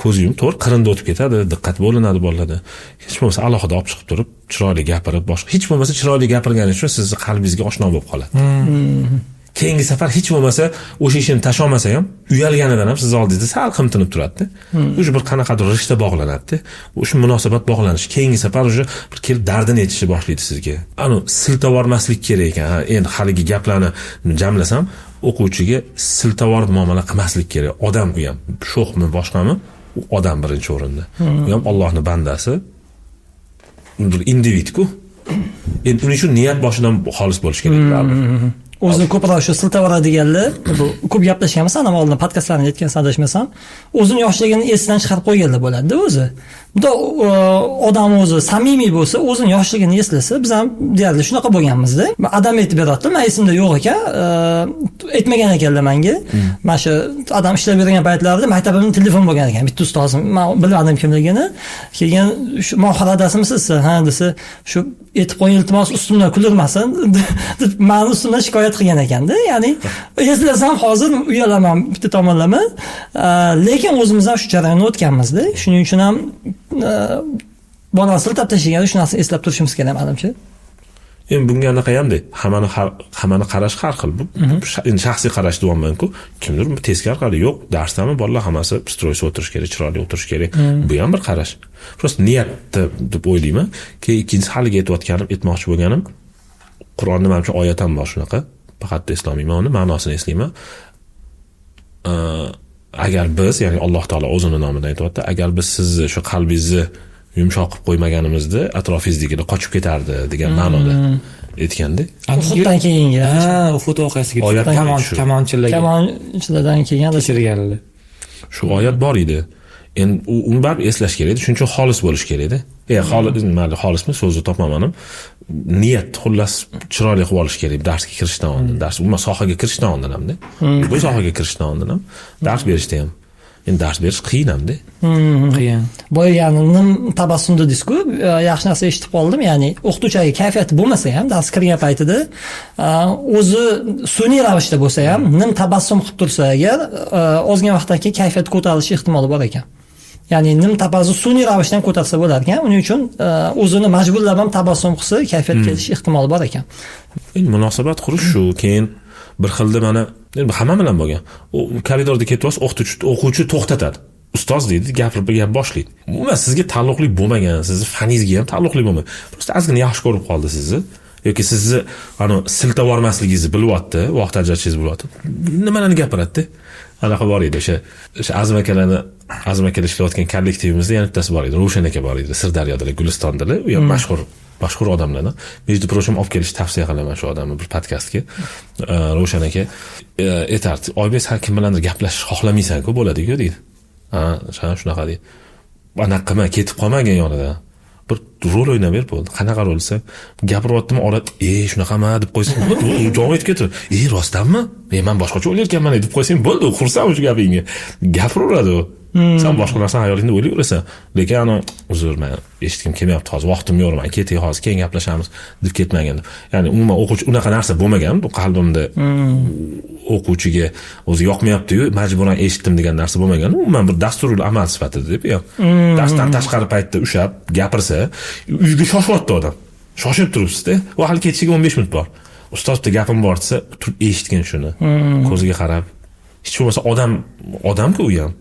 Ko'z yumib, to'g'ri qirinda o'tib ketadi, diqqat bo'linadi bolalarda. Hech bo'lmasa alohida olib chiqib turib, chiroyli gapirib, boshqa hech bo'lmasa chiroyli gapirgani uchun sizni qalbingizga oshno bo'lib qoladi. Keyingi safar hech bo'lmasa o'sha ishini tashlolmasa ham, uyalganidan ham sizni oldingizda sal qimtinib turadi-da. O'sha bir qanaqadir rishta bog'lanadi-da. O'sha munosabat bog'lanishi. Keyingi safar o'sha bir kelib dardini aytishni boshlaydi sizga. Anu siltavormaslik kerak ekan. Ha, endi haligi gaplarni jamlasam, o'quvchiga siltavorib muomala qilmaslik kerak. Odam u ham, sho'xmi, boshqami, u odam birinchi o'rinda. U ham Allohning bandasi. Bir individ-ku. Endi uning uchun niyat boshidan xolis bo'lishi kerak baribir. O'zini ko'proq shu siltavoradiganlar, bu ko'p gaplashganmiz, ham oldin podkastlarni aytgan, adashmasam, o'zini yoshligini esidan chiqarib qo'yganlar bo'ladi-da o'zi. Bundoq odam o'zi samimiy bo'lsa, o'zini yoshligini eslasa, biz ham deyarli shunaqa bo'lganmizda. Adam aytib beradi, man esimda yo'q ekan, aytmagan ekanlar menga. Mana shu adam ishlab bergan paytlarida maktabimda telefon bo'lgan ekan, bitta ustozim, man bilmadim kimligini. Keyin shu Mohir adasimisiz? Ha desa, shu aytib qo'ying iltimos, ustimdan kuldirmasin deb mani ustimdan shikoyat qilgan ekanda. Ya'ni eslasam hozir uyalaman bitta tomonlama, lekin o'zimiz ham shu jarayonni o'tganmizda. Shuning uchun ham bolani siltab tashlaganda shu narsani eslab turishimiz kerak manimcha. Endi bunga anaqa hamda hammani qarashi har xil. Bu endi shaxsiy qarash deyapman-ku. Kimdir teskari qaraydi. Yo'q, darsdami bolalar hammasi строй da o'tirish kerak, chiroyli o'tirish kerak. Bu ham bir qarash. Просто niyatda deb o'ylayman. Keyin ikkinchisi haligi aytayotganim, aytmoqchi bo'lganim, Qur'onda manimcha oyat ham bor shunaqa. Faqat eslolmayman uni, ma'nosini eslayman. Agar biz, ya'ni Alloh taolo o'zini nomidan aytyapti, agar biz sizni shu qalbingizni yumshoq qilib qo'ymaganimizda atrofingizdagilar qochib ketardi degan ma'noda aytganda. Uhuddan keyingi. Ha, Uhud voqeasiga. Oyat kamon shu. Kamonchilarga Kamonchilardan kelgan kechirganlar. Shu oyat bor edi. Endi uni baribir eslash kerak edi. Shuning uchun xolis bo'lish kerak edi. Xolis, mayli, xolismi so'zni topmadim. Niyat xullas chiroyli qilib olish kerak darsga kirishdan oldin. Dars umuman sohaga kirishdan oldin hamda. Bu sohaga kirishdan oldin ham dars berishda ham. Endi dars berish qiyin hamda. Qiyin. Boya ya'ni nim tabassum dedingiz-ku, yaxshi narsa eshitib qoldim. Ya'ni o'qituvchiga kayfiyati bo'lmasa ham dars kirgan paytida o'zi sun'iy ravishda bo'lsa ham nim tabassum qilib tursa agar, ozgina vaqtdan keyin kayfiyati ko'tarilishi ehtimoli bor ekan. Ya'ni nim tabassum sun'iy ravishda ham ko'tarsa bo'lar ekan. Uning uchun o'zini majburlab ham tabassum qilsa kayfiyat kelishi ehtimoli bor ekan. Endi munosabat qurish shu, keyin bir xilda mana endi hamma bilan bo'lgan. U koridorda ketyapsiz, o'qituvchi o'quvchi to'xtatadi. Ustoz deydi, gapirib bir gap boshlaydi. Umuman sizga taalluqli bo'lmagan, sizni faningizga ham taalluqli bo'lmagan. Просто ozgina yaxshi ko'rib qoldi sizni yoki sizni ani siltab yubormasligingizni bilyapti, vaqt ajratishingizni bilyapti. Nimalarni gapiradida? Anaqa bor edi, o'sha Azim akalarni, Azim akalar ishlayotgan kollektivimizda yana bittasi bor edi. Ravshan aka bor edi, Sirdaryodalar, Gulistondalar. U ham mashhur odamlardan. Между прочим, olib kelishni tavsiya qilaman shu odamni bir podkastga. Ravshan aka aytardi, "Oybek, san kim bilandir gaplashishni xohlamaysan-ku, bo'ladi-ku" deydi. Ha, shunaqa deydi. Anaqa qilma, ketib qolmagin yonidan. Bir rol o'ynab ber, bo'ldi. Qanaqa rol desa, gapiryaptimi, orada, shunaqami deb qo'ysang, bo'ldi, u davom etib ketadi. Rostdanmi? Man boshqacha o'ylayotganman deb qo'ysang, bo'ldi, u xursand o'sha gapingga. Gapiraveradi u. Sen boshqa narsani hayolingda o'ylayverasan. Lekin ana uzr, men eshitgim kelmayapti hozir, vaqtim yo'q, man ketay hozir, keyin gaplashamiz deb ketmagan. Ya'ni umuman o'quvchi unaqa narsa bo'lmagan, bu qalbimda o'quvchiga o'zi yoqmayapti-yu, majburan eshitdim degan narsa bo'lmagan. Umuman bir dasturul amal sifatida deb yo'q. Darsdan tashqari paytda ushlab gapirsa, uyga shoshyapti odam. Shoshib turibsiz-da. U hali ketishiga 15 minut bor. Ustoz bitta gapim bor desa, turib eshitgin shuni. Ko'ziga qarab. Hech bo'lmasa odam, odam-ku u ham.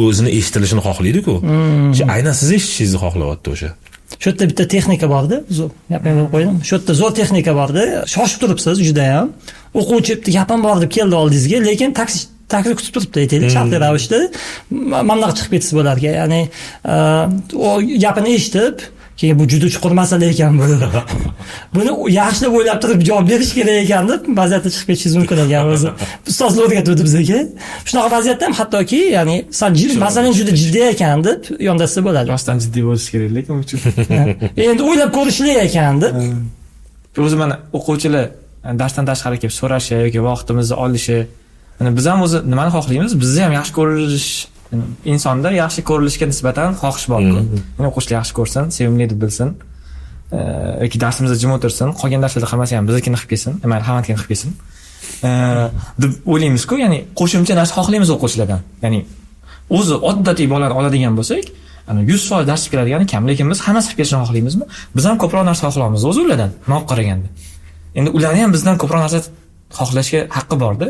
O'zini eshitilishini xohlaydi-ku. Shu aynan siz eshitishingizni xohlayapti o'sha. Shu yerda bitta texnika borda, zo'r. Gapimni bo'lib qo'ydim. Shu yerda zo'r texnika borda. Shoshib turibsiz juda ham. O'quvchi bitta gapim bor deb keldi oldingizga, lekin taksi kutib turibdi aytaylik, shartli ravishda. Mana bunaqa chiqib ketsa bo'lar ekan. Ya'ni u gapini eshitib, keyin bu juda chuqur masala ekan bu. Buni yaxshilab o'ylab turib javob berish kerak ekan deb vaziyatda chiqib ketishingiz mumkin ekan o'zi. Ustozlar o'rgatuvdi bizga. Shunaqa vaziyatda ham hattoki, ya'ni san masalan juda jiddiy ekan deb yondashsa bo'ladi. Rostdan jiddiy bo'lish kerak lekin uchun. Endi o'ylab ko'rishli ekan deb. O'zi mana o'quvchilar darsdan tashqari kelib so'rashi yoki vaqtimizni olishi, mana biz ham o'zi nimani xohlaymiz? Bizni ham yaxshi ko'rilish, insonda yaxshi ko'rilishga nisbatan xohish bor-ku. Ya'ni o'quvchilar yaxshi ko'rsin, sevimli deb bilsin. Yoki darsimizda jim o'tirsin, qolgan darslarda hammasi ham biznikini qilib kelsin, mayli hammanikini qilib kelsin. Deb o'ylaymiz-ku, ya'ni qo'shimcha narsa xohlaymiz o'quvchilardan. Ya'ni o'zi oddiy bolani oladigan bo'lsak, ana 100% dars qilib keladigani kam, lekin biz hammasi qilib kelishini xohlaymizmi? Biz ham ko'proq narsa xohlaymiz o'zi ulardan, bundoq qaraganda. Endi ularni ham bizdan ko'proq narsa xohlashga haqqi borda.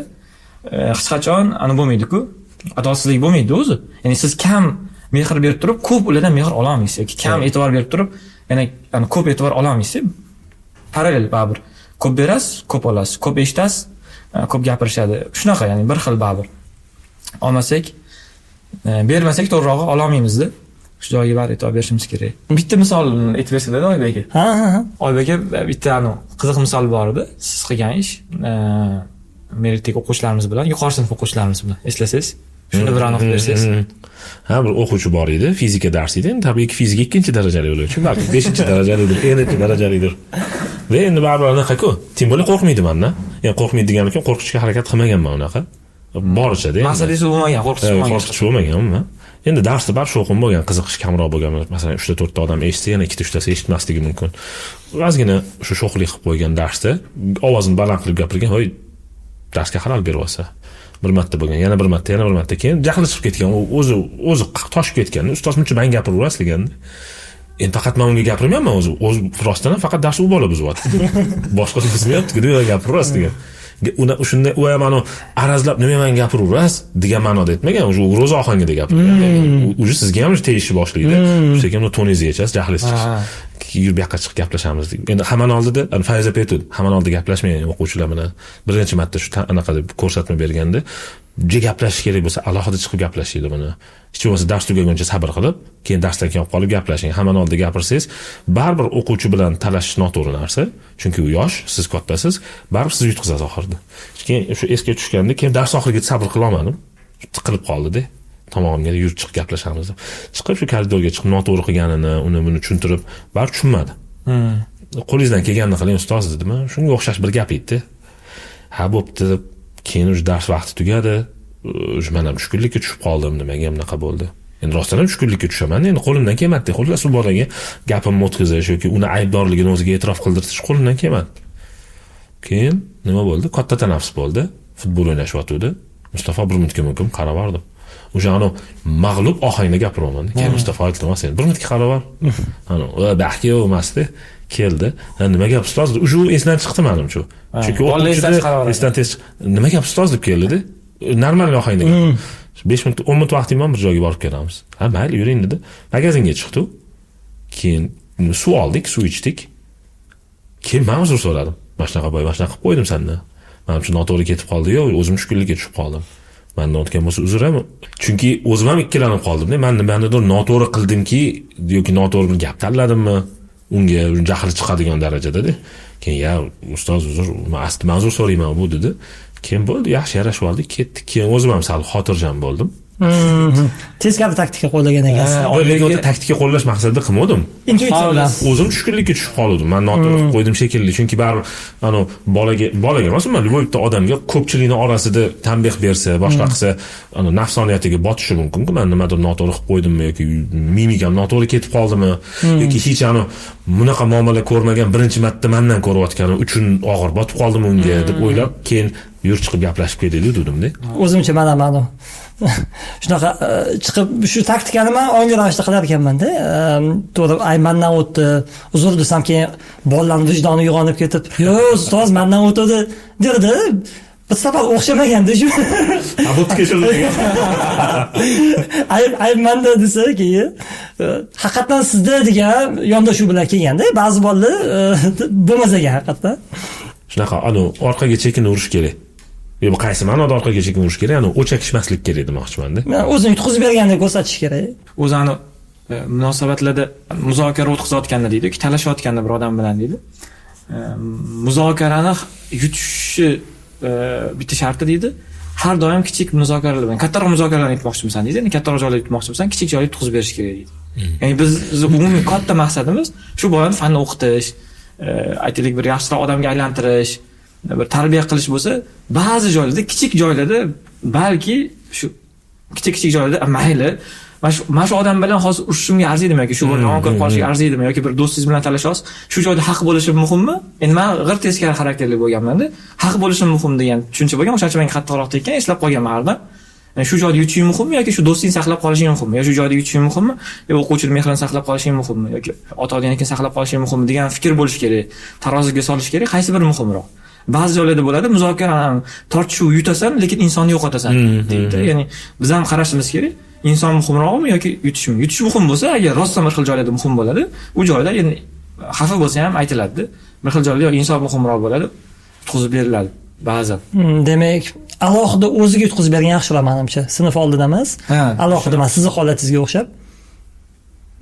Hech qachon ana bo'lmaydi-ku. Adolatsizlik bo'lmaydi o'zi. Ya'ni siz kam mehr berib turib, ko'p ulardan mehr ola olmaysiz yoki kam e'tibor berib turib, yana ko'p e'tibor ola olmaysiz. Parallel baribir. Ko'p berasiz, ko'p olasiz, ko'p eshitasiz, ko'p gapirishadi. Shunaqa, ya'ni bir xil baribir. Olmasak, bermasak to'g'rirog'i ola olmaymizda. Shu joyga baribir e'tibor berishimiz kerak. Bitta misol aytib bersangiz, Oybek aka. Ha. Oybek aka, bitta qiziq misol bor edi. Siz qilgan ish, Meritdagi o'quvchilarimiz bilan, yuqori sinf o'quvchilarimiz bilan eslasangiz, shuni bir aniq bersangiz. Ha, bir o'quvchi bor edi, fizika darsi edi. Endi tabiiyki fizika ikkinchi darajali bo'lishi uchun, balki beshinchi darajalidir, n darajalidir. Va endi baribir anaqa-ku, тем более qo'rqmaydi mandan. Ya'ni qo'rqmaydi deganim uchun qo'rqitishga harakat qilmaganman unaqa. Boricha-da. Maqsadingiz bo'lmagan, qo'rqitish bo'lmagan. Qo'rqitish bo'lmagan umuman. Endi darsda baribir shovqin bo'lgan, qiziqish kamroq bo'lgan. Masalan, 3 ta 4 ta odam eshitsa, yana 2 ta 3 tasi eshitmasligi mumkin. Ozgina shu sho'xlik qilib qo'ygan darsda ovozini baland qilib gapirgan, "Hoy, darsga xalal beryapsa." Bir marta bo'lgan, yana bir marta, yana bir marta, keyin jahli chiqib ketgan, u o'zi toshib ketgan. Ustoz muncha man gapiraverasiz deganda. Endi faqat men unga gapirmayapman o'zi, o'zi rostdan ham faqat darsni u bola buzyapti. Boshqa buzmayapti, nima gapiraverasiz degan. Uni shunda u ham anu arazlab nima man gapiraverasiz degan ma'noda aytmagan, уже угроза ohangida gapirgan. Уже sizga ham tegishni boshlaydi. Sekin toningizni yechasiz, jahlingiz chiqishi. Yur, bu yoqqa chiqib gaplashamiz. Endi hammani oldida, Fayz aka aytdi, hammani oldida gaplashmang o'quvchilar bilan. Birinchi marta shu anaqa deb ko'rsatma berganda, juda gaplashish kerak bo'lsa, alohida chiqib gaplashinglar buni. Hech bo'lmasa dars tugaguncha sabr qilib, keyin darsdan keyin olib qolib gaplashing. Hammani oldida gapirsangiz, baribir o'quvchi bilan talashish noto'g'ri narsa. Chunki u yosh, siz kattasiz, baribir siz yutqizasiz oxirida. Keyin shu esga tushganda, keyin dars oxirigacha sabr qila olmadim. Tiqilib qoldi-da. Tomog'imga yur, chiqib gaplashamiz deb. Chiqib shu koridorga chiqib noto'g'ri qilganini, uni buni tushuntirib, baribir tushunmadi. Qo'lingizdan kelganini qiling ustoz dedim. Shunga o'xshash bir gap aytdi. Ha, bo'pti deb, keyin уже dars vaqti tugadi. Уже men ham tushkunlikka tushib qoldim, nimaga bunaqa bo'ldi. Endi rostdan ham tushkunlikka tushaman, endi qo'limdan kelmadi. Xullas, u bolaga gapimni o'tkazish yoki uni aybdorligini o'ziga e'tirof qildirtish qo'limdan kelmadi. Keyin nima bo'ldi? Katta tanaffus bo'ldi. Futbol o'ynashyotgandi. Mustafa, bir minutga mumkin qarab bordim. O'sha anu mag'lub ohangda gapiryapman. Keyin Mustafa, iltimos, endi bir minutga qarab bor. Anu, baxki emasdi. Keldi. Ha, nima gap ustoz? Уже u esdan chiqdi manimcha. Chunki Bolalar esdan chiqarib esdan tez nima gap ustoz deb keldida. Normal ohangda gapirdi. 5 minut, 10 minut vaqting bor, bir joyga borib kelamiz. Ha, mayli, yuring dedi. Magazinga chiqdi. Keyin suv oldik, suv ichdik. Keyin man uzr so'radim. Mana shunaqa boy, mana shunaqa qilib qo'ydim sendan. Manimcha noto'g'ri ketib qoldi, yo'q, o'zim tushkunlikka tushib qoldim. Mandan o'tgan bo'lsa uzr ham, chunki o'zim ham ikkilanib qoldim-da. Man nimanidir noto'g'ri qildimki yoki noto'g'ri bir gap tanladimmi? Unga jahli chiqadigan darajada-da. Keyin ya ustoz uzr, man asli man uzr so'rayman bu dedi. Keyin bo'ldi, yaxshi yarashib oldik, ketdik. Keyin o'zim ham sal xotirjam bo'ldim. Teskari taktika qo'llagan ekansiz. Lekin o'ta taktika qo'llash maqsadida qilmadim. Intuitsiya bilan. O'zim tushkunlikka tushib qoldim. Man noto'g'ri qilib qo'ydim shekilli, chunki baribir anu bolaga emas, umuman любой bitta odamga ko'pchilikni orasida tanbeh bersa, boshqa qilsa, anu nafsoniyatiga botishi mumkin-ku. Man nimadir noto'g'ri qilib qo'ydimmi yoki mimikam noto'g'ri ketib qoldimi yoki hech anu bunaqa muomala ko'rmagan, birinchi marta mandan ko'rayotgani uchun og'ir botib qoldimi unga deb o'ylab, keyin yur, chiqib gaplashib kelaylik dedim-da. O'zimcha man ham anu shunaqa chiqib shu taktikani man ongli ravishda qilar ekanman-da. To'g'ri, ay mandan o'tdi, uzr desam, keyin bolalarni vijdoni uyg'onib ketib, yo'q ustoz mandan o'tdi derdi. Bir safar o'xshamaganda shu. Ha, bo'pti, kechirdim. Ayb manda desa, keyin haqiqatdan sizda degan yondashuv bilan kelganda ba'zi bolalar bo'lmas ekan haqiqatdan. Shunaqa anu orqaga chekinib urish kerak. Yo, bu qaysi ma'noda orqaga chekinib urish kerak? Anu o'chakishmaslik kerak demoqchimanda. Man o'zini yutqizib bergandek ko'rsatish kerak. O'zani munosabatlarda muzokara o'tkazayotganda deydi yoki talashayotganda bir odam bilan deydi. Muzokarani yutishi bitta sharti deydi. Har doim kichik muzokaralar bilan kattaroq muzokaralarni yutmoqchimisan deydi. Ya'ni kattaroq joylar yutmoqchimisan, kichik joyda yutqizib berish kerak deydi. Ya'ni biz umumiy katta maqsadimiz shu bolani fanni o'qitish, aytaylik, bir yaxshiroq odamga aylantirish, bir tarbiya qilish bo'lsa, ba'zi joylarda, kichik joylarda, balki shu kichik kichik joylarda mayli, mana shu odam bilan hozir urushishimga arziydimi yoki shu bir yomon ko'rib qolishiga arziydimi yoki bir do'stingiz bilan talashyapsiz, shu joyda haq bo'lishi muhimmi? Endi man g'ir teskari xarakterli bo'lganmanda, haq bo'lishim muhim degan tushuncha bo'lgan, o'shaning uchun menga qattiqroq tekkan, eslab qolganman har doim. Yani shu joyda yutishing muhimmi yoki shu do'stingni saqlab qolishing muhimmi yoki shu joyda yutishing muhimmi yo o'quvchini mehrini saqlab qolishing muhimmi yoki ota onanikini saqlab qolishing muhimmi degan fikr bo'lishi kerak, taroziga solish kerak, qaysi biri muhimroq. Ba'zi joylarda bo'ladi muzokara, tortishuv, yutasan, lekin insonni yo'qotasan deydi. Ya'ni biz ham qarashimiz kerak, inson muhimroqmi yoki yutishmi. Yutish muhim bo'lsa, agar rostdan bir xil joylarda muhim bo'ladi, u joyda endi xafa bo'lsa ham aytiladi. Bir xil joylarda inson muhimroq bo'ladi, yutqizib beriladi ba'zan. Demak, alohida o'ziga yutqizib bergan yaxshiroq manimcha, sinf oldida emas, alohida, man sizni holatingizga o'xshab.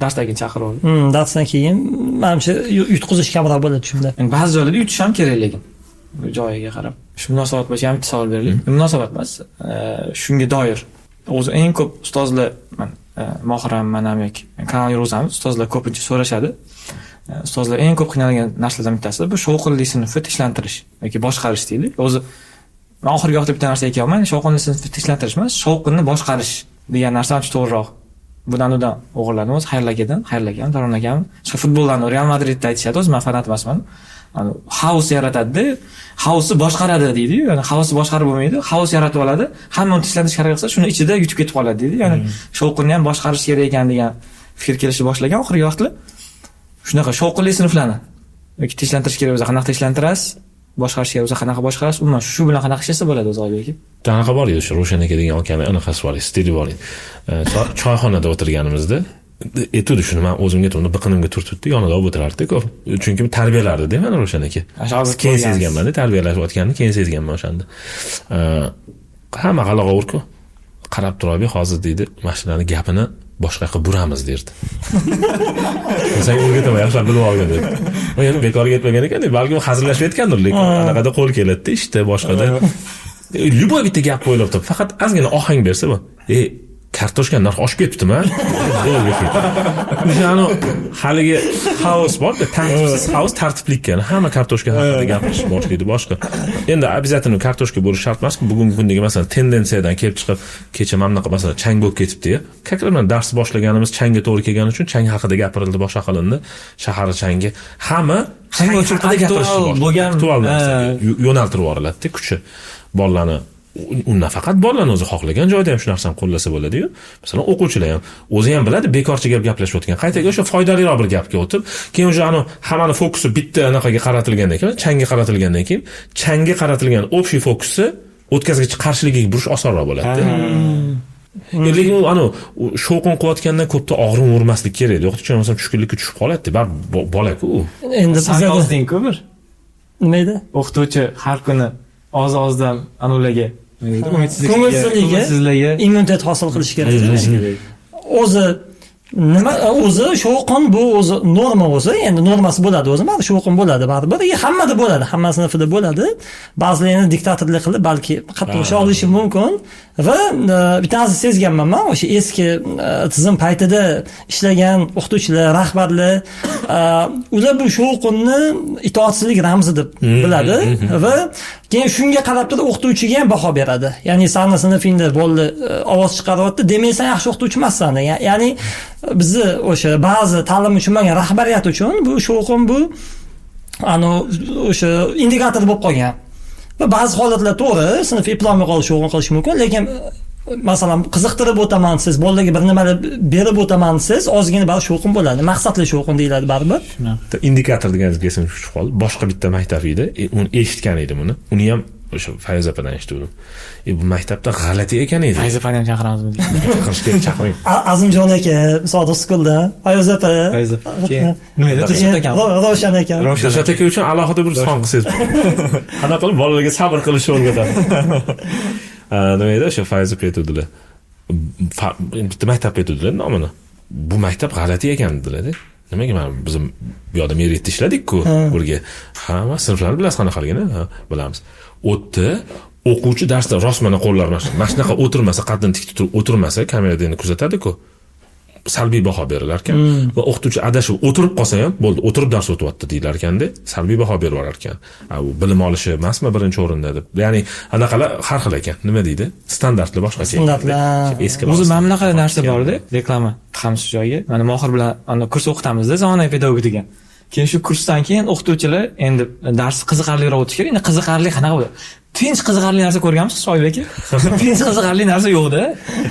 Darsdan keyin chaqirib olib. Darsdan keyin manimcha yutqizish kamroq bo'ladi shunda. Endi ba'zi joylarda yutish ham kerak lekin. Joyiga qarab. Shu munosabat bo'yicha ham bitta savol beraylik. Munosabat emas, shunga doir. O'zi eng ko'p ustozlar, man Mohir ham, man ham yoki kanal yurg'izamiz, ustozlar ko'pincha so'rashadi. Ustozlar eng ko'p qiynalgan narsalardan bittasi bu shovqinli sinfni tinchlantirish yoki boshqarish deydi. O'zi man oxirgi vaqtda bitta narsa aytyapman, shovqinli sinfni tinchlantirish emas, shovqinni boshqarish degan narsa ancha to'g'riroq. Budan udan o'g'irladim o'zi Xayrul akadan, Xayrul akam, Daron akam. Shu futboldan Real Madridda aytishadi, o'zi man fanat emasman. Xaos yaratadi, xaosni boshqaradi deydi-yu, ya'ni xaosni boshqarib bo'lmaydi, xaos yaratib oladi, hamma uni tinchlantirishga harakat qilsa, shuni ichida yutib ketib qoladi deydi. Ya'ni shovqinni ham boshqarish kerak ekan degan fikr kelishni boshlagan oxirgi vaqtlar. Shunaqa shovqinli sinflarni yoki tinchlantirish kerak bo'lsa qanaqa tinchlantirasiz, boshqarish kerak bo'lsa qanaqa boshqarasiz, umuman shu bilan qanaqa ishlasa bo'ladi o'zi Oybek aka? Anaqa bor edi, o'sha Ro'shan aka degan akani anaqasi bor edi, stili bor edi. Choyxonada o'tirganimizda aytuvdi shuni, man o'zimga turdi, biqinimga turtibdi, yonida olib o'tirardi ko'p. Chunki tarbiyalardi-da mani Ro'shan aka. Hozir keyin sezganman-da, tarbiyalayotganini keyin sezganman o'shanda. Hamma g'alag'ovur-ku. Qarab turaylik hozir deydi, mashinani gapini boshqa yoqqa buramiz derdi. Sen o'rgataman, yaxshilab bilib olgin dedi. U endi bekorga aytmagan ekan, balki u hazillashib aytgandir, lekin anaqada qo'l keladi-da, ishda, boshqada. Любой bitta gap o'ylab top, faqat ozgina ohang bersa bu. Kartoshka narxi oshib ketibdimi? Bo'ldi. O'sha haligi xaos bor-da, tartibsiz xaos tartiblikka. Hamma kartoshka haqida gapirish boshlaydi, boshqa. Endi обязательно kartoshka bo'lishi shart emas. Bugungi kundagi masalan tendensiyadan kelib chiqib, kecha mana bunaqa masalan chang bo'lib ketibdi-ya. Как раз dars boshlaganimiz changga to'g'ri kelgani uchun chang haqida gapirildi, boshqa qilindi. Shahar changi. Hamma chang uchun haqida gapirishni boshladi. Bo'lgan Aktual narsa yo'naltirib yuboriladi-da kuchi. Bolalarni undan faqat bolalarni o'zi xohlagan joyda ham shu narsani qo'llasa bo'ladi-yu. Masalan, o'quvchilar ham o'zi ham biladi bekorchi gap gaplashayotgan. Qaytaga o'sha foydaliroq bir gapga o'tib, keyin o'sha anu hammani fokusi bitta anaqaga qaratilgandan keyin, changga qaratilgandan keyin, changga qaratilgan общий fokusi o'tkazgich qarshiligiga burish osonroq bo'ladi. Lekin u anu shovqin qilayotgandan ko'pda og'rim urmaslik kerak. Yo'q, masalan, tushkunlikka tushib qoladi. Baribir bola-ku u. Endi San bizada yozding-ku bir. Nima edi? O'qituvchi har kuni oz-ozdan anularga ko'ngilsizligiga immunitet hosil qilish kerak. O'zi nima, o'zi shovqin bu o'zi norma, o'zi endi normasi bo'ladi, o'zi mana shovqin bo'ladi baribir, hammada bo'ladi, hamma sinfida bo'ladi. Ba'zilar endi diktatorlik qilib balki qattiq usha olishi mumkin. Va bitta narsa sezganman man, o'sha eski tizim paytida ishlagan o'qituvchilar, rahbarlar, ular bu shovqinni itoatsizlik ramzi deb biladi va keyin shunga qarab turib o'qituvchiga ham baho beradi. Ya'ni sani sinfingda bolalar ovoz chiqaryapti, demak sen yaxshi o'qituvchi emassan. Ya'ni bizni o'sha ba'zi ta'limni tushunmagan rahbariyat uchun bu shovqin bu o'sha indikator bo'lib qolgan. Va ba'zi holatlar to'g'ri, sinf eplolmay qolish, shovqin qilish mumkin, lekin masalan qiziqtirib o'taman siz, bolalarga bir nimalar berib o'taman siz, ozgina baribir shovqin bo'ladi. Maqsadli shovqin deyiladi baribir. Indikator deganingizga esimga tushib qoldi. Boshqa bitta maktab edi, uni eshitgan edim uni. Uni ham o'sha Fayoz opadan eshitgandim. Bu maktabda g'alati ekan edi. Fayoz opani ham chaqiramizmi? Chaqirish kerak, chaqiring. Azimjon aka, Sodiq Schoolda, Fayoz opa. Fayoz opa. Keyin nima edi? Dilshod akam. Ravshan aka. Dilshod aka uchun alohida bir son qilsangiz. Qanaqa qilib bolalarga sabr qilishni o'rgatadi. Nima edi o'sha Fayoz opa aytuvdilar. Bitta maktab aytuvdilar nomini. Bu maktab g'alati ekan dedilar. Nimaga mana biz bu yoqda Meritda ishladik-ku birga. Ha, sinflarni bilasiz qanaqaligini? Ha, bilamiz. O'tdi, o'quvchi darsda rost mana qo'llari mana shunaqa o'tirmasa, qaddini tik tutib o'tirmasa, kamerada endi kuzatadi-ku. Salbiy baho berilar ekan. Va o'qituvchi adashib o'tirib qolsa ham bo'ldi, o'tirib dars o'tyapti deyilar ekanda, salbiy baho berib yuborar ekan. U bilim olishi emasmi birinchi o'rinda deb. Ya'ni anaqalar har xil ekan. Nima deydi? Standartlar boshqacha. Standartlar. Eski o'zi mana bunaqa narsa bor-da, reklama ham shu joyga. Mana Mohir bilan ana kurs o'qitamizda, zamonaviy pedagogika degan. Keyin shu kursdan keyin o'qituvchilar endi dars qiziqarliroq o'tish kerak. Endi qiziqarli qanaqa bo'ladi? Tinch qiziqarli narsa ko'rganmisiz, Shoibek aka? Tinch qiziqarli narsa yo'q-da.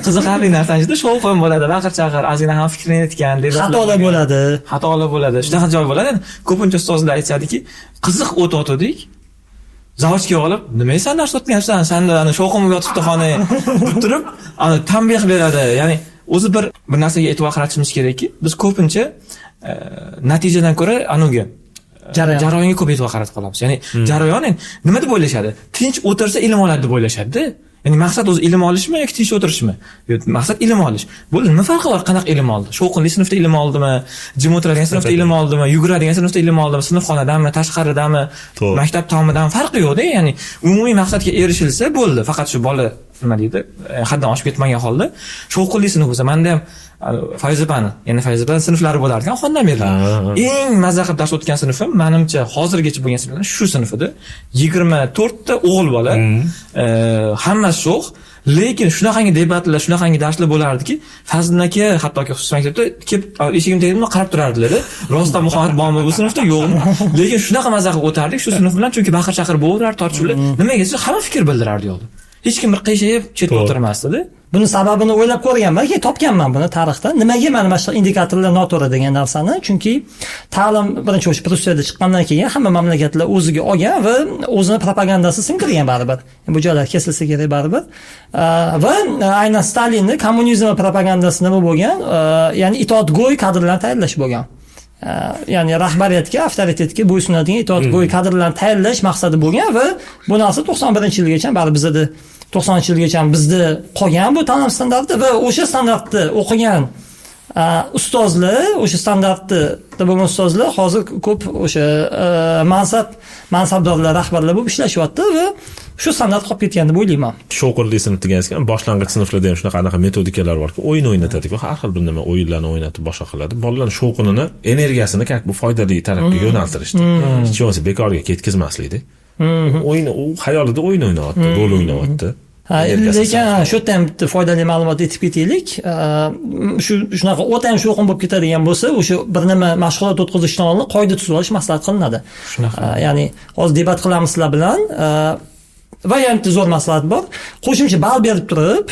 Qiziqarli narsani ichida shovqin bo'ladi, baqir-chaqir, ozgina ham fikrini aytgan, xatolar bo'ladi. Xatolar bo'ladi. Shunaqa joy bo'ladi. Endi ko'pincha ustozlar aytishadiki, qiziq o'tayotgandik. Zavchga olib, nima sen dars o'tmayapsan? Senda ana shovqin yotibdi xona deb turib, ana tanbeh beradi. Ya'ni o'zi bir narsaga e'tibor qaratishimiz kerakki, biz ko'pincha natijadan ko'ra anuga jarayonga ko'p e'tibor qaratib qolamiz. Ya'ni jarayon endi nima deb o'ylashadi? Tinch o'tirsa ilm oladi deb o'ylashadi-da. Ya'ni maqsad o'zi ilm olishmi yoki tinch o'tirishmi? Yo'q, maqsad ilm olish. Bo'ldi, nima farqi bor? Qanaqa ilm oldi? Shovqinli sinfda ilm oldimi? Jim o'tiradigan sinfda ilm oldimi? Yuguradigan sinfda ilm oldimi? Sinfxonadami, tashqaridami, maktab tomidami farqi yo'q-da. Ya'ni umumiy maqsadga erishilsa bo'ldi. Faqat shu bola nima deydi, haddan oshib ketmagan holda shovqinli sinf bo'lsa, menda ham Fayzapani, ya'ni Fayzapani sinflari bo'lar ekan, xondan beriladi. Eng mazza qilib dars o'tgan sinfim, menimcha hozirgacha bo'lgan sinflardan shu sinf edi. 24 ta o'g'il bola, hammasi sho'x, lekin shunaqangi debatlar, shunaqangi darslar bo'lardiki, Fazliddin aka hattoki xususiy maktabda kelib eshigim tagida qarab turardilar. Rostdan Muhammad bormi bu sinfda, yo'qmi? Lekin shunaqa mazza qilib o'tardik shu sinf bilan, chunki baqir-chaqir bo'laverardi, tortishuvlar. Nimaga desa, hamma fikr bildirardi yo'qda. Hech kim bir qiyshayib chetda o'tirmasdi. Buni sababini o'ylab ko'rganman, keyin topganman buni tarixda. Nimaga mana shu indikatorlar noto'g'ri degan narsani? Chunki ta'lim birinchi o'sha Prussiyada chiqqandan keyin hamma mamlakatlar o'ziga olgan va o'zini propagandasi singdirgan baribir. Bu joylar kesilsa kerak baribir. Va aynan Stalinni kommunizm propagandasi nima bo'lgan? Ya'ni itoatgo'y kadrlarni tayyorlash bo'lgan. Ya'ni rahbariyatga, avtoritetga bo'ysunadigan itoatgo'y kadrlarni tayyorlash maqsadi bo'lgan va bu narsa 91-yilgacha baribir bizda 90-yilgacha bizda qolgan bu ta'lim standarti va o'sha standartni o'qigan ustozlar, o'sha standartda bo'lgan ustozlar hozir ko'p o'sha mansabdorlar, rahbarlar bo'lib ishlashyapti va shu standart qolib ketgan deb o'ylayman. Shovqinli sinf deganingizga, boshlang'ich sinflarda ham shunaqa anaqa metodikalar borki, o'yin o'ynatadi-ku, har xil bir nima o'yinlarni o'ynatib boshqa qiladi. Bolalarning shovqinini, energiyasini как bu foydali tarafga yo'naltirishdi. Hech bo'lmasa bekorga ketkazmaslikda. O'yin, u xayolida o'yin o'ynayapti, rol o'ynayapti. Lekin shu yerda ham bitta foydali ma'lumot aytib ketaylik. Shu shunaqa o'ta ham shovqin bo'lib ketadigan bo'lsa, o'sha bir nima mashg'ulot o'tkazishdan oldin qoida tuzib olish maslahat qilinadi. Shunaqa. Ya'ni hozir debat qilamiz sizlar bilan va yana bitta zo'r maslahat bor. Qo'shimcha ball berib turib,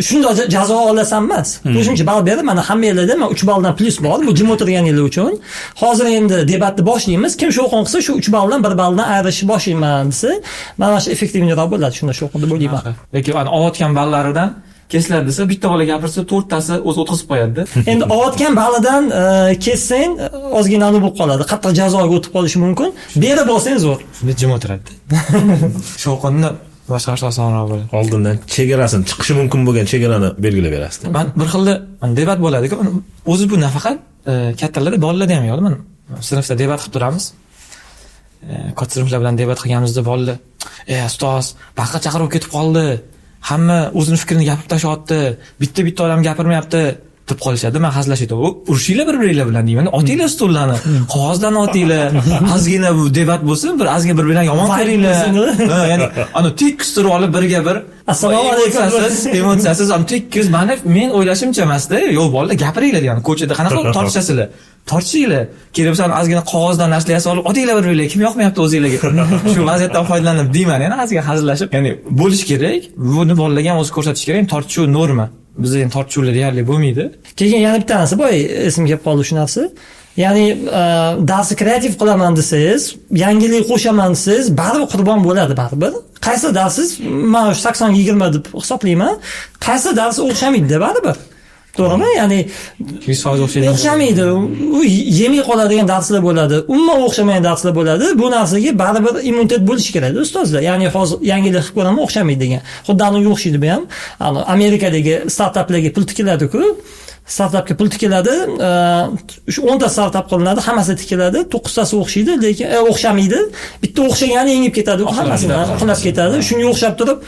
shundoq jazo olasan emas. Qo'shimcha ball berib, mana hammanglarda mana 3 balldan plyus bor, bu jim o'tirganinglar uchun. Hozir endi debatni boshlaymiz. Kim shovqin qilsa, shu 3 balldan 1 balldan ayirishni boshlayman desa, mana shu эффективный roq bo'ladi shunda shovqin deb o'ylayman. Lekin ana olayotgan ballaridan kesiladi desa, bitta bola gapirsa, to'rttasi o'zi o'tkazib qo'yadi. Endi olayotgan ballidan kessang, ozgina anavi bo'lib qoladi. Qattiq jazoga o'tib qolishi mumkin. Berib olsang zo'r. Shunda jim o'tiradi. Shovqinni boshqarish osonroq bo'ladi. Oldindan chegarasini, chiqishi mumkin bo'lgan chegarani belgilab berasiz. Man bir xilda mana debat bo'ladi-ku, mana o'zi bu nafaqat kattalarda, bolalarda ham yo'q. Mana sinfda debat qilib turamiz. Katta sinflar bilan debat qilganimizda bolalar, ustoz, baqir chaqir bo'lib ketib qoldi. Hamma o'zini fikrini gapirib tashlayapti. Bitta-bitta odam gapirmayapti deb qolishadi. Men hazillashib aytaman, urushinglar bir-biringlar bilan deyman. Otinglar stullarni, qog'ozlarni otinglar. Ozgina bu debat bo'lsin, bir ozgina bir-biringlarni yomon ko'ringlar. Ha, ya'ni ana tekis turib olib birga bir Assalomu alaykum. Emotsiyasiz, emotsiyasiz, ana tekis mani men o'ylashimcha emasda, yo'q bolalar gapiringlar ya'ni ko'chada qanaqa tortishasizlar? Tortishinglar. Kerak bo'lsa ozgina qog'ozdan narsalar yasab olib, otinglar bir-biringlarga, kim yoqmayapti o'zinglarga? Shu vaziyatdan foydalanib deyman, ya'ni ozgina hazillashib, ya'ni bo'lish kerak. Buni bolalarga ham o'zi ko'rsatish kerak. Tortishuv norma. Bizda endi tortishuvlar deyarli bo'lmaydi. Keyin yana bitta narsa boya esimga kelib qoldi shu narsa. Ya'ni darsni kreativ qilaman desangiz, yangilik qo'shaman desangiz, baribir qurbon bo'ladi baribir. Qaysi darsingiz, man shu 80-20 deb hisoblayman, qaysi dars o'xshamaydi baribir. To'g'rimi? Ya'ni 100% o'xshaydi. O'xshamaydi. U yemay qoladigan darslar bo'ladi. Umuman o'xshamagan darslar bo'ladi. Bu narsaga baribir immunitet bo'lishi kerak ustozlar. Ya'ni hozir yangilik qilib ko'raman, o'xshamaydi degan. Xuddi unga o'xshaydi bu ham. Ani Amerikadagi startaplarga pul tikiladi-ku. Startapga pul tikiladi, shu 10 ta startap qilinadi, hammasi tikiladi, 9 tasi o'xshaydi, lekin o'xshamaydi. Bitta o'xshagani yengib ketadi, hammasini uxlab ketadi. Shunga o'xshab turib,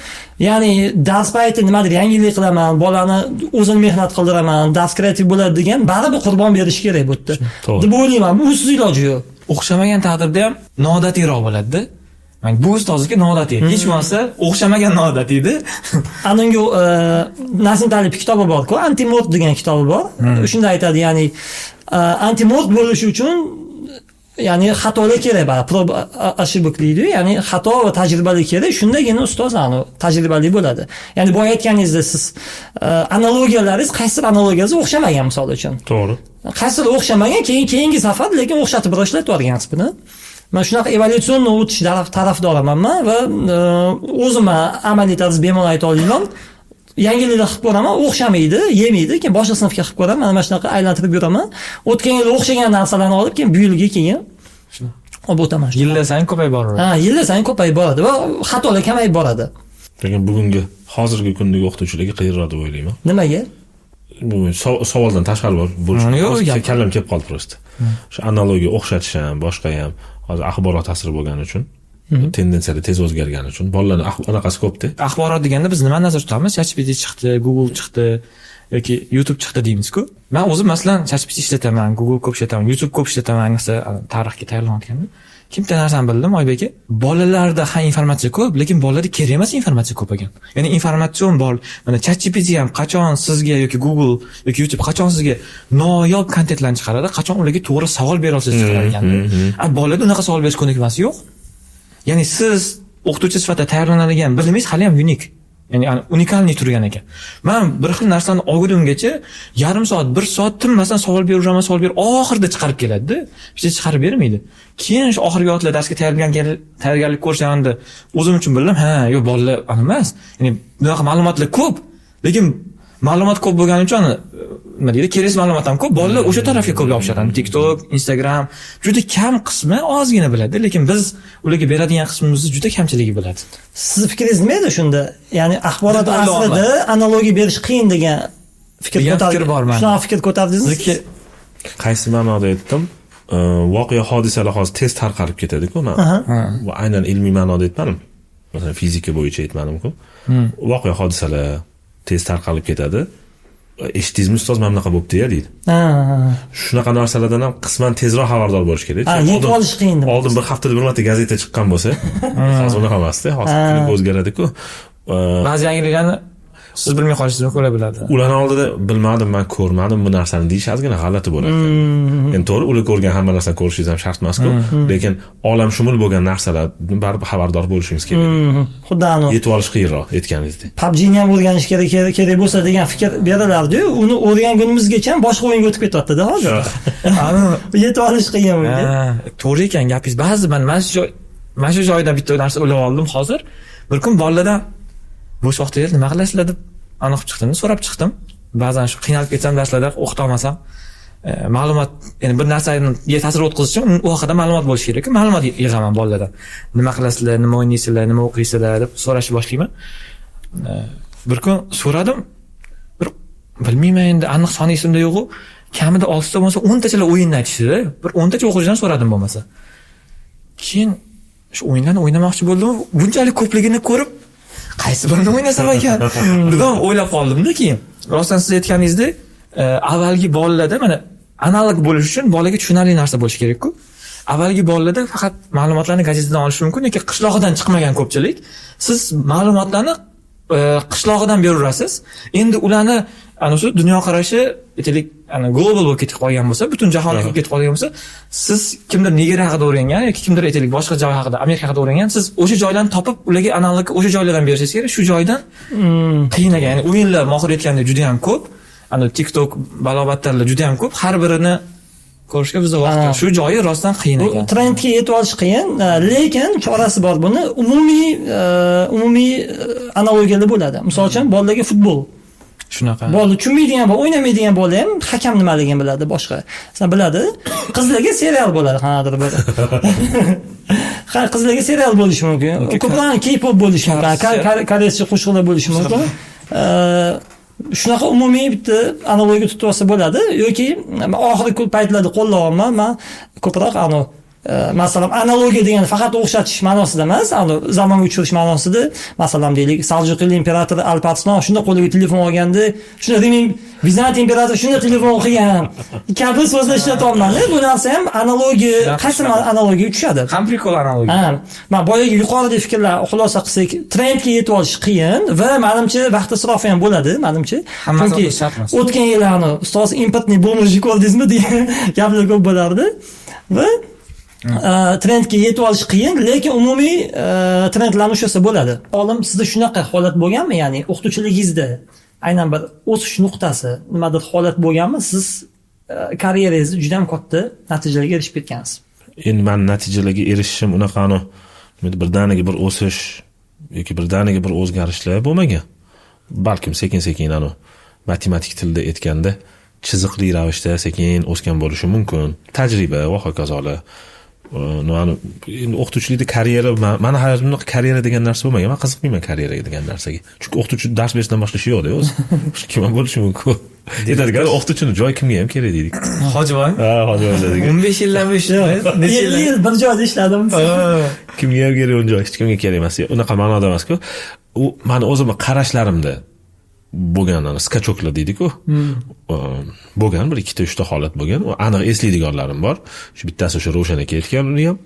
ya'ni dars payti nimadir yangilik qilaman, bolani o'zini mehnat qildiraman, dars kreativ bo'ladi degan baribir qurbon berish kerak bu yerda. Deb o'ylayman. Busiz iloji yo'q. O'xshamagan taqdirda ham noodatiyroq bo'ladi-da. Yani bu ustozniki noodatiy. Hech bo'lmasa o'xshamagan noodatiydi. Ana unga Nassim Taleb kitobi bor-ku, Antimod degan kitobi bor. Shunda aytadi, ya'ni antimod bo'lish uchun ya'ni xatolar kerak baribir, проб ошибок deydi, ya'ni xato va tajribali kerak, shundagina ustoz tajribali bo'ladi. Ya'ni boya aytganingizdek siz analogiyalaringiz, qaysidir analogiyangiz o'xshamagan misol uchun. To'g'ri. Qaysidir o'xshamagan, keyin keyingi safar lekin o'xshatib bir ishlatib yuborgansiz buni. Man shunaqa evolyutsion o'tish tarafdoriman man va o'zim amaliy tarzda bemalol ayta olaman. Yangiliklar qilib ko'raman, o'xshamaydi, yemaydi, keyin boshqa sinfga qilib ko'raman, mana shunaqa aylantirib yuraman. O'tgan yil o'xshagan narsalarni olib, keyin bu yilga keyin olib o'taman. Yillar sayin ko'payib boraveradi. Ha, yillar sayin ko'payib boradi va xatolar kamayib boradi. Lekin bugungi Hozirgi kundagi o'qituvchilarga qiyinroq deb o'ylayman. Nimaga? Bu savoldan tashqari bo'lishi Yo'q, hozir gap. Kallam kelib qoldi просто. Shu analogiya o'xshatish ham, boshqa ham, hozir axborot asri bo'lgani uchun, tendensiyalar tez o'zgargani uchun bolalarni anaqasi ko'pda. Axborot deganda biz nimani nazarda tutamiz? ChatGPT chiqdi, Google chiqdi yoki YouTube chiqdi deymiz-ku. Man o'zim, masalan, ChatGPT ishlataman, Google ko'p ishlataman, YouTube ko'p ishlataman, ayniqsa tarixga tayyorlanayotganda. Kim bitta narsani bildim, Oybek aka, bolalarda ha informatsiya ko'p, lekin bolalarda kerak emas informatsiya ko'p ekan. Ya'ni informatsion bor. Mana ChatGPT ham qachon sizga yoki Google yoki YouTube qachon sizga noyob kontentlarni chiqaradi, qachon ularga to'g'ri savol bera olsangiz chiqarar ekan. A bolada unaqa savol berish ko'nikmasi yo'q. Ya'ni siz o'qituvchi sifatida tayyorlanadigan bilimingiz hali ham unik. Ya'ni уникальный turgan ekan. Man bir xil narsani olgunimgacha yarim soat, bir soat tinmasdan savol beraveraman, savol berib, oxirida chiqarib keladi-da. Hech chiqarib bermaydi. Keyin shu oxirgi vaqtlar darsga tayyorgarlik ko'rishganda o'zim uchun bildim, ha, yo'q, bolalar ana emas. Ya'ni bunaqa ma'lumotlar ko'p, lekin ma'lumot ko'p bo'lgani uchun, nima deydi, kerakli ma'lumot ham ko'p, bolalar o'sha tarafga ko'p yopishadi. TikTok, Instagram juda kam qismi ozgina biladi, lekin biz ularga beradigan qismimizni juda kamchiligi biladi. Sizni fikringiz nima edi shunda? Ya'ni axborot Deb o'ylayapman. asrida analogiya berish qiyin degan fikr Degan ko'tar- fikr bor menda. Shunaqa fikr ko'tardingizmi? Sizniki Qaysi ma'noda aytdim? Voqea hodisalar hozir tez tarqalib ketadi-ku. Man bu aynan ilmiy ma'noda aytmadim. Masalan, fizika bo'yicha aytmadim-ku. Voqea hodisalar tez tarqalib ketadi. Eshitdingizmi, ustoz, mana bunaqa bo'libdi-ya deydi. Shunaqa narsalardan ham qisman tezroq xabardor bo'lish kerak. Ha, Chunki yetib olish qiyin deb. Oldin bir haftada bir marta gazeta chiqqan bo'lsa, hozir unaqa emasda. Hozir kunlik o'zgaradi-ku. Ba'zi yangiliklarni siz bilmay qolishingiz mumkin, ular biladi. Ularni oldida bilmadim, man ko'rmadim bu narsani deyish ozgina g'alati bo'ladi. Endi to'g'ri, ular ko'rgan hamma narsani ko'rishingiz ham shart emas-ku, lekin olamshumul bo'lgan narsalardan baribir xabardor bo'lishingiz kerak. Xuddi anavi Yetib olish qiyinroq aytganingizdek. PUBG'ni ham o'rganish kerak bo'lsa degan fikr berilardi-yu, uni o'rgangunimizgacha ham boshqa o'yinga o'tib ketyapti-da hozir. Yetib olish qiyin unga. Ha, to'g'ri ekan gapingiz. Ba'zi man mana shu joyda bitta narsa o'ylab oldim hozir. Bir kun bolalardan bo'sh vaqtingizda nima qilasizlar deb aniq chiqdim, so'rab chiqdim. Ba'zan shu qiynalib ketsam darslarda o'qita olmasam, ma'lumot, ya'ni bir narsaga ta'sir o'tkazish uchun u haqida ma'lumot bo'lishi kerak. Ma'lumot yig'aman bolalardan. Nima qilasizlar, nima o'ynaysizlar, nima o'qiysizlar deb so'rashni boshlayman. Bir kun so'radim. Bir bilmayman endi, aniq soni esimda yo'q-u. Kamida 6 ta bo'lmasa 10 tachalar o'yinni aytishdi. Bir 10 tacha o'quvchidan so'radim bo'lmasa. Keyin shu o'yinlarni o'ynamoqchi bo'ldim. Bunchalik ko'pligini ko'rib, qaysi birini o'ynasam ekan dedim, o'ylab qoldimda keyin. Rostdan siz aytganingizdek, avvalgi bolalarda mana analog bo'lish uchun bolaga tushunarli narsa bo'lishi kerak-ku. Avvalgi bolalarda faqat ma'lumotlarni gazetadan olish mumkin yoki qishlog'idan chiqmagan ko'pchilik. Siz ma'lumotlarni qishlog'idan beraverasiz. Endi ularni ana shu dunyoqarashi, aytaylik, ana global bo'lib ketib qolgan bo'lsa, butun jahonga kirib ketib qolgan bo'lsa, siz kimdir Nigeriya haqida o'rgangan yoki kimdir, aytaylik, boshqa joy haqida, Amerika haqida o'rgangan, siz o'sha joylarni topib, ularga analog o'sha joylardan berishingiz kerak. Shu joydan qiyin ekan. Ya'ni o'yinlar Mohir aytgandek juda ham ko'p. Ana TikTok balobatlarlar juda ham ko'p. Har birini ko'rishga bizda vaqt yo'q. Shu joyi rostdan qiyin Bu ekan. trendga yetib olish qiyin, lekin chorasi bor buni. Umumiy analogiyalar bo'ladi. Misol uchun, bolalarga futbol. Shunaqa. Bola tushunmaydigan, bola, o'ynamaydigan bola ham hakam nimaligini biladi, boshqa. Masalan, biladi. Qizlarga serial bo'ladi, qanaqadir bir. Ha, qizlarga serial bo'lishi mumkin. Ko'proq K-pop bo'lishi mumkin, koreyscha qo'shiqlar bo'lishi mumkin. Shunaqa umumiy bitta analogiya tutib olsa bo'ladi yoki oxirgi paytlarda qo'llayapman man ko'proq anu, masalan, analogiya degani faqat o'xshatish ma'nosida emas, anu zamonga uchirish ma'nosida. Masalan, deylik, Saljuqli imperator Alp Arslon shunda qo'liga telefon olganda, shunda Rim, Vizantiya imperatori shunda telefon qilgan kabi so'zlar ishlatyapman. Bu narsa ham analogiya, qaysi analogiyaga tushadi? Ham прикол analogiya. Ha, man boyagi yuqoridagi fikrlar xulosa qilsak, trendga yetib olish qiyin va manimcha vaqt isrofi ham bo'ladi, manimcha. Hammasi Chunki o'qish shart emas. O'tgan yillarni ustoz импортный бомж ko'rdingizmi degan gaplar ko'p bo'lardi va trendga yetib olish qiyin, lekin umumiy trendlarni ushlasa bo'ladi. Olim, sizda shunaqa holat bo'lganmi, ya'ni o'qituvchiligingizda aynan bir o'sish nuqtasi, nimadir holat bo'lganmi, siz karyerangizda juda ham katta natijalarga erishib ketgansiz? Endi man natijalarga erishishim unaqa birdaniga bir o'sish yoki birdaniga bir o'zgarishlar bo'lmagan. Balkim sekin-sekin, matematik tilda aytganda, chiziqli ravishda sekin o'sgan bo'lishi mumkin. Tajriba va hokazolar. Endi o'qituvchilikda karyera, mani hayotimda karyera degan narsa bo'lmagan. Man qiziqmayman karyeraga degan narsaga, chunki o'qituvchi dars berishdan boshqa ishi yo'qda o'zi. Kim ham bo'lishi mumkin, aytadigan o'qituvchini joyi kimga ham kerak deydik. Hojiboy. Ha, Hojiboy degan. 15 yildan beri necha 50 yil yil bir joyda ishladim. Kimga ham kerak uni joyi? Hech kimga kerak emas, unaqa ma'noda emasku. U mani o'zimni qarashlarimda bo'lgan ana скачок lar deydiku, bo'lgan bir ikkita uchta holat bo'lgan, u aniq eslaydiganlarim bor. Shu bittasi o'sha Ravshan aka aytgan, uni ham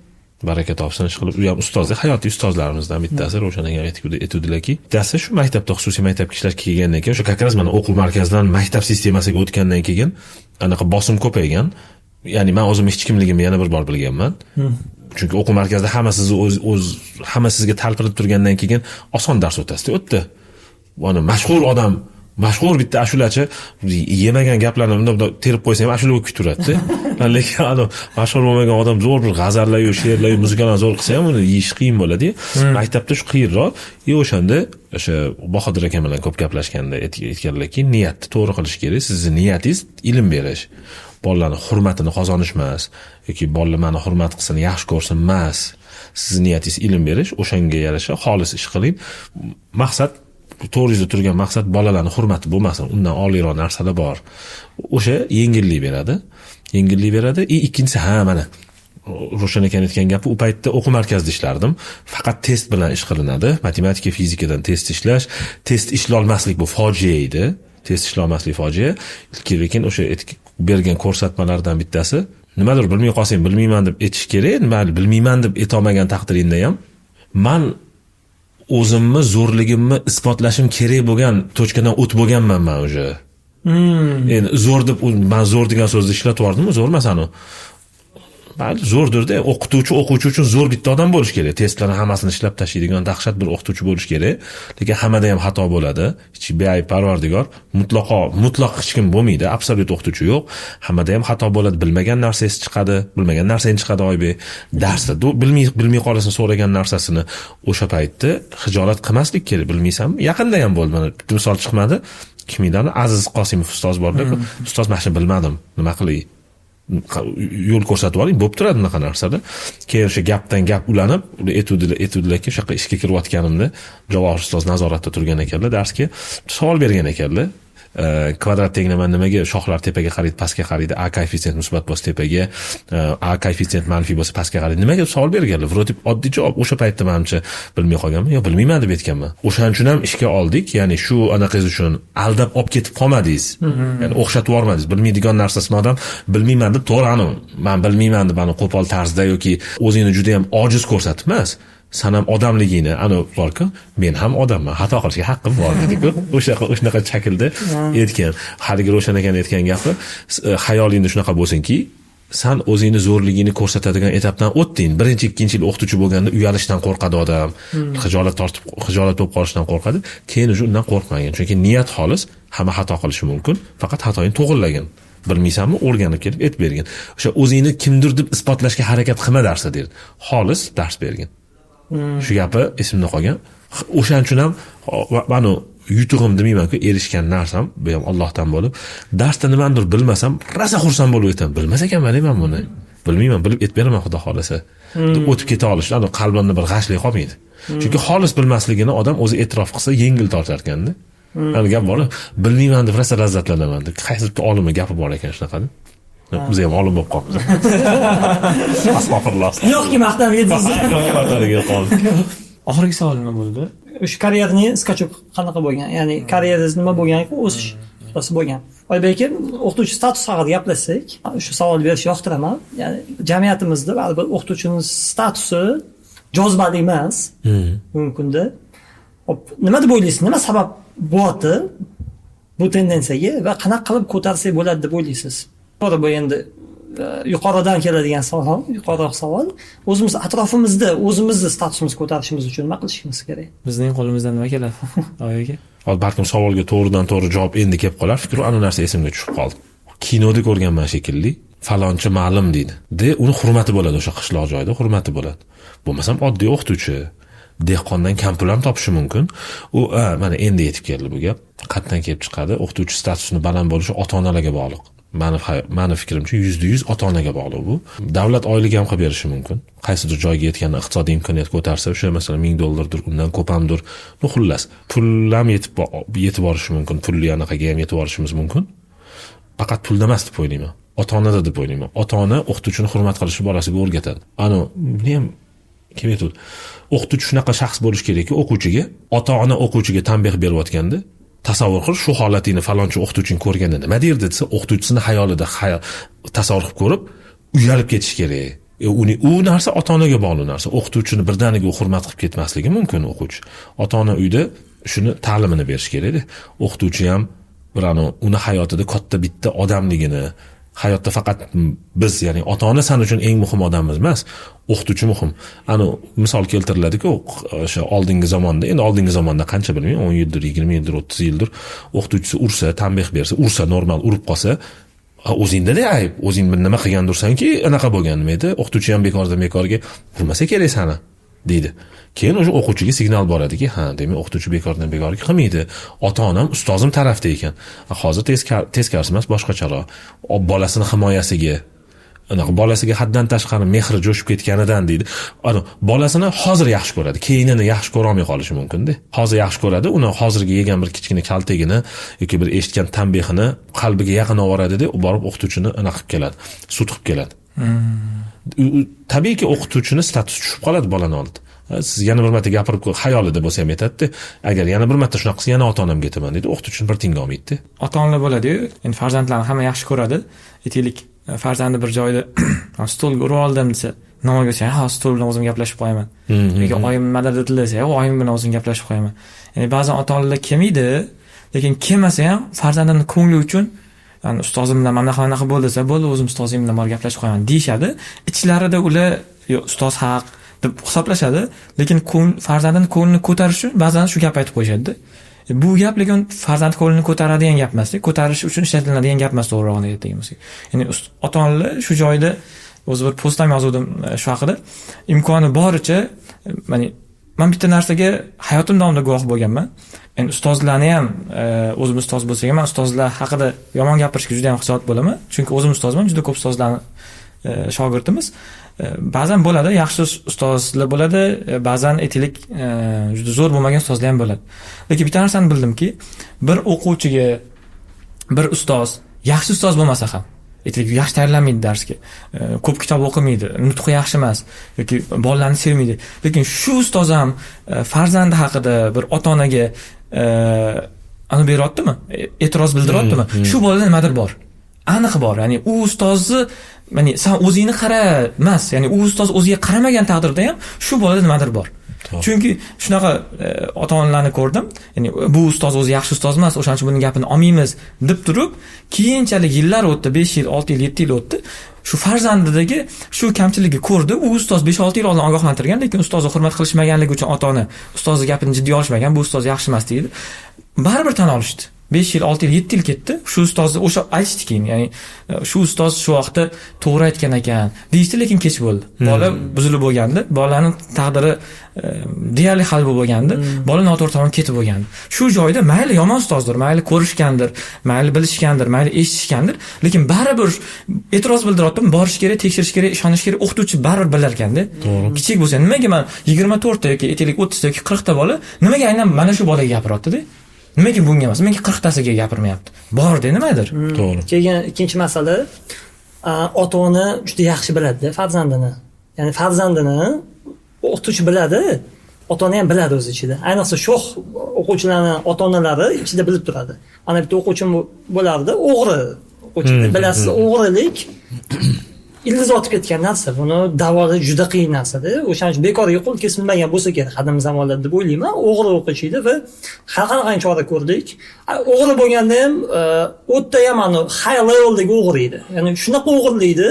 baraka topsin ishqilib, u ham ustoz, hayotiy ustozlarimizdan bittasi. Ravshan aka aytuvdilarki, bittasi shu maktabda, xususiy maktabga ishlashga kelgandan keyin, o'sha как раз mana o'quv markazidan maktab sistemasiga o'tgandan keyin anaqa bosim ko'paygan. Ya'ni man o'zim hech kimligimni yana bir bor bilganman, chunki o'quv markazida hamma sizni o'z o'z hamma sizga talpinib turgandan keyin oson dars o'tasizda u yerda. Mana mashhur odam, mashhur bitta ashulachi yemagan gaplarni bundoq bundoq terib qo'ysa ham ashula bo'lib ketaveradida. Lekin anavi mashhur bo'lmagan odam zo'r bir g'azallaryu, she'rlaryu, muzikalarni zo'r qilsa ham, uni yeyish qiyin bo'ladi. Maktabda shu qiyinroq. И o'shanda o'sha Bahodir aka bilan ko'p gaplashganda aytganlarki, niyatni to'g'ri qilish kerak. Sizni niyatingiz ilm berish, bolalarni hurmatini qozonish emas yoki bolalar mani hurmat qilsin, yaxshi ko'rsin emas. Sizni niyatingiz ilm berish, o'shanga yarasha xolis ish qiling. Maqsad to'g'ringizda turgan maqsad bolalarni hurmati bo'lmasin, undan oliyroq narsalar bor. O'sha yengillik beradi, yengillik beradi. И ikkinchisi, ha, mana Ravshan akani aytgan gapi, u paytda o'quv markazida ishlardim, faqat test bilan ish qilinadi, matematika, fizikadan test ishlash. Test ishlolmaslik bu fojia edi, test ishlolmaslik fojia. Lekin o'sha bergan ko'rsatmalardan bittasi, nimadir bilmay qolsang, bilmayman deb aytish kerak. Mayli, bilmayman deb aytolmagan taqdiringda ham, man o'zimni zo'rligimni isbotlashim kerak bo'lgan точка dan o'tib bo'lganman man уже. Endi zo'r deb, man zo'r degan so'zni ishlatib yubordimmi, zo'r emas anu, mayli, zo'rdirda. O'qituvchi o'quvchi uchun zo'r bitta odam bo'lishi kerak, testlarni hammasini ishlab tashlaydigan dahshat bir o'qituvchi bo'lishi kerak. Lekin hammada ham xato bo'ladi, hech beayb parvardigor, mutlaqo mutlaq hech kim bo'lmaydi, absolyut o'qituvchi yo'q. Hammada ham xato bo'ladi, bilmagan narsangiz chiqadi, bilmagan narsang chiqadi. Oybek, darsda bilmay qolasan so'ragan narsasini, o'sha paytda xijolat qilmaslik kerak. Bilmaysanmi, yaqinda ham bo'ldi, mana bitta misol chiqmadi, kim edi, Aziz Qosimov ustoz borda. Ustoz, mana shuni bilmadim, nima qilay, yo'l ko'rsatib yuboring. Bo'lib turadi bunaqa narsada. Keyin o'sha gapdan gap ulanib, ular aytuvdilarki, o'sha yoqqa ishga kirayotganimda Javohir ustoz nazoratda turgan ekanlar, darsga savol bergan ekanlar: kvadrat tenglama nimaga shoxlar tepaga qaraydi, pastga qaraydi, a koeffitsient musbat bo'lsa tepaga, a koeffitsient manfiy bo'lsa pastga qaraydi, nimaga deb savol berganlar. Вроде oddiy javob. O'sha paytda manimcha bilmay qolganman yo bilmayman deb aytganman, o'shaning uchun ham ishga oldik. Ya'ni shu anaqangiz uchun aldab olib ketib qolmadingiz, ya'ni o'xshatib yubormadingiz. Bilmaydigan narsasini odam bilmayman deb, to'g'ri, anavi man bilmayman deb ani qo'pol tarzda yoki o'zingni juda yam ojiz ko'rsatib emas, san ham odamligingni, anavi borku, men ham odamman, xato qilishga haqqim bor deydiku, o'sha shunaqa shaklda aytgan. Haligi Ravshan akani aytgan gapi, xayolingda shunaqa bo'lsinki, san o'zingni zo'rligingni ko'rsatadigan etapdan o'tding. Birinchi, ikkinchi yil o'qituvchi bo'lganda uyalishdan qo'rqadi odam, xijolat tortib, xijolat bo'lib qolishdan qo'rqadi. Keyin уже undan qo'rqmagin, chunki niyat xolis, hamma xato qilishi mumkin, faqat xatoyingni to'g'irlagin, bilmaysanmi, o'rganib kelib aytib bergin. O'sha o'zingni kimdir deb isbotlashga harakat qilma darsda deydi, xolis dars bergin. Shu gapi esimda qolgan. O'shaning uchun ham mani yutug'im demaymanku, erishgan narsam bu ham Allohdan bo'lib, darsda nimanidir bilmasam, rosa xursand bo'lib aytaman: bilmas ekanman man buni, bilmayman, bilib aytib beraman, xudo xohlasa, deb o'tib keta olish. Qalbimda bir g'ashlik qolmaydi, chunki xolis bilmasligini odam o'zi e'tirof qilsa, yengil tortar ekanda. Hani gap bor, bilmayman deb rosa lazzatlanaman deb, qaysi bitta olimni gapi bor ekan shunaqada. Biz ham olim bo'lib qolibmiz, astag'firulloh. Yo'qki, maqtab yedingiz. Qoldi. Oxirgi savol nima bo'ldi? O'sha карьерный скачок qanaqa bo'lgan, ya'ni karyerangiz nima bo'lgan, o'sish nuqtasi bo'lgan? Oybek aka, o'qituvchi statusi haqida gaplashsak, shu savolni berishni yoqtiraman. Ya'ni jamiyatimizda baribir o'qituvchini statusi jozibali emas bugungi kunda. Hop, nima deb o'ylaysiz, nima sabab bo'lyapti bu tendensiyaga va qanaqa qilib ko'tarsak bo'ladi deb o'ylaysiz? To'g'ri, bu endi yuqoridan keladigan savol, yuqoriroq savol. O'zimiz atrofimizda o'zimizni statusimizni ko'tarishimiz uchun nima qilishimiz kerak? Bizning qo'limizdan nima keladi, Oybek aka? Hozir balkim savolga to'g'ridan to'g'ri javob endi kelib qolar, fikru ana narsa esimga tushib qoldi. Kinoda ko'rganman shekilli, falonchi ma'lum deydi de, uni hurmati bo'ladi, o'sha qishloq joyda hurmati bo'ladi. Bo'lmasam oddiy o'qituvchi dehqondan kam pul ham topishi mumkin u. Ha, mana endi yetib keldi bu gap, qayerdan kelib chiqadi? O'qituvchi statusini baland bo'lishi ota onalarga bog'liq. Mani fikrimcha 100% ota-onaga bog'liq bu. Davlat oylik ham qilib berishi mumkin. Qaysidir joyga yetganda iqtisodiy imkoniyat ko'tarsa, o'sha masalan $1000dir, undan ko'p hamdir. Ну, xullas, pul ham yetib borishi mumkin. Pulli anaqaga ham yetib borishimiz mumkin. Faqat pulda emas deb o'ylayman. Ota-onada deb o'ylayman. Ota-ona o'qituvchini hurmat qilishni bolasiga o'rgatadi. Ano, buni ham kim aytdi? O'qituvchi shunaqa shaxs bo'lishi kerakki, o'quvchiga, ota-ona o'quvchiga tanbeh berayotganda tasavvur qil, shu holatingni falonchi o'qituvching ko'rganda nima derdi desa, o'qituvchisini xayolida tasavvur qilib ko'rib, uyalib ketish kerak. U narsa ota-onaga bog'liq narsa. O'qituvchini birdaniga u hurmat qilib ketmasligi mumkin o'quvchi. Ota-ona uyda shuni ta'limini berish kerakda. O'qituvchi ham bir uni hayotida katta bitta odamligini, hayotda faqat biz, ya'ni ota-ona san uchun eng muhim odamimiz emas, o'qituvchi muhim. Ani misol keltiriladi-ku, o'sha oldingi zamonda, endi oldingi zamonda qancha bilmayman, 10 yildir, 20 yildir, 30 yildir o'qituvchisi ursa, tanbeh bersa, ursa normal urib qolsa, o'zingda-da ayb, o'zing bir nima qilgandursanki, anaqa bo'lgan nima edi, o'qituvchi ham bekordan bekorga urmasa kerak sani deydi. Keyin o'sha o'quvchiga signal boradiki, ha, demak o'qituvchi bekordan bekorga qilmaydi. Ota-onam ustozim tarafda ekan. Hozir teskarisi emas, boshqacharoq. Bolasini himoyasiga, anaqa bolasiga haddan tashqari mehri jo'shib ketganidan deydi. Ana bolasini hozir yaxshi ko'radi, keyinini yaxshi ko'ra olmay qolishi mumkin-da. Hozir yaxshi ko'radi, uni hozirgi yegan bir kichkina kaltagini yoki bir eshitgan tanbehini qalbiga yaqin olib boradida, u borib o'qituvchini anaqa qilib keladi, sud qilib keladi. Tabiiyki o'qituvchini statusi tushib qoladi bolani oldida. Siz yana bir marta gapirib xayolida bo'lsa ham aytadi-da, agar yana bir marta shunaqa qilsa, yana ota-onamga aytaman deydi, o'qituvchini bir tinga olmaydi. Ota-onalar bo'ladi-yu, endi farzandlarni hamma yaxshi ko'radi. Aytaylik, farzandi bir joyda stolga urib oldim desa, nimaga desa, ha, stol bilan o'zim gaplashib qo'yaman. Yoki oyim nimadir dedilar desa, oyim bilan o'zim gaplashib qo'yaman. Ya'ni ba'zan ota-onalar kelmaydi, lekin kelmasa ham farzandini ko'ngli uchun, ya'ni ustozim bilan mana bunaqa bunaqa bo'ldi desa, bo'ldi, o'zim ustozim bilan borib gaplashib qo'yaman deyishadi. Ichlarida ular yo'q, ustoz haq deb hisoblashadi, lekin farzandini ko'nglini ko'tarish uchun ba'zan shu gap aytib qo'yishadi. Bu gap lekin farzand ko'nglini ko'taradigan gap emas, ko'tarish uchun ishlatiladigan gap emas, to'g'rirog'ini aytadigan bo'lsak. Ya'ni ota-onalar shu joyda, o'zi bir post ham yozuvdim shu haqida, imkoni boricha, ya'ni man bitta narsaga hayotim davomida guvoh bo'lganman. Endi ustozlarni ham, o'zim ustoz bo'lsak ham, man ustozlar haqida yomon gapirishga juda ham xijolat bo'laman. Chunki o'zim ustozman, juda ko'p ustozlarni shogirdimiz. Ba'zan bo'ladi, yaxshi ustozlar bo'ladi, ba'zan aytaylik, juda zo'r bo'lmagan ustozlar ham bo'ladi. Lekin bitta narsani bildimki, bir o'quvchiga bir ustoz yaxshi ustoz bo'lmasa ham, aytaylik, yaxshi tayyorlanmaydi darsga, ko'p kitob o'qimaydi, nutqi yaxshi emas yoki bolalarni sevmaydi. Lekin shu ustoz ham farzandi haqida bir ota-onaga ani beryaptimi? E'tiroz bildiryaptimi? Shu bolada nimadir bor. Aniq bor. Ya'ni u ustozni, ya'ni san o'zingni qara emas, ya'ni u ustoz o'ziga qaramagan taqdirda ham shu bolada nimadir bor. Chunki shunaqa ota-onalarni ko'rdim. Ya'ni bu ustoz o'zi yaxshi ustoz emas, o'shaning uchun buning gapini olmaymiz deb turib, keyinchalik yillar o'tdi, 5 yil, 6 yil, 7 yil o'tdi. Shu farzandidagi shu kamchilikni ko'rdi. U ustoz 5-6 yil oldin ogohlantirgan, lekin ustozni hurmat qilishmaganligi uchun ota-ona ustozni gapini jiddiy olishmagan, bu ustoz yaxshi emas deydi. Baribir tan olishdi. 5 yil, 6 yil, 7 yil ketdi. Shu ustozni o'sha aytishdi keyin, ya'ni shu ustoz shu vaqtda to'g'ri aytgan ekan deyishdi, lekin kech bo'ldi. Bola buzilib bo'lgandi, bolaning taqdiri deyarli hal bo'lib bo'lgandi. Bola noto'g'ri tomon ketib bo'lgandi. Shu joyda mayli yomon ustozdir, mayli ko'rishgandir, mayli bilishgandir, mayli eshitishgandir, lekin baribir e'tiroz bildiryaptim, borish kerak, tekshirish kerak, ishonish kerak, o'qituvchi baribir bilar ekanda. Kichik bo'lsa, nimaga man 24 ta yoki aytaylik 30 ta yoki 40 ta bola nimaga aynan mana shu bolaga gapiryapti-da? Nimaga bunga emas? Nimaga 40 tasiga gapirmayapti? Bor-da nimadir. Keyin ikkinchi masala, ota-ona juda yaxshi biladi farzandini. Ya'ni farzandini o'qituvchi biladi, ota-ona ham biladi o'z ichida. Ayniqsa sho'x o'quvchilarning ota-onalari ichida bilib turadi. Ana bitta o'quvchim bo'lardi, o'g'ri o'quvchi. Bilasiz, o'g'rilik ildiz otib ketgan narsa. Buni davolash juda qiyin narsada. O'shaning uchun bekorga qo'l kesilmagan bo'lsa kerak qadim zamonlarda deb o'ylayman. O'g'ri o'quvchi edi va har qanaqangi chora ko'rdik. O'g'ri bo'lganda ham o'ta ham high leveldagi o'g'ri edi. Ya'ni shunaqa o'g'irlaydi,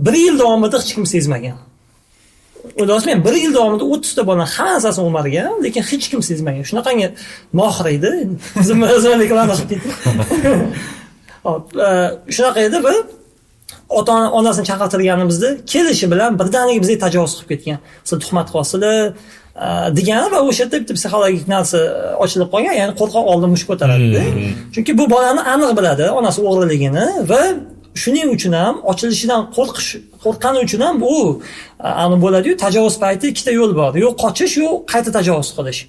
bir yil davomida hech kim sezmagan. O'ylayapsizmi, bir yil davomida 30 ta bolani hammasini o'margan, lekin hech kim sezmagan. Shunaqangi mohir edi. O'zim reklama qilib ketdim. Hop, shunaqa edi va ota onasini chaqirtirganimizda kelishi bilan birdaniga bizga tajovuz qilib ketgan. Sizlar tuhmat qilyapsizlar, Degani va o'sha yerda bitta psixologik narsa ochilib qolgan, ya'ni qo'rqoq oldin musht ko'taradi. Chunki bu bolani aniq biladi onasi o'g'riligini va shuning uchun ham ochilishidan qo'rqqani uchun ham u ani bo'ladi-yu, tajovuz payti ikkita yo'l bor. Yo qochish, yo qayta tajovuz qilish.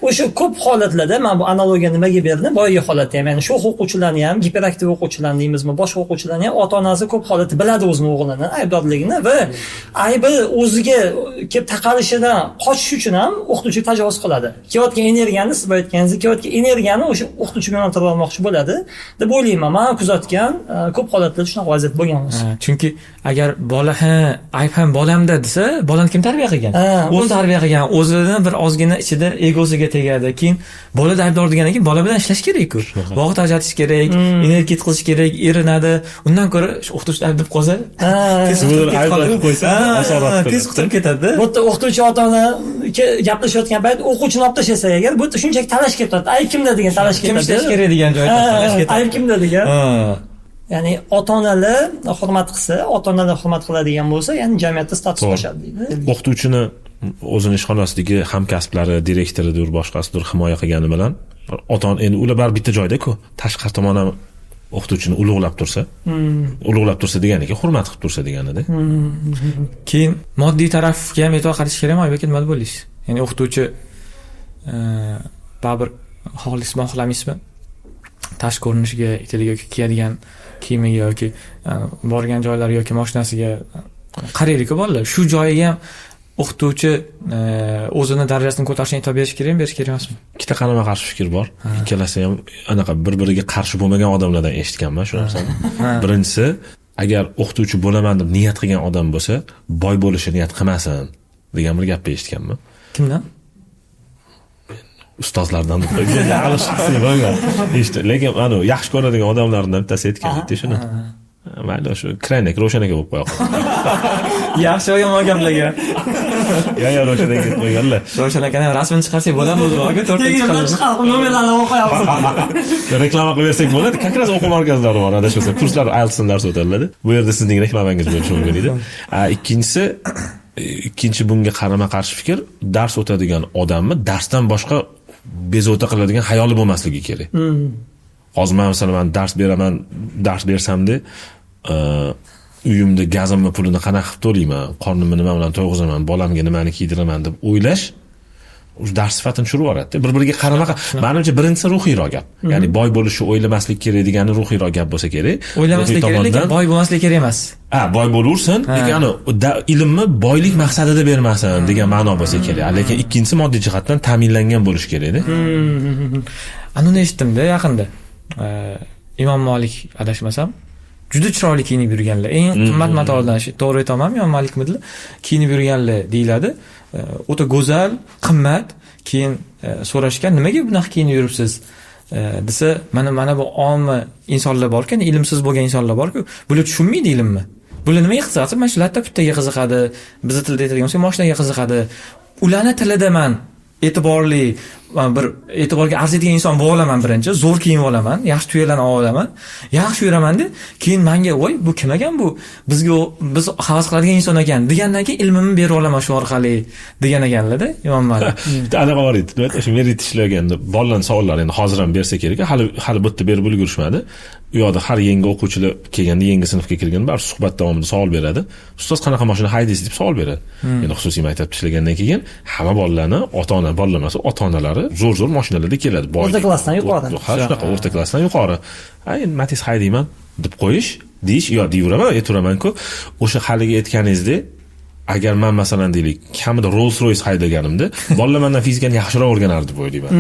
O'sha ko'p holatlarda men bu analogiya nimaga berdim? Boyagi holatda ham, ya'ni sho'x o'quvchilarni ham, giperaktiv o'quvchilarni deymizmi, boshqa o'quvchilarni ham ota-onasi ko'p holatda biladi o'zini o'g'lini aybdorligini va aybi o'ziga kelib taqalishidan qochish uchun ham o'qituvchi tajovuz qiladi. Kelayotgan energiyani, siz boya aytganingizdek, kelayotgan energiyani o'sha o'qituvchiga yo'naltirib olmoqchi bo'ladi deb o'ylayman. Men kuzatgan ko'p holatlarda shunaqa vaziyat bo'lgan o'zi. Chunki agar bola ha, ayb ham bolamda desa, bolani kim tarbiya qilgan? O'zi tarbiya qilgan, o'zini bir ozgina ichida egosiga tegadi. Keyin bolada aybdor degandan keyin bola bilan ishlash kerak-ku. Vaqt ajratish kerak, energiya qilish kerak, erinadi. Undan ko'ra shu o'qituvchi ayb deb qolsa, tez qutulib qo'ysa, osonroq. Tez qutulib ketadi. Bu yerda o'qituvchi ota-ona gaplashayotgan payt o'quvchini olib tashlasa agar, bu yerda shunchaki talash ketadi. Ayb kimda degan talash ketadi. Kim ishlash kerak degan joyda talash ketadi. Ayb kimda degan. Ya'ni ota-onalar hurmat qilsa, ota-onalar hurmat qiladigan bo'lsa, ya'ni jamiyatda status oshadi deydi. O'qituvchini o'zini ishxonasidagi hamkasblari, direktoridir, boshqasidir himoya qilgani bilan ota-ona endi ular baribir bitta joyda-ku, tashqari tomon ham o'qituvchini ulug'lab tursa, ulug'lab tursa deganiki, hurmat qilib tursa deganida. Keyin moddiy tarafga ham e'tibor qaratish kerakmi, Oybek, nima deb o'ylaysiz? Ya'ni o'qituvchi baribir xohlaysizmi, xohlamaysizmi, tashqi ko'rinishiga, aytaylik, yoki kiyadigan kiyimiga yoki borgan joylari yoki mashinasiga qaraylik-ku bolalar. Shu joyiga ham o'qituvchi o'zini darajasini ko'tarishga e'tibor berish kerakmi, berish kerak emasmi? Ikkita qarama-qarshi fikr bor. Ikkalasi ham anaqa bir-biriga qarshi bo'lmagan odamlardan eshitganman shu narsani. Birinchisi, agar o'qituvchi bo'laman deb niyat qilgan odam bo'lsa, boy bo'lishni niyat qilmasin degan bir gapni eshitganman. Kimdan? Ustozlardan deb qo'ygan. Lekin ana yaxshi ko'radigan odamlardan bittasi aytgan edi shuni. Mayli, shu kraynak Ro'shan aka bo'lib qo'ya qoldi. Yaxshi va yomon gaplarga. Yo, Ro'shan aka deb qo'yganlar. Ro'shan akani rasmini chiqarsak bo'ladimi o'zi? Aka to'rtinchi qilib chiqarib nomerlarni olib qo'yamiz. Reklama qilib bersak bo'ladi. Как раз o'quv markazlari bor, adashmasam, kurslar IELTSdan dars o'tadilar. Bu yerda sizning reklamangiz bo'lishi mumkin edi. Ikkinchisi, ikkinchi bunga qarama-qarshi fikr, dars o'tadigan odamni darsdan boshqa bezovta qiladigan xayoli bo'lmasligi kerak. Hozir men masalan men dars beraman, dars bersamda, uyimda gazimni pulini qanaqa qilib to'layman, qornimni nima bilan to'yg'izaman, bolamga nimani kiydiraman deb o'ylash o'sha dars sifatini tushirib yuboradi. Bir-biriga qarama, menimcha birinchisi ruhiyroq gap. Ya'ni boy bo'lishni o'ylamaslik kerak degani ruhiyroq gap bo'lsa kerak. O'ylamaslik kerak, lekin boy bo'lmaslik kerak emas. Ha, boy bo'laversin, lekin ani ilmni boylik maqsadida bermasin degan ma'no bo'lsa kerak. Lekin ikkinchisi moddiy jihatdan ta'minlangan bo'lish kerakda. Anuni eshitdim-da yaqinda. Imom Malik adashmasam, juda chiroyli kiyinib yurganlar. Eng qimmat matolardan, to'g'ri aytamanmi, Imom Malikmidilar? Kiyinib yurganlar deyiladi. O'ta go'zal, qimmat. Keyin so'rashgan, nimaga bunaqa kiyinib yuribsiz? Desa, mana bu omma insonlar bor-ku, ilmsiz bo'lgan insonlar bor-ku, bular tushunmaydi ilmni. Bular nimaga qiziqadi? Mana shu latta-puttaga qiziqadi, bizni tilda aytadigan bo'lsak, mashinaga qiziqadi. Ularni tilida man e'tiborli, bir e'tiborga arziydigan inson bo'la olaman birinchi, zo'r kiyinib olaman, yaxshi tuyalarni olib olaman, yaxshi yuraman deb, keyin menga voy bu kim ekan bu? Bizga biz havas qiladigan inson ekan degandan keyin ilmimni berib olaman shu orqali degan ekanlar-da Imom Malik. Bitta anaqa bor edi, nima o'sha merit ishlaganda bolalarning savollari endi hozir ham bersa kerak, hali bu yerda berib ulgurishmadi. U yoqda har yangi o'quvchilar kelganda, yangi sinfga kirganda baribir suhbat davomida savol beradi. Ustoz qanaqa mashina haydaysiz deb savol beradi. Endi xususiy maktabda ishlagandan keyin hamma bolalarni ota-ona, bolalar emas, ota-onalari zo'r-zo'r mashinalarda keladi. O'rta klassdan yuqori. Ha, shunaqa o'rta klassdan yuqori. Ha, endi Matiz haydayman deb qo'yish, deyish, yo deyveraman, aytaveraman-ku. O'sha haligi aytganingizdek, agar men masalan deylik, kamida Rolls Royce haydaganimda, bolalar mendan fizikani yaxshiroq o'rganardi deb o'ylayman.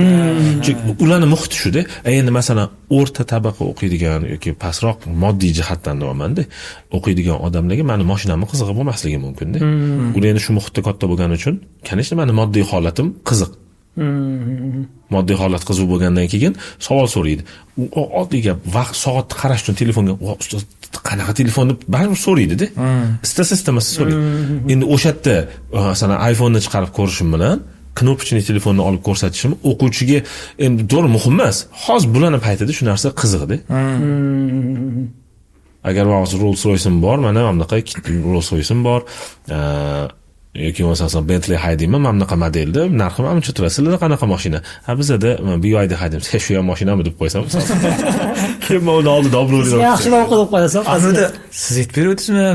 Chunki ularning muhiti shuda. Endi masalan o'rta tabaqa o'qiydigan yoki pastroq moddiy jihatdan deyapman-da, o'qiydigan odamlarga meni mashinamni qizig'i bo'lmasligi mumkin-da. Ular endi shu muhitda katta bo'lgani uchun, конечно, meni moddiy holatim qiziq. Moddiy holat qiziq bo'lgandan keyin savol so'raydi. U oddiy gap, vaqt soatni qarash uchun telefonga, ustoz qanaqa telefon deb baribir so'raydi-da. Istasa istamasa so'raydi. Endi o'sha yerda masalan iPhone'ni chiqarib ko'rishim bilan knopочный telefonni olib ko'rsatishim o'quvchiga endi to'g'ri muhim emas. Hozir bularning paytida shu narsa qiziqda. Agar hozir Rolls Royce'im bor, mana bunaqa Rolls Royce'im bor. Yoki bo'lmasa Bentley haydayman, mana bunaqa modelda, narxi mana buncha turadi. Sizlarda qanaqa mashina? Ha, bizada BYD haydaymiz. He, shu ham mashinami deb qo'ysam. Keyin man uni oldida obro'li. Yaxshiroq qilib qo'yasan. Aslida siz aytib beruvdingizmi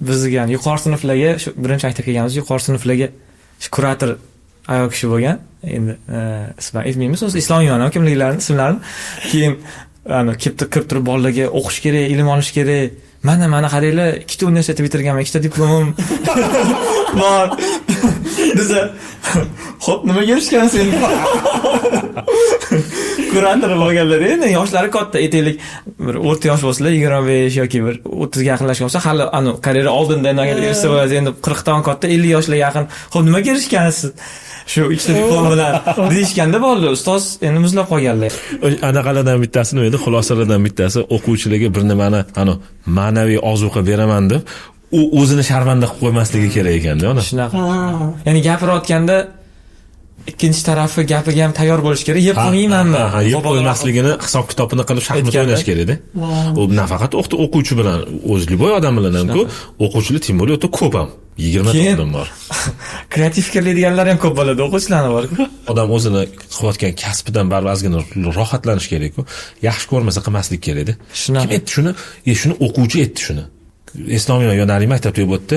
bizga, yani yuqori sinflarga, shu birinchi maktabga kelganmiz, yuqori sinflarga shu kurator ayol kishi bo'lgan. Endi ismini aytmaymiz, o'zi eslolmayman kimliklarini, ismlarini. Keyin ana kelib kirib turib bolalarga o'qish kerak, ilm olish kerak. Mana qaranglar, ikkita universitet bitirganman, ikkita diplomim bor desa, xo'p, nimaga erishgansiz endi? Kurator bo'lganlar endi yoshlari katta, aytaylik, bir o'rta yosh bo'lsalar, 25 yoki bir 30 ga yaqinlashgan bo'lsa, hali anu karyera oldinda erishsa bo'ladi. Endi 40 dan katta, 50 yoshlarga yaqin, xo'p, nimaga erishgansiz shu ikkita diplom bilan deyishganda, bolalar, ustoz endi muzlab qolganlar. Anaqalardan bittasi nima edi, xulosalardan bittasi, o'quvchilarga bir nimani, ani ma'naviy ozuqa beraman deb, u o'zini sharmanda qilib qo'ymasligi kerak ekanda uni. Shunaqa, ya'ni gapirayotganda ikkinchi tarafi gapiga ham tayyor bo'lish kerak, yeb qo'ymaymanmi. Ha, yeb qo'ymasligini hisob kitobini qilib, shaxmat Aytganda. o'ynash kerakda. U nafaqat o'quvchi bilan, o'zi любой odam bilan hamku. O'quvchilar, тем более, o'ta ko'p ham, 20 ta odam bor. Kreativ fikrlaydiganlar ham ko'p bo'ladi, o'quvchilarni borku. Odam o'zini qilayotgan kasbidan baribir ozgina rohatlanish kerakku. Yaxshi ko'rmasa, qilmaslik kerakda. Shunaqa. Kim aytdi shuni? Shuni o'quvchi aytdi shuni, eslolmayman, yo narigi maktabda bo'pti.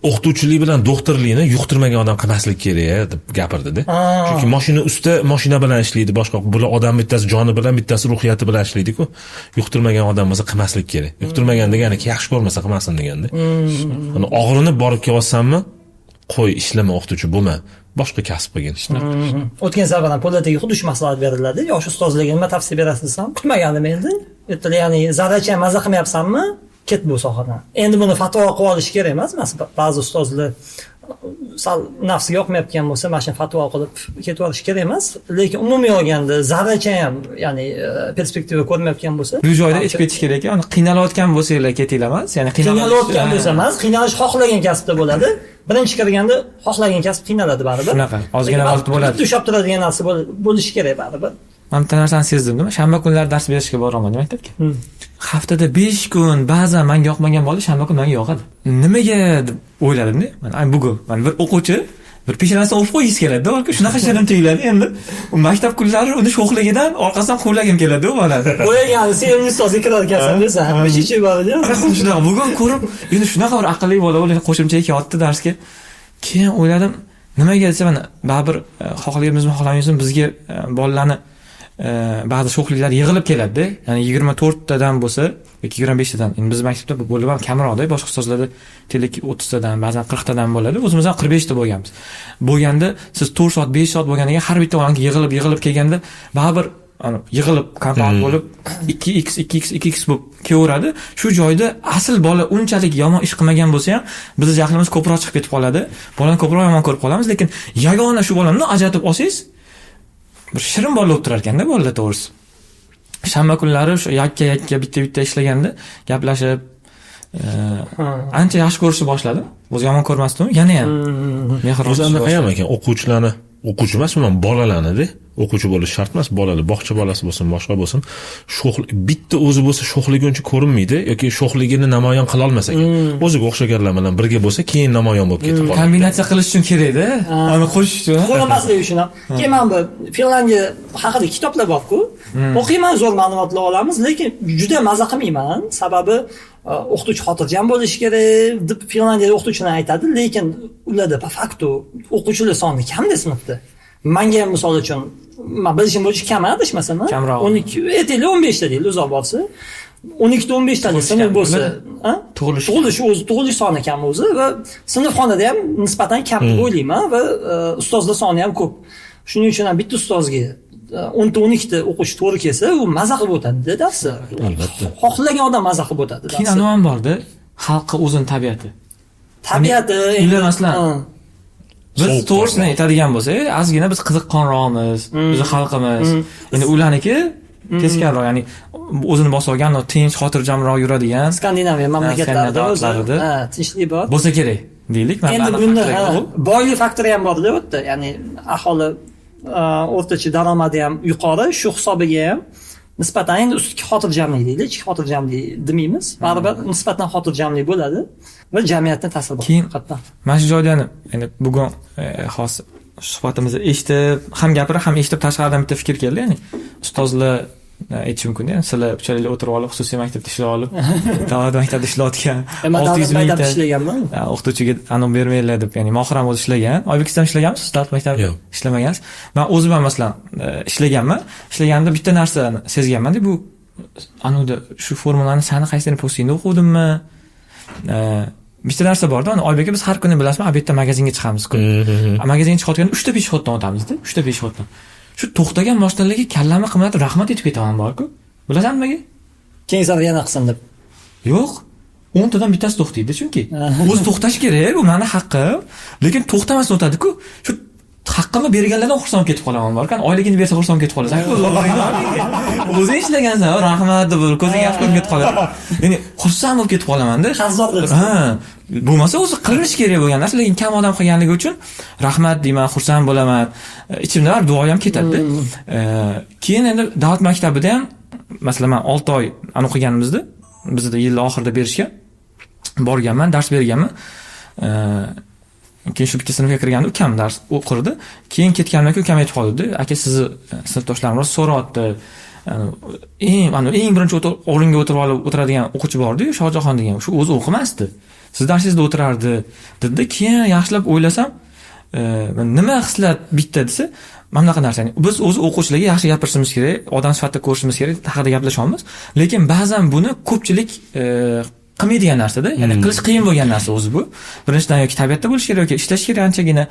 O'qituvchilik bilan doktorlikni yuqtirmagan odam qilmaslik kerak deb gapirdida. Chunki moshina usta moshina bilan ishlaydi, boshqa bular odam bittasi joni bilan, bittasi ruhiyati bilan ishlaydiku. Yuqtirmagan odam bo'lsa, qilmaslik kerak. Yuqtirmagan degani yaxshi ko'rmasa, qilmasin deganda. Uni og'rinib borib kelyapsanmi, qo'y, ishlama, o'qituvchi bo'lma, boshqa kasb qilgin. O'tgan safar ham Po'latga xuddi shu maslahat beriladi. Yosh ustozlarga nima tavsiya berasiz desam, kutmagandim endi. Aytdilar, ya'ni zarracha ham maza qilmayapsanmi, ket bu sohadan. Endi buni fatvo qilib olish kerak emas. Masalan, ba'zi ustozlar sal nafsiga yoqmayotgan bo'lsa, mana shuni fatvo qilib ketib yuborish kerak emas. Lekin umumiy olganda zarracha ham, ya'ni perspektiva ko'rmayotgan bo'lsa, Bu joyda aytib ketish kerakki, uni qiynalayotgan bo'lsanglar, ketinglar emas, ya'ni qiynalayotgan bo'lsa emas, qıynalish xohlagan kasbda bo'ladi. Birinchi kirganda xohlagan kasb qiynaladi baribir. Shunaqa, ozgina Lekin vaqt bo'ladi. bitta ushlab turadigan narsa bo'lishi kerak baribir. Man bitta narsani sezdim, shanba kunlari dars berishga boraman maktabga. Haftada 5 kun ba'zan manga yoqmagan bola shanba kuni manga yoqadi. Nimaga deb o'yladimda. Mana ay bugun mana bir o'quvchi bir peshonasidan o'pib qo'ygisi keladi, balki shunaqa shirin tuyuladi endi. U maktab kunlari uni sho'xligidan orqasidan quvlagim keladi u bolani. O'ylagan sevimli ustozga kirar ekansan desa, ichi boradi. Shunaqa bugun ko'rib, endi shunaqa bir aqlli bola o'ylaydi, qo'shimcha kelyapti darsga. Keyin o'yladim, nimaga desa, mana baribir xohlaymizmi, xohlamaymizmi, bizga bolalarni ba'zi sho'xliklar yig'ilib keladida. Ya'ni 24 tadan bo'lsa yoki 25 tadan. Endi biz maktabda bu bo'lib ham kamroqda, boshqa ustozlarda aytaylik 30 tadan, ba'zan 40 tadan bo'ladi. O'zimiz ham 45 ta bo'lganmiz. Bo'lganda siz 4 soat, 5 soat bo'lgandan keyin har bitta bolaniki yig'ilib yig'ilib kelganda baribir ani yig'ilib компаунд bo'lib 2x 2x 2x bo'lib kelaveradi. Shu joyda asl bola unchalik yomon ish qilmagan bo'lsa ham, bizni jahlimiz ko'proq chiqib ketib qoladi. Bolani ko'proq yomon ko'rib qolamiz, lekin yagona shu bolani ajratib olsangiz, bir shirin bola bo'lib turar ekanda bolalar, to'g'risi. Shanba kunlari shu yakka yakka, bitta bitta ishlaganda gaplashib, ancha yaxshi ko'rishni boshladim. O'zi yomon ko'rmasdim, yana ham mehr O'zi anaqa ham ekan, o'quvchilarni, o'quvchi emas, umuman bolalarnida, o'quvchi bo'lishi shart emas, bolalar, bog'cha bolasi bo'lsin, boshqa bo'lsin, sho'x bitta o'zi bo'lsa, sho'xligi uncha ko'rinmaydi yoki sho'xligini namoyon qilolmas ekan. O'ziga o'xshaganlar bilan birga bo'lsa, keyin namoyon bo'lib ketib qoladi. Kombinatsiya qilish uchun kerakda, uni qo'shish uchun. Qo'llamaslik uchun ham. Keyin mana bu Finlandiya haqida kitoblar borku, o'qiyman, zo'r ma'lumotlar olamiz, lekin juda maza qilmayman. Sababi o'qituvchi xotirjam bo'lishi kerak deb Finlandiyada o'qituvchilar aytadi, lekin ularda по факту o'quvchilar soni kamda sinfda. Manga ham, misol uchun, man bilishim bo'yicha kam, adashmasam. Kamroq. 12, aytaylik, 15 ta deylik, uzoq borsa 12 ta, 15 talik sinf kam bo'lsa bo'ladi. A? Tug'ilish. Tug'ilish o'zi, tug'ilish soni kam o'zi va sinfxonada ham nisbatan kam deb o'ylayman va ustozlar soni ham ko'p. Shuning uchun ham bitta ustozga 10 ta, 12 ta o'quvchi to'g'ri kelsa, u maza qilib o'tadida darsni. Albatta. Xohlagan odam maza qilib o'tadi Keyin darsni. anavi ham borda, xalqqa o'zini tabiati. Tabiati. Ular masalan, Ha. biz Sovuq to'g'risini qonroq. aytadigan bo'lsak, ozgina biz qiziqqonroqmiz, bizni xalqimiz. Endi ularniki teskariroq, ya'ni o'zini bosib olgan, tinch, xotirjamroq yuradigan Skandinaviya mamlakatlarida o'zi Skandinaviya ha, tinchlik bor. bo'lsa kerak deylik. Man Endi aniq bunda faktlarga ha, yo'q. boylik faktori ham borda u yerda, ya'ni aholi o'rtacha daromadi ham yuqori, shu hisobiga ham Nisbatan endi ustki xotirjamlik deylik, ichki xotirjamlik demaymiz, baribir nisbatan xotirjamlik bo'ladi va jamiyatdan ta'sir bor. Keyin haqiqatdan. Mana shu joyda endi bugun hozir suhbatimizni eshitib, ham gapirib, ham eshitib tashqaridan bitta fikr keldi, ya'ni ustozlar aytishi mumkin, ya'ni sizlar uchalanglar o'tirib olib xususiy maktabda ishlab olib, davlat maktabida ishlayotgan Man davlat 600 maktabida mingta ishlaganman. O'qituvchiga anom bermanglar deb, ya'ni Mohir ham o'zi ishlagan. Oybek, siz ham ishlaganmisiz davlat maktabida? Yo'q. Ishlamagansiz. Man o'zim ham masalan ishlaganman. Ishlaganimda bitta narsani sezganman-da, bu anuda shu formulani sani qaysidir postingda o'quvdimmi? Bitta narsa borda, ana Oybek aka, biz har kuni bilasizmi, обед da magazinga chiqamiz. Magazinga chiqayotganda 3 ta пешеход dan o'tamizda, 3 ta пешеход dan. Shu to'xtagan mashinalarga kallamni qimirlatib rahmat aytib ketaman borku. Bilasan nimaga? Keyin safar yana qilsin deb. Yo'q. 10 tadan bittasi to'xtaydi chunki. O'zi to'xtash kerak, bu meni haqqim. Lekin to'xtamasdan o'tadi-ku. Shu haqqimni berganlardan xursand ketib qolaman borku. Oyligini bersa xursand ketib qolasan. O'zing ishlagansan, rahmat deb ko'zing yosh bo'lib ketib qoladi. Ya'ni xursand bo'lib ketib qolaman-da. Qarzdor. Ha, bo'lmasa o'zi qilinishi kerak bo'lgan narsa, lekin kam odam qilganligi uchun rahmat deyman, xursand bo'laman. Ichimda bir duo ham ketadi. Keyin endi davlat maktabida ham masalan man 6 oy anu qilganimizda, bizda yil oxirida berishgan. Borganman, dars berganman. Keyin shu bitta sinfga kirganda ukam dars o'qirdi. Keyin ketganimdan keyin ukam aytib qoldi: "Aka, sizni sinfdoshlarim rosa so'rayapti. Eng ana eng birinchi o'ringa o'tirib olib o'tiradigan o'quvchi bordi-yu, Shohjahon degan. Shu o'zi o'qimasdi. Siz darsingizda o'tirardi." Dedi. Keyin yaxshilab o'ylasam, nima hislat bitta desa, mana bunaqa narsa. Biz o'zi o'quvchilarga yaxshi gapirishimiz kerak, odam sifatida ko'rishimiz kerak, haqida gaplashyapmiz. Lekin ba'zan buni ko'pchilik qilmaydigan narsada, ya'ni qilish qiyin bo'lgan narsa o'zi bu. Birinchidan yoki tabiatda bo'lish kerak yoki ishlash kerak anchagina.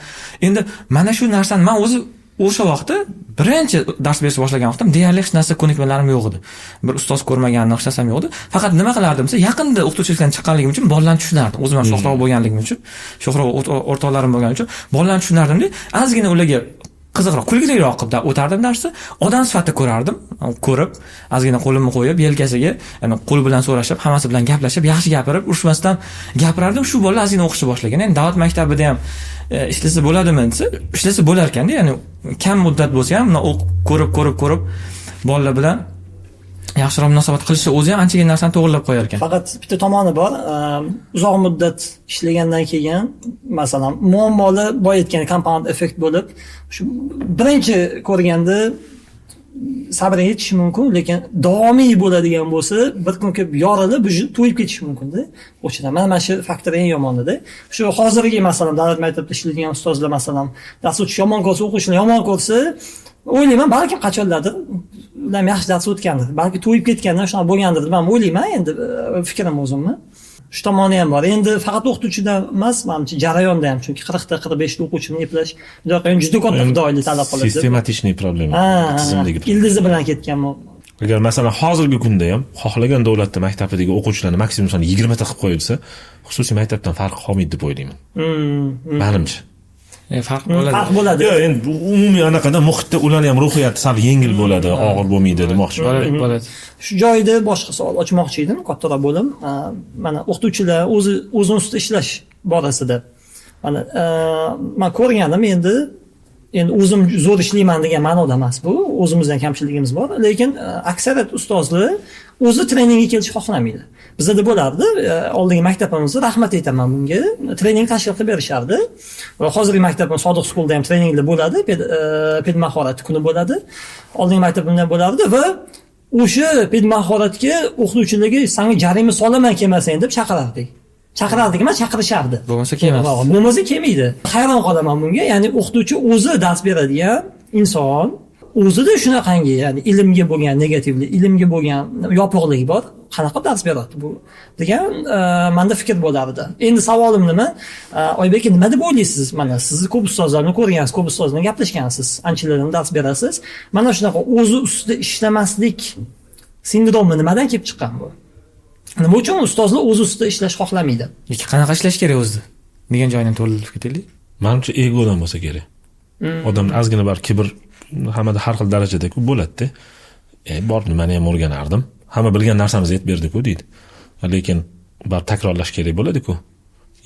Endi mana shu narsani men o'zi o'sha vaqtda birinchi dars berishni boshlagan vaqtim deyarli hech narsa ko'nikmalarim yo'q edi. Bir ustoz ko'rmagandim, hech narsam yo'q edi. Faqat nima qilardim desa, yaqinda o'qituvchilikdan chiqqanligim uchun bolalarni tushunardim. O'zim ham sho'xroq bo'lganligim uchun, sho'xroq o'rtoqlarim bo'lgani uchun bolalarni tushunardimda, ozgina ularga qiziqroq, kulgiliroq qilib o'tardim darsni. Odam sifatida ko'rardim, ko'rib, ozgina qo'limni qo'yib yelkasiga, ya'ni qo'l bilan so'rashib, hammasi bilan gaplashib, yaxshi gapirib, urushmasdan gapirardim. Shu bolalar ozgina o'qishni boshlagan. Endi davlat maktabida ham ishlasa bo'ladimi desa, ishlasa bo'lar ekanda, ya'ni kam muddat bo'lsa ham ko'rib, ko'rib, ko'rib bolalar bilan yaxshiroq munosabat qilishni o'zi ham anchagina narsani to'g'irlab qo'yar ekan. Faqat bitta tomoni bor, uzoq muddat ishlagandan keyin, masalan, muammolar boya aytgan compound effect bo'lib, shu birinchi ko'rganda sabring yetishi mumkin, lekin davomiy bo'ladigan bo'lsa, bir kun kelib yorilib, уже to'yib ketishi mumkinda. O'shadan mana shu faktor eng yomonida. Shu hozirgi masalan davlat maktabida ishlaydigan ustozlar masalan dars o'tish yomon ko'rsa, o'quvchilar yomon ko'rsa, o'ylayman balkim qachonlardir ular ham yaxshi dars o'tgandir, balki to'yib ketgandan shunaqa bo'lgandir deb ham o'ylayman endi, fikrim o'zimni. Shu tomoni ham bor. Endi faqat o'qituvchidan emas, manimcha jarayonda ham, chunki 40 ta 45 ta o'quvchini eplash juda katta fidoyilik talab qiladi. Систематичный problema, tizimdagi. Ildizi bilan ketgan muammo. Agar masalan hozirgi kunda ham xohlagan davlatda maktabidagi o'quvchilarni maksimum soni 20 ta qilib qo'yilsa, xususiy maktabdan farqi qolmaydi deb o'ylayman. Manimcha. Farq bo'ladi. Farq bo'ladi. Yo'q, endi bu umumiy anaqada muhitda ularni ham ruhiyati sal yengil bo'ladi, og'ir bo'lmaydi demoqchiman. Bo'ladi, bo'ladi. Shu joyda boshqa savol ochmoqchi edim, kattaroq bo'lim. Mana o'qituvchilar o'zi o'zini ustida ishlash borasida. Mana man ko'rganim endi o'zim zo'r ishlayman degan ma'noda emas bu. O'zimizdan kamchiligimiz bor, lekin aksariyat ustozlar o'zi treningga kelishni xohlamaydi. Bizda bo'lardi, oldingi maktabimizda, rahmat aytaman bunga, trening tashkil qilib berishardi. Va hozirgi maktabim Sodiq Schoolda ham treninglar bo'ladi, pedmahorat kuni bo'ladi. Oldingi maktabimda ham bo'lardi va o'sha pedmahoratga o'qituvchilarga sanga jarima solaman kelmasang deb chaqirardik. Chaqirardik emas, chaqirishardi. Bo'lmasa kelmas. Bo'lmasa kelmaydi. Hayron qolaman bunga. Ya'ni o'qituvchi o'zi dars beradigan inson o'zida shunaqangi, ya'ni ilmga bo'lgan negativlik, ilmga bo'lgan yopiqlik bor. Qanaqa dars beradi bu degan menda fikr bo'lardi. Endi savolim nima? Oybek aka, nima deb o'ylaysiz? Mana sizni ko'p ustozlarni ko'rgansiz, ko'p ustozlar bilan gaplashgansiz, anchalardan dars berasiz. Mana shunaqa o'zi ustida ishlamaslik sindromi nimadan kelib chiqqan bu? Nima uchun ustozlar o'zi ustida ishlash xohlamaydi? Yoki qanaqa ishlash kerak o'zi degan joydan to'ldirib ketaylik. Manimcha egodan bo'lsa kerak. Odamda ozgina bar kibr hammada har xil darajada-ku bo'ladi-da. Bor nimani ham o'rganardim. Hamma bilgan narsamizni aytib berdi-ku deydi. Lekin bar takrorlash kerak bo'ladi-ku.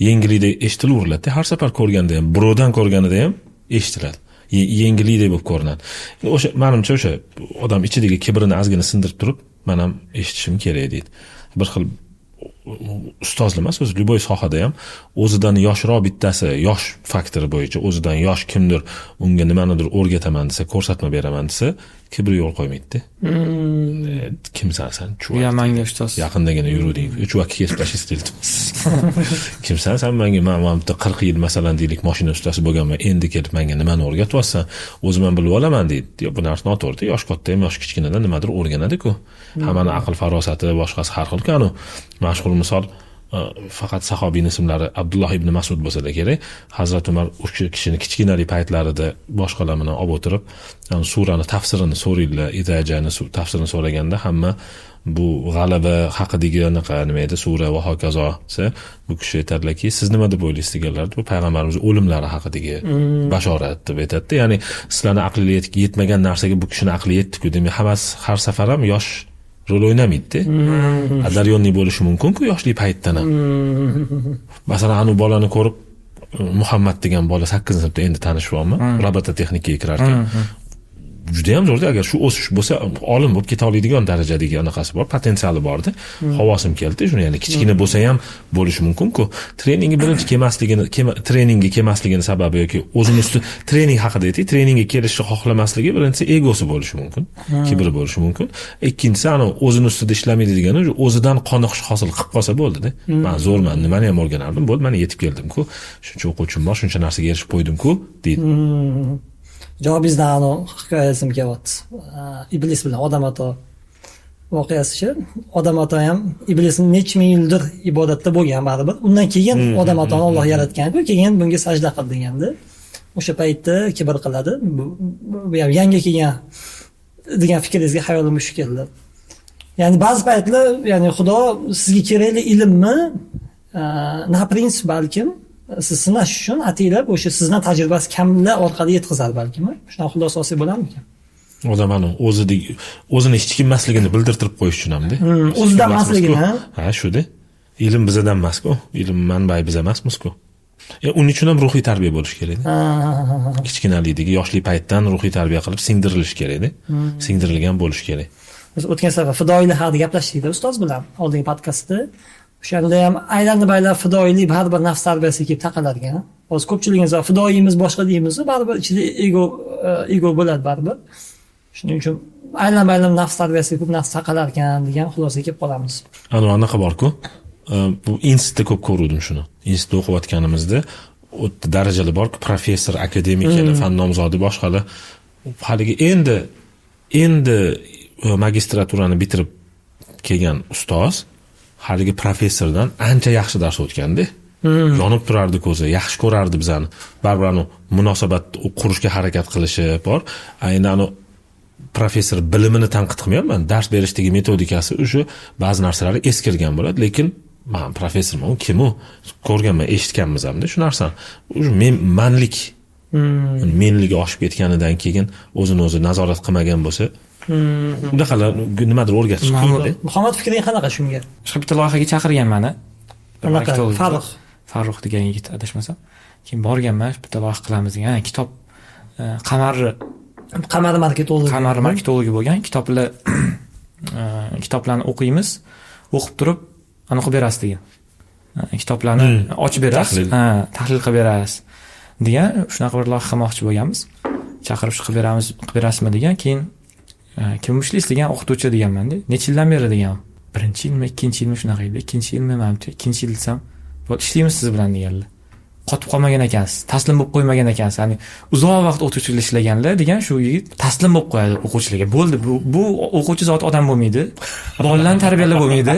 Yengillikda eshitilaveriladi. Har safar ko'rganda ham, birovdan ko'rganida ham eshitiladi. Yengillikdek bo'lib ko'rinadi. O'sha manimcha o'sha odam ichidagi kibrini ozgina sindirib turib, man ham eshitishim kerak deydi. Bir xil ustozlar emas, o'zi любой sohada ham o'zidan yoshroq bittasi, yosh faktori bo'yicha o'zidan yosh kimdir unga nimanidir o'rgataman desa, ko'rsatma beraman desa, kibr yo'l qo'ymaydida. Kimsan san, Bu ham manga ustoz. Yaqindagina yuruvding, чувак, kesib tashlaysiz, iltimos. Kimsan san manga? Man bitta 40 yil, masalan, deylik, moshina ustasi bo'lganman, endi kelib manga nimani o'rgatyapsan, o'zim ham bilib olaman, deydi. Yo'q, bu narsa noto'g'rida. Yosh katta ham yosh kichkinadan nimadir o'rganadiku. Hammani aql farosati, boshqasi har xilku. Anu mashhur misol, faqat sahobiyni ismlari Abdulloh ibn Masud bo'lsa-da kerak, Hazrat Umar o'sha kishini kichkinalik paytlarida boshqalar bilan olib o'tirib, surani tafsirini so'raydilar. Idajani tafsirini so'raganda hamma bu g'alaba haqidagi anaqa nima edi, sura va hokazo desa, bu kishi aytadilarki, siz nima deb o'ylaysiz deganlarida, bu payg'ambarimiz o'limlari haqidagi bashorat deb aytadida. Ya'ni sizlarni aqlinglar yetmagan narsaga bu kishini aqli yetdiku. Demak, hammasi har safar ham yosh rol o'ynamaydida. Одарённый bo'lishi mumkin-ku yoshlik paytdan ham. Masalan, anu bolani ko'rib, Muhammad degan bola, sakkizinchi sinfda endi tanishyapman, robototexnikaga kirar ekan. Judayam zo'rda, agar shu o'sish bo'lsa, olim bo'lib keta oladigan darajadagi anaqasi bor, potensiali borda. Havosim keldi shuni. Ya'ni kichkina bo'lsa ham bo'lishi mumkin-ku. Treningga birinchi kelmasligini, treningga kelmasligini sababi yoki o'zini usti, trening haqida aytaylik, treningga kelishni xohlamasligi, birinchisi egosi bo'lishi mumkin, kibri bo'lishi mumkin. Ikkinchisi, anavi o'zini ustida ishlamaydi degani, o'zidan qoniqish hosil qilib qolsa bo'ldida. Man zo'rman, nimani ham o'rganardim, bo'ldi, mana yetib keldim-ku, shuncha o'quvchim bor, shuncha narsaga erishib qo'ydim-ku, deydi. Javobingizdan anavi hikoya esim kelyapti. Iblis bilan Odam ato voqeasichi. Odam ato ham, Iblis necha ming yildir ibodatda bo'lgan baribir. Undan keyin Odam atoni Alloh yaratgan-ku, keyin bunga sajda qil deganda. O'sha paytda kibr qiladi. Bu ham yangi kelgan degan fikringizga xayolimga shu keldi. Ya'ni ba'zi paytlar, ya'ni Xudo sizga kerakli ilmni na prinsip balkim siz sinash uchun ataylab o'sha sizdan tajribasi kamlar orqali yetkazadi balkim. Shunaqa xulosa olsak bo'larmikan? Odam ani o'zidek o'zini hech kim emasligini bildirtirib qo'yish uchun hamda. O'zidan emasligini, ha? Ha, shuda. Ilm bizadan emasku, ilm manbai biz emasmizku. Uning uchun ham ruhiy tarbiya bo'lishi kerakda. Ha. Kichkinalikdagi, yoshlik paytdan ruhiy tarbiya qilib singdirilishi kerakda, singdirilgan bo'lishi kerak. Biz o'tgan safar fidoyilik haqida gaplashdik ustoz bilan oldingi podkastda. O'shanda ham aylanib aylanib fidoyilik baribir nafs tarbiyasiga kelib taqaladi ekan. Hozir ko'pchiligimiz fidoyimiz boshqa deymiz, baribir ichida ego bo'ladi baribir. Shuning uchun aylanib aylanib nafs tarbiyasiga ko'p nafs taqalar ekan degan xulosaga kelib qolamiz. Anavi anaqa borku, bu institutda ko'p ko'ruvdim shuni. Institutda o'qiyotganimizda u yerda darajalar borku, professor, akademik, yana fan nomzodi, boshqalar. Haligi endi magistraturani bitirib kelgan ustoz haligi professordan ancha yaxshi dars o'tganda. Yonib turardi ko'zi, yaxshi ko'rardi bizani. Baribir anu munosabat qurishga harakat qilishi bor. A endi anu professor bilimini tanqid qilmayapman, dars berishdagi metodikasi o'sha ba'zi narsalari eskirgan bo'ladi, lekin man professorman, u kim, u ko'rganman, eshitganmiz hamda shu narsani. Уже men manlik, menligi oshib ketganidan keyin o'zini o'zi nazorat qilmagan bo'lsa, unaqalar nimadir o'rgatish qiyinda. Muhammad, fikring qanaqa shunga? Boshqa bitta loyihaga chaqirgan mani. Anaqa Marketolog. Farruh. Farruh degan yigit, adashmasam. Keyin borganman, bitta loyiha qilamiz degan. Ha, kitob, Qamarni. Qamar marketolog. Qamar marketologi bo'lgan kitoblar, kitoblarni o'qiymiz, o'qib turib anaqa qilib berasiz degan. Kitoblarni ochib berasiz, Tahlil. ha, tahlil qilib berasiz degan. Shunaqa bir loyiha qilmoqchi bo'lganmiz. Chaqirib, shu qilib beramiz, qilib berasizmi degan. Keyin kim ishlaysiz degan, o'qituvchi deganmanda. Necha yildan beri degan. Birinchi yilmi, ikkinchi yilmi, shunaqa edi. Ikkinchi yilmi, manimcha, ikkinchi yil desam, "Bo'ldi, ishlaymiz siz bilan" deganlar. Qotib qolmagan ekansiz, taslim bo'lib qo'ymagan ekansiz. Ya'ni uzoq vaqt o'qituvchilik ishlaganlar degan, shu yigit taslim bo'lib qo'yadi o'quvchilarga. Bo'ldi, bu o'quvchi zoti odam bo'lmaydi. Bolalarni tarbiyalab bo'lmaydi.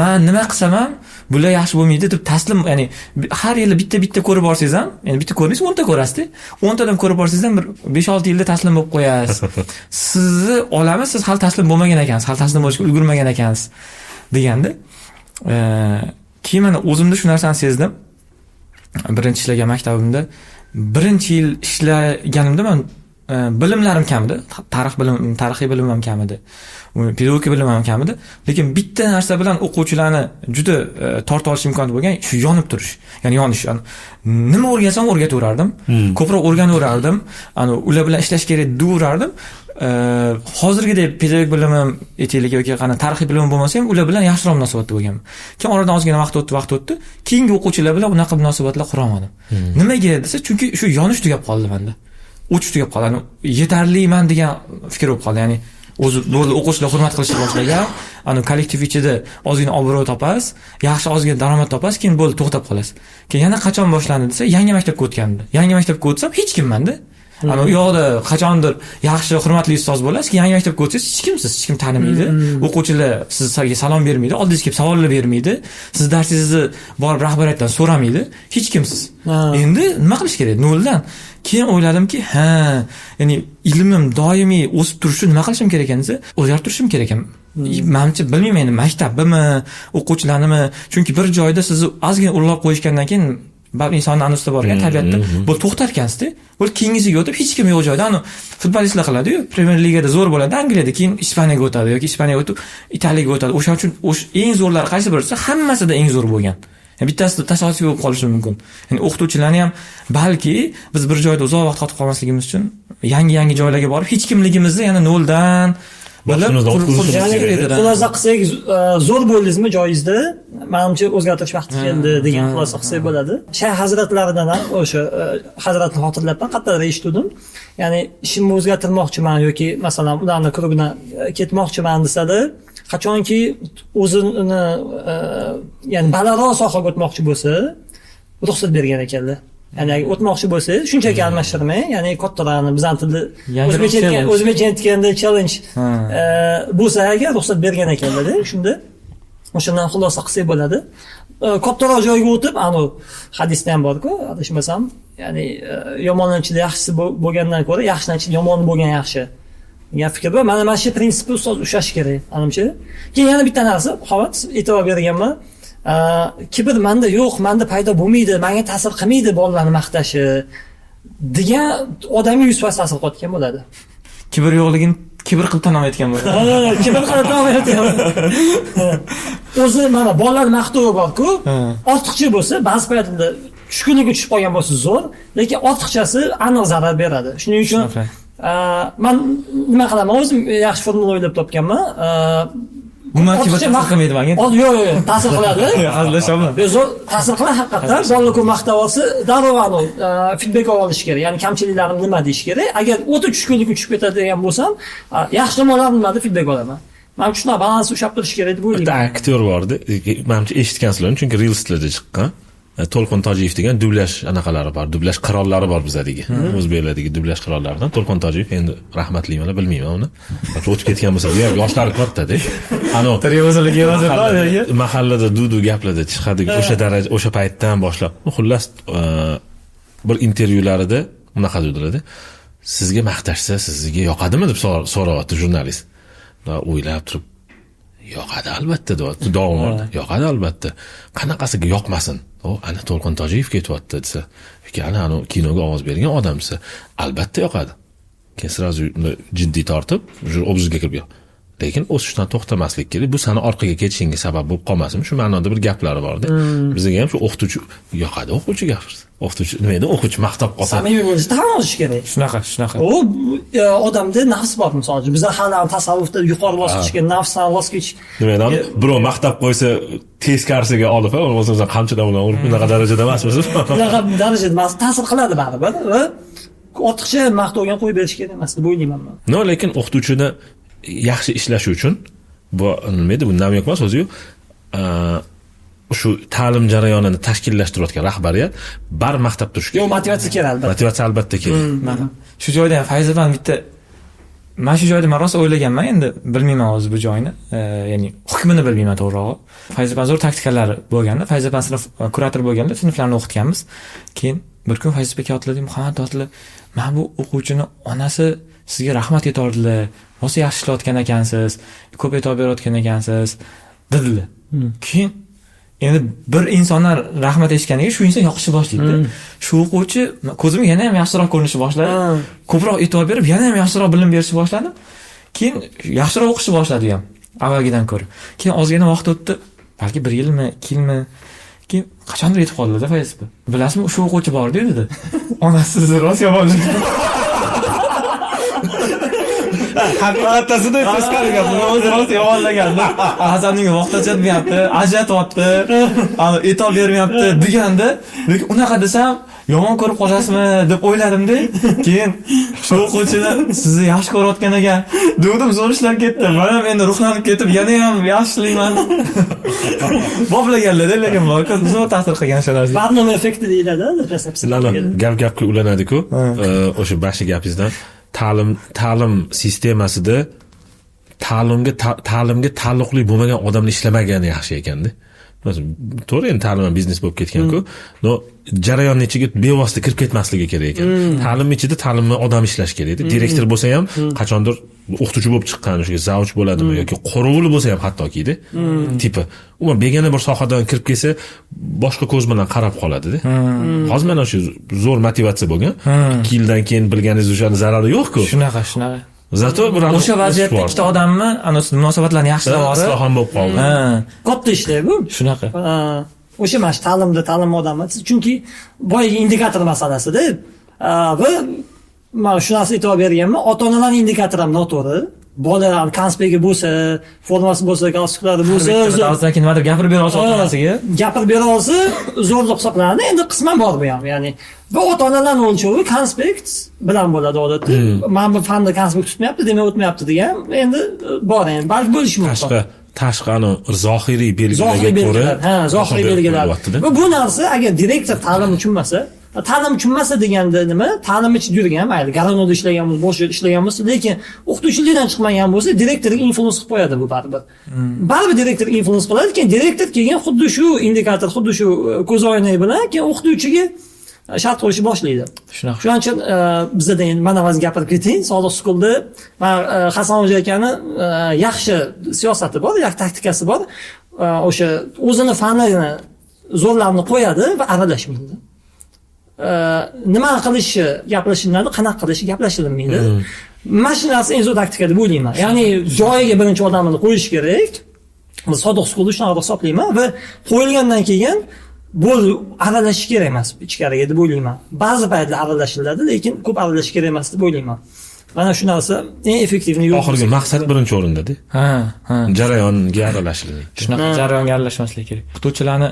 Man nima qilsam ham bular yaxshi bo'lmaydi deb taslim, ya'ni har yili bitta bitta ko'rib borsangiz ham, ya'ni bitta ko'rmaysiz, 10 ta ko'rasizda. 10 tadan ko'rib borsangiz ham bir 5-6 yilda taslim bo'lib qo'yasiz. Sizni olamiz, siz hali taslim bo'lmagan ekansiz, hali taslim bo'lishga ulgurmagan ekansiz deganda. Keyin mana o'zimda shu narsani sezdim. Birinchi ishlagan maktabimda birinchi yil ishlaganimda man Bilimlarim kam edi, tarix bilim, tarixiy bilimim ham kam edi, pedagogika bilimim ham kam edi, lekin bitta narsa bilan o'quvchilarni juda torta olish imkoni bo'lgan, shu yonib turish, ya'ni yonish. Yani nima o'rgansam o'rgataverardim, ko'proq o'rganaverardim, ani ular bilan ishlash kerak deyaverardim. Hozirgidek pedagogik bilimim, aytaylik, yoki qanday tarixiy bilimim bo'lmasa ham, ular bilan yaxshiroq munosabatda bo'lganman. Keyin oradan ozgina vaqt o'tdi, vaqt o'tdi, keyingi o'quvchilar bilan unaqa munosabatlar qurolmadim. Nimaga desa, chunki shu yonish tugab qoldi manda, o'chish tugab qoldi. Ani yetarliman degan fikr bo'lib qoldi. Ya'ni o'zi bo'ldi, o'quvchilar hurmat qilishni boshlagan, ani kollektiv ichida ozgina obro' topasiz, yaxshi ozgina daromad topasiz, keyin bo'ldi, to'xtab qolasiz. Keyin yana qachon boshlandi desa, yangi maktabga o'tganimda. Yangi maktabga o'tsam, hech kimmanda. Ana u yoqda qachondir yaxshi, hurmatli ustoz bo'lasiz, keyin yangi maktabga o'tsangiz, hech kimsiz, hech kim tanimaydi, o'quvchilar sizga salom bermaydi, oldingizga kelib savollar bermaydi, siz darsingizni borib rahbariyatdan so'ramaydi, hech kimsiz. Endi nima qilish kerak noldan? Keyin o'yladimki, ha, ya'ni ilmim doimiy o'sib turishi uchun nima qilishim kerak ekan desa, o'zgarib turishim kerak ekan manimcha. Bilmayman endi, maktabnimi, o'quvchilarnimi, chunki bir joyda sizni ozgina urlab qo'yishgandan keyin baribir insonni anusida bor ekan, tabiatda bu, to'xtar ekansizda. Bu keyingisiga o'tib, hech kim yo'q joyda, anu futbolistlar qiladiyu, Premyer Ligada zo'r bo'ladi Angliyada, keyin Ispaniyaga o'tadi yoki Ispaniyaga o'tib Italiyaga o'tadi. O'shaning uchun o'sha eng zo'rlari qaysi biri desa, hammasida eng zo'r bo'lgan. Yani bittasida tasodifiy bo'lib qolishi mumkin. Ya'ni o'qituvchilarni ham balki biz bir joyda uzoq vaqt qotib qolmasligimiz uchun yangi yangi joylarga borib, hech kimligimizni yana noldan bilib Boshimizdan o'tkazishimiz qurishimiz kerak. kerak edi. Xulosa qilsak, zo'r bo'ldingizmi joyingizda, manimcha, o'zgartirish vaqti keldi degan xulosa qilsak bo'ladi. Shayx hazratlaridan ham o'sha hazratni xotirlabman, qayerdadir eshitgandim. Ya'ni ishimni o'zgartirmoqchiman yoki, masalan, ularni круг idan ketmoqchiman desada, qachonki o'zini ya'ni balandroq sohaga o'tmoqchi bo'lsa, ruxsat bergan ekanlar. Ya'ni agar o'tmoqchi bo'lsangiz, shunchaki almashtirmang, ya'ni kattaroqni, bizani tilda Yangiroq o'zbekcha aytgan, challenge. O'zbekcha aytganda challenge bo'lsa agar, ruxsat bergan ekanlarda. Shunda o'shandan xulosa qilsak bo'ladi. Kattaroq joyga o'tib, anavi hadisda ham borku, adashmasam, ya'ni yomonning ichida yaxshisi bo'lgandan ko'ra yaxshining ichida yomoni bo'lgan yaxshi degan fikr bor. Mana shu prinsipni ustoz ushlash kerak manimcha. Keyin yana bitta narsa, Muhammad, e'tibor berganman. Kibr manda yo'q, manda paydo bo'lmaydi, manga ta'sir qilmaydi bolalarni maqtashi degan odamga 100% ta'sir qilayotgan bo'ladi. Kibr yo'qligini kibr qilib tan olmayotgan bo'ladi. Ha, kibr qilib tan olmayotgan. O'zi mana bolalar maqtovi borku, ortiqcha bo'lsa, ba'zi paytlarda tushkunlikka tushib qolgan bo'lsa zo'r, lekin ortiqchasi aniq zarar beradi. Shuning uchun Shunaqa. Man nima qilaman, o'zim yaxshi formula o'ylab topganman. Umuman kibr Ortiqcha ta'sir qilmaydi manga. Yo'q, yo'q, yo'q, ta'sir qiladi. Hazillashaman. Yo'q, zo'r ta'sir qiladi haqiqatdan. Bolalar ko'p maqtab olsa, darrov anavi feedback olish kerak. Ya'ni kamchiliklarim nima deyish kerak. Agar o'ta tushkunlikka tushib ketadigan bo'lsam, yaxshi tomonlarim nima deb feedback olaman. Man shunaqa balans ushlab turish kerak deb Bitta o'ylayman. aktyor bordi, manimcha, eshitgansizlar, chunki reelslarda chiqqan. To'lqin Tojiyev degan, dublyaj anaqalari bor, dublyaj qirollari bor bizadagi, o'zbeklardagi dublyaj qirollaridan To'lqin Tojiyev. Endi rahmatliman, bilmayman uni, o'tib ketgan bo'lsa u ham, yoshlari kattada, anavi mahallada dudu gaplarda chiqadi, o'sha daraja, o'sha paytdan boshlab. Xullas, bir intervyularida bunaqa dedilarda: "Sizga maqtashsa, sizga yoqadimi?" deb so'rayapti jurnalist. O'ylab turib, "Yoqadi albatta", deyapti. Davom, "Yoqadi albatta, qanaqasiga yoqmasin?" "O, ana To'lqin Tojiyev ketyapti", desa yoki "Ana anavi kinoga ovoz bergan odam", desa, "Albatta yoqadi". Keyin сразу jiddiy tortib, уже obrazga kirib, "Lekin o'sishdan to'xtamaslik kerak, bu sani orqaga ketishingga sabab bo'lib qolmasin", shu ma'noda bir gaplari borda. Bizga ham shu o'qituvchi yoqadi, o'quvchi gapirsa, o'qituvchi nima edi, o'quvchi maqtab qolsa. Samimiy bo'lishni tan olish kerak. Shunaqa, shunaqa. U odamda nafs bor, misol uchun. Bizlar hali ham tasavvufda yuqori bosqichga, nafsdan voz kechish Nima edi, birov maqtab qo'ysa, teskarisiga olib, bo'lmasa qamchidan bilan urib, unaqa darajada emasmiz. Unaqa darajada emas, ta'sir qiladi baribir va ortiqcha maqtovga ham qo'yib berish kerak emas deb o'ylayman man. No, lekin o'qituvchini yaxshi ishlashi uchun bu nima edi, bu намёк emas o'ziyu, shu ta'lim jarayonini tashkillashtirayotgan rahbariyat bar maqtab turishi Yo'q, kerak. Motivatsiya kerak albatta. Motivatsiya albatta kerak. Mana shu joyda ham Fayzadan bitta, mana shu joyda man rosa o'ylaganman, endi bilmayman hozir bu joyini, ya'ni hukmini bilmayman to'g'rirog'i. Fayzapan zo'r taktikalari bo'lganda, Fayzapan sinf kurator bo'lganda, sinflarni o'qitganmiz. Keyin bir kun Fayzapa kelyaptilar, "Muhammad", deyaptilar, "mana bu o'quvchini onasi sizga rahmat aytordilar, rosa yaxshi ishlayotgan ekansiz, ko'p e'tibor berayotgan ekansiz", dedilar. Keyin Endi bir insondan rahmat eshitganiga shu inson yoqishni boshlaydi. Shu o'quvchi ko'zimga yana ham yaxshiroq ko'rinishni boshladi. Ko'proq e'tibor berib, yana ham yaxshiroq bilim berishni boshladim. Keyin yaxshiroq o'qishni boshladi u ham avvalgidan ko'ra. Keyin ozgina vaqt o'tdi, balki 1 yilmi, 2 yilmi, keyin qachondir yetib qoldida FSB. Bilasizmi, o'sha o'quvchi bor dedi. Onasi sizni rost yomonlagan. Haqiqatda teskari gap. O'zi rost yomonlagan. Hasanning vaqt ajratmayapti, ajratyapti, e'tibor bermayapti deganda, lekin unaqa desam yomon ko'rib qolasizmi deb o'yladimda, keyin shu o'quvchini sizni yaxshi ko'rayotgan ekan degandim, zo'r ishlar ketdi. Men ham endi ruhlanib ketib, yana ham yaxshilayman. Boplaganlar-da, lekin zo'r ta'sir qilgan shu narsa. Barnum effekti deyiladi. Gap gapga ulanadi-ku. O'sha boshqa gapingizdan ta'lim sistemasida ta'limga taalluqli bo'lmagan odamlar ishlamagani yaxshi ekanda. To'g'ri, endi ta'lim ham biznes bo'lib ketgan-ku. No, jarayonning ichiga bevosita kirib ketmasligi kerak ekan. Ta'lim ichida ta'limni odam ishlash kerak edi. Direktor bo'lsa ham qachondir o'qituvchi bo'lib chiqqan, o'sha zavuch bo'ladimi yoki qorovul bo'lsa ham hattokida tipi. Umuman begona bir sohadan kirib kelsa, boshqa ko'z bilan qarab qoladida. Hozir mana shu zo'r motivatsiya bo'lgan. 2 yildan keyin bilganingiz o'shani zarari yo'q-ku. Shunaqa. Zato bir o'sha vaziyatda ikkita odamni munosabatlarni yaxshilab olsa, isloh ham bo'lib qoldi. Katta ishda bu. Shunaqa. O'sha mana shu ta'limda ta'lim odami, chunki boyagi indikator masalasida va mana shu narsaga e'tibor berganman, ota-onalarning indikatori ham noto'g'ri. Bolalar konspekti bo'lsa, formasi bo'lsa, galstuklari bo'lsa, o'zidan keyin nimadir gapirib bera olsa ota-onasiga, gapirib bera olsa zo'rliq hisoblanadi. Endi qisman bor bu ham, ya'ni bu ota-onalarning o'lchovi konspekt bilan bo'ladi odatda. Mana bu fanda konspekt tutmayapti, demak o'tmayapti degan endi bor, endi balki bo'lishi mumkin. Tashqi zohiriy belgilarga ko'ra, ha, zohiriy belgilar. Va bu narsa agar direktor ta'limni tushunmasa, ta'lim tushunmasa deganda nima? Ta'lim ichida yurgan, mayli, Garanoda ishlaganmiz, boshqa yerda ishlaganmiz, lekin o'qituvchilikdan chiqmagan bo'lsa, direktorga influence qilib qo'yadi bu baribir. Baribir direktor influence qiladi, keyin direktor keyin xuddi shu indikator, xuddi shu ko'zoynak bilan keyin o'qituvchiga shart qo'yishni boshlaydi. Shunaqa. Shuning uchun bizda endi mana hozir gapirib keting, Sodiq Schoolda Hasan Hoja akani yaxshi siyosati bor, yaxshi taktikasi bor. O'sha o'zini fanini zo'rlarni qo'yadi va aralashmaydi. Nima qilishi gaplashiladi, qanaqa qilishi gaplashilmaydi. Mana shu narsa eng zo'r taktika deb o'ylayman. Ya'ni joyiga birinchi odamni qo'yish kerak. Biz Sodiq Schoolda shunaqa hisoblayman va qo'yilgandan keyin bo'ldi, aralashish kerak emas ichkariga deb o'ylayman. Ba'zi paytlar aralashiladi, lekin ko'p aralashish kerak emas deb o'ylayman. Mana shu narsa eng effektivniy yo'l. Oxirgi maqsad birinchi o'rinda-da. Ha, ha. Jarayonga aralashilmaydi. Shunaqa jarayonga aralashmaslik kerak. O'qituvchilarni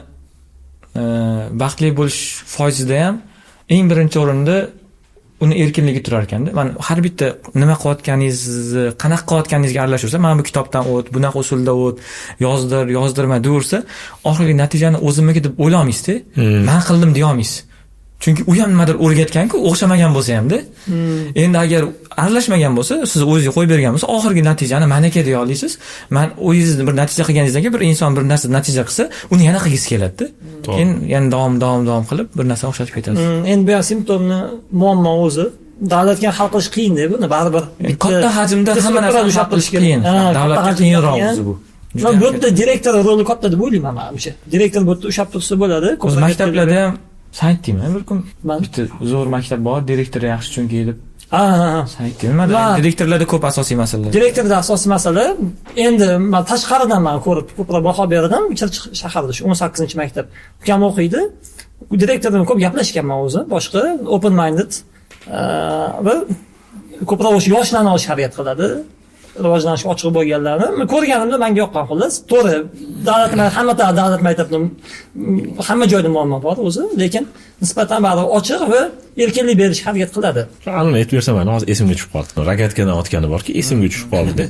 baxtli bo'lish foizida ham eng birinchi o'rinda uni erkinligi turar ekanda. Mana har bitta nima qilayotganingizni, qanaqa qilayotganingizga aralashursa, mana bu kitobdan o't, bunaqa usulda o't, yozdir, yozdirma deyaversa, oxirgi natijani o'zimniki deb o'ylamaysiz-da. Men qildim deya olmaysiz. Chunki u ham nimadir o'rgatgan-ku, o'xshamagan bo'lsa ham-da. Endi agar aralashmagan bo'lsa, siz o'zingiz qo'yib bergan bo'lsa, oxirgi natijani meniki deya olasiz. Men o'zingiz bir natija qilganingizdan keyin bir inson bir narsa natija qilsa, uni yana qilgisi keladi-da. Keyin yana davom qilib bir narsa o'xshatib ketasiz. Endi bu ham simptomni muammo o'zi. Davlatga hal qilish qiyin-da buni baribir. Katta hajmda hamma narsani hal qilish qiyin. Davlatga qiyinroq o'zi bu. Bu yerda direktor roli katta deb o'ylayman menimcha. Direktor bu yerda ushlab tursa bo'ladi. O'zi maktablarda ham san aytdingmi bir kun bitta zo'r maktab bor, direktori yaxshi chunki deb. Ha. San aytdingmi? Direktorlarda ko'p asosiy masalalar. Direktorda asosiy masala endi men tashqaridan men ko'rib ko'proq baho berdim. Chirchiq shahrida shu 18-maktab. Ukam o'qiydi. Direktor bilan ko'p gaplashganman o'zi, boshqa open minded va ko'proq o'sha yoshlarni olishga harakat qiladi. Rivojlanish ochiq bo'lganlarni men ko'rganimda menga yoqqan xullas. To'g'ri, davlat hamma davlat maktabida hamma joyda muammo bor o'zi, lekin nisbatan baribir ochiq va erkinlik berishga harakat qiladi. Anini aytib bersam, mana hozir esimga tushib qoldi. Rogatkadan otgani borki, esimga tushib qoldi.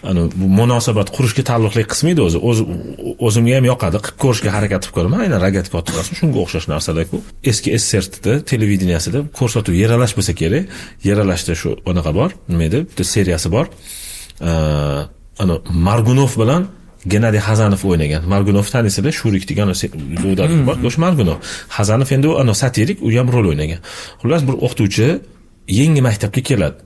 Ana bu munosabat qurishga taalluqli qismi edi o'zi. O'zimga ham yoqadi, qilib ko'rishga harakat qilib ko'raman. Aynan rogatka otib ko'rsin, shunga o'xshash narsalar-ku. Eski SSRda televideniyasida ko'rsatuv Yeralash bo'lsa kerak. Yeralashda shu anaqa bor, nima edi? Bitta seriyasi bor. Ana Margunov bilan Gennadiy Hazanov o'ynagan. Margunov tanisizlar, Shurik degan bor, o'sha Margunov. Hazanov endi u satirik, u ham rol o'ynagan. Xullas bir o'qituvchi yangi maktabga keladi.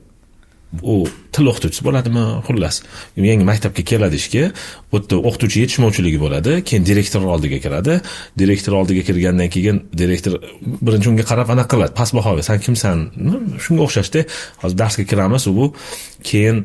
U til o'qituvchisi bo'ladimi, xullas, yangi maktabga keladi ishga. U yerda o'qituvchi yetishmovchiligi bo'ladi. Keyin direktor oldiga kiradi. Direktor oldiga kirgandan keyin direktor birinchi unga qarab anaqa qiladi, past baho beradi, san kimsan, shunga o'xshashda. Hozir darsga kiramiz u bu, keyin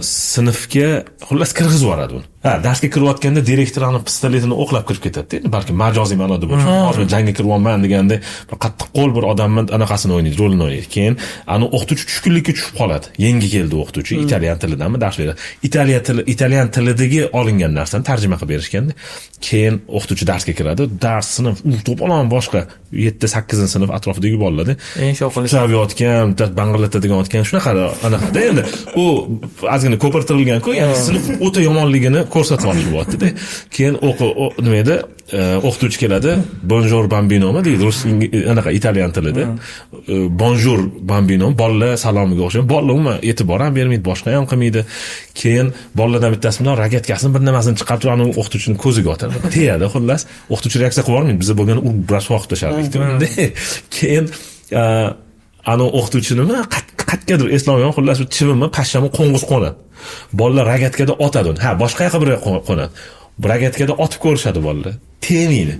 sinfga xullas kirgizib yuboradi uni. Ha, darsga kirayotganda direktor ani pistoletini o'qlab kirib ketadida. Endi balki majoziy ma'noda bo'lishi mumkin, hozir jangga kiryapman deganda bir qattiq qo'l bir odamni anaqasini o'ynaydi, rolini o'ynaydi. Keyin ani o'qituvchi tushkunlikka tushib qoladi. Yangi keldi o'qituvchi, italyan tilidanmi dars beradi, italiya tili, italyan tilidagi olingan narsani tarjima qilib berishganda. Keyin o'qituvchi darsga kiradi, dars, sinf to'polon boshqa, 7-8 sinf atrofidagi bolalarda Eng shovqinli. Chavayotgan, bitta bang'illatadigan otgan, shunaqa anaqada. Endi u ozgina ko'pirtirilgan-ku, ya'ni sinf o'ta yomonligini ko'rsatmoqchi bo'lyaptida. Keyin o'qi nima edi, o'qituvchi keladi, "Bonjour, bambino" mi deydi, rus, anaqa italyan tilida "Bonjour, bambino", bolalar salomiga o'xshagan. Bolalar umuman e'tibor ham bermaydi, boshqa ham qilmaydi. Keyin bolalardan bittasi bundan rogatkasini, bir nimasini chiqarib turib, anavi o'qituvchini ko'ziga otadi, tegadi. Xullas, o'qituvchi reaksiya qilib yubormaydi, biza bo'lganda urib rasvo qilib tashlardik. Keyin anavi o'qituvchi nima, qayergadir eslolmayman, xullas chivinmi, pashshami, qo'ng'iz qo'nadi. Bolalar rogatkada otadi uni, ha, boshqa yoqqa bir yoqqa qo'nadi, rogatkada otib ko'rishadi bolalar, tegmaydi.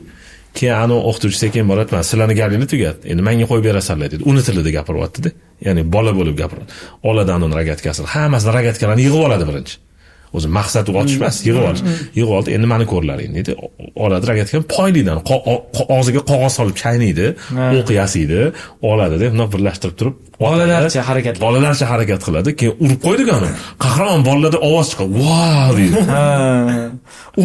Keyin anavi o'qituvchi sekin boradi, "Mana sizlarni gapinglar tugadi, endi manga qo'yib berasanlar", deydi. Uni tilida gapiryaptida, ya'ni bola bo'lib gapiryapti. Oladi anavi rogatkasini, hammasini, rogatkalarni yig'ib oladi birinchi. O'zi maqsad u otish emas, yig'ib olish. Yig'ib oldi, "Endi mani ko'rlaring", deydi. Oladi rogatkani, poylaydi, og'ziga qog'oz solib chaynaydi, o'q yasaydi, oladi deb bundoq birlashtirib turib otadi. Bolalarcha harakat. Bolalarcha harakat qiladi. Keyin urib qo'ydik uni. Qahramon, bolalarda ovoz chiqadi, "Vau!" deydi. Ha.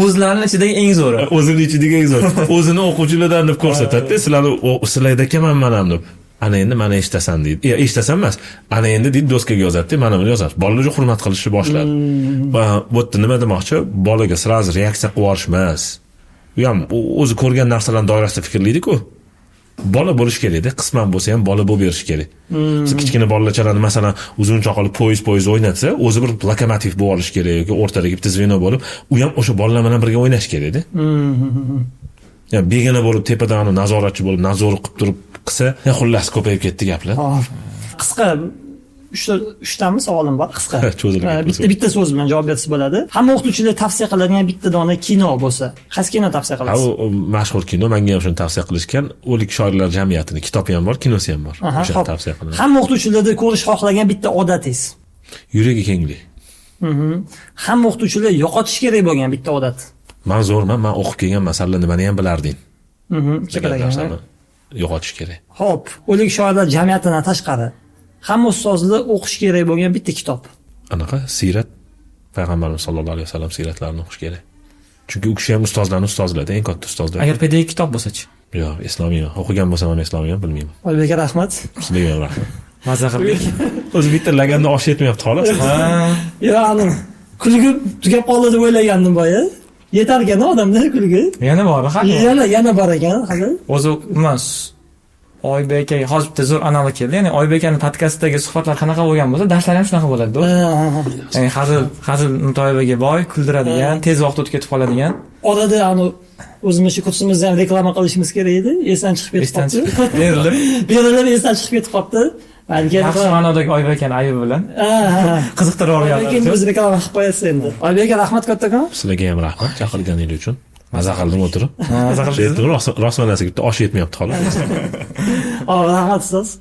O'zlarini ichidagi eng zo'ri. O'zini ichidagi eng zo'r, o'zini o'quvchilardan deb ko'rsatadida, sizlarni sizlardakaman man ham deb. "Ana endi mana eshitasan", deydi. Eshitasan emas, "Ana endi", deydi, doskaga yozadida, mana buni yozadi. Bolalar уже hurmat qilishni boshladi. Va bu yerda nima demoqchi, bolaga сразу reaksiya qilib yuborish emas, u ham o'zi ko'rgan narsalarni doirasida fikrlaydiku. Bola bo'lishi kerakda, qisman bo'lsa ham bola bo'lib berishi kerak. Biz kichkina bolachalarni, masalan, uzunchoq qilib poyezd poyezd o'ynatsa, o'zi bir lokomotiv bo'lib olishi kerak yoki o'rtadagi bitta звено bo'lib, u ham o'sha bolalar bilan birga o'ynashi kerakda. Yani begona bo'lib, tepadan nazoratchi bo'lib, nazor qilib turib qilsa, ya, xullas, ko'payib ketdi gaplar. Hop. Qisqa uchtami savolim bor, qisqa. Cho'zilib Ha, ketdi. Bitta bitta so'z bilan javob bersa bo'ladi. Hamma o'qituvchilar tavsiya qiladigan bitta dona kino bo'lsa, qaysi kino tavsiya Ha, qilasiz? u mashhur kino, menga ham shuni tavsiya qilishgan. O'lik shoirlar jamiyatini kitobi ham bor, kinosi ham bor. O'shani Hop. tavsiya qilaman. Hamma o'qituvchilarda ko'rish xohlagan bitta odatingiz? Yuragi kenglik. Hamma o'qituvchilar yo'qotish kerak bo'lgan bitta odat? Man zo'rman, man o'qib kelganman, sanlar nimani ham bilarding degan Kerak. narsani yo'qotish kerak. Xo'p, o'lik shoirlar jamiyatidan tashqari hamma ustozlar o'qish kerak bo'lgan bitta kitob. Anaqa siyrat, payg'ambarimiz sollallohu alayhi vasallam siyratlarini o'qish kerak, chunki u kishi ham ustozlarni ustozlarda, eng katta ustozlar. Agar pedagogik kitob bo'lsachi? Yo'q, eslolmayman. O'qigan bo'lsam ham eslolmayman, bilmayman. Oybek aka, rahmat. Sizlarga ham rahmat. Maza qildik. O'zi bitta laganda osh yetmayapti, xolos. Ha. Yo, ani kulgi tugab qoldi deb o'ylagandim boya. Yetar ekan odamda kulgi. Yana bor hali. Yana bor ekan hali. O'zi umuman Oybek aka, hozir bitta zo'r analog keldi. Ya'ni Oybek akani podkastdagi suhbatlar qanaqa bo'lgan bo'lsa, darslar ham shunaqa bo'ladi. Ya'ni hazil mutoyibaga boy, kuldiradigan, tez vaqt o'tib ketib qoladigan. Orada ani o'zimiz shu kursimizni ham reklama qilishimiz kerak edi. Esdan chiqib ketib Esdan qolibdi. chiqib berilib, Berilib esdan chiqib ketib qolibdi. Balki yaxshi ma'nodagi Oybek akani aybi bilan Ha, ha. qiziqtirib Oybek yuborganlar. endi o'zi reklama qilib qo'yasiz endi. Oybek aka, rahmat kattakon. Sizlarga ham rahmat chaqirganingiz uchun. Maza qildim o'tirib. Maza qildingiz? Rost, rost, bitta osh yetmayapti, xolos. Rahmat ustoz.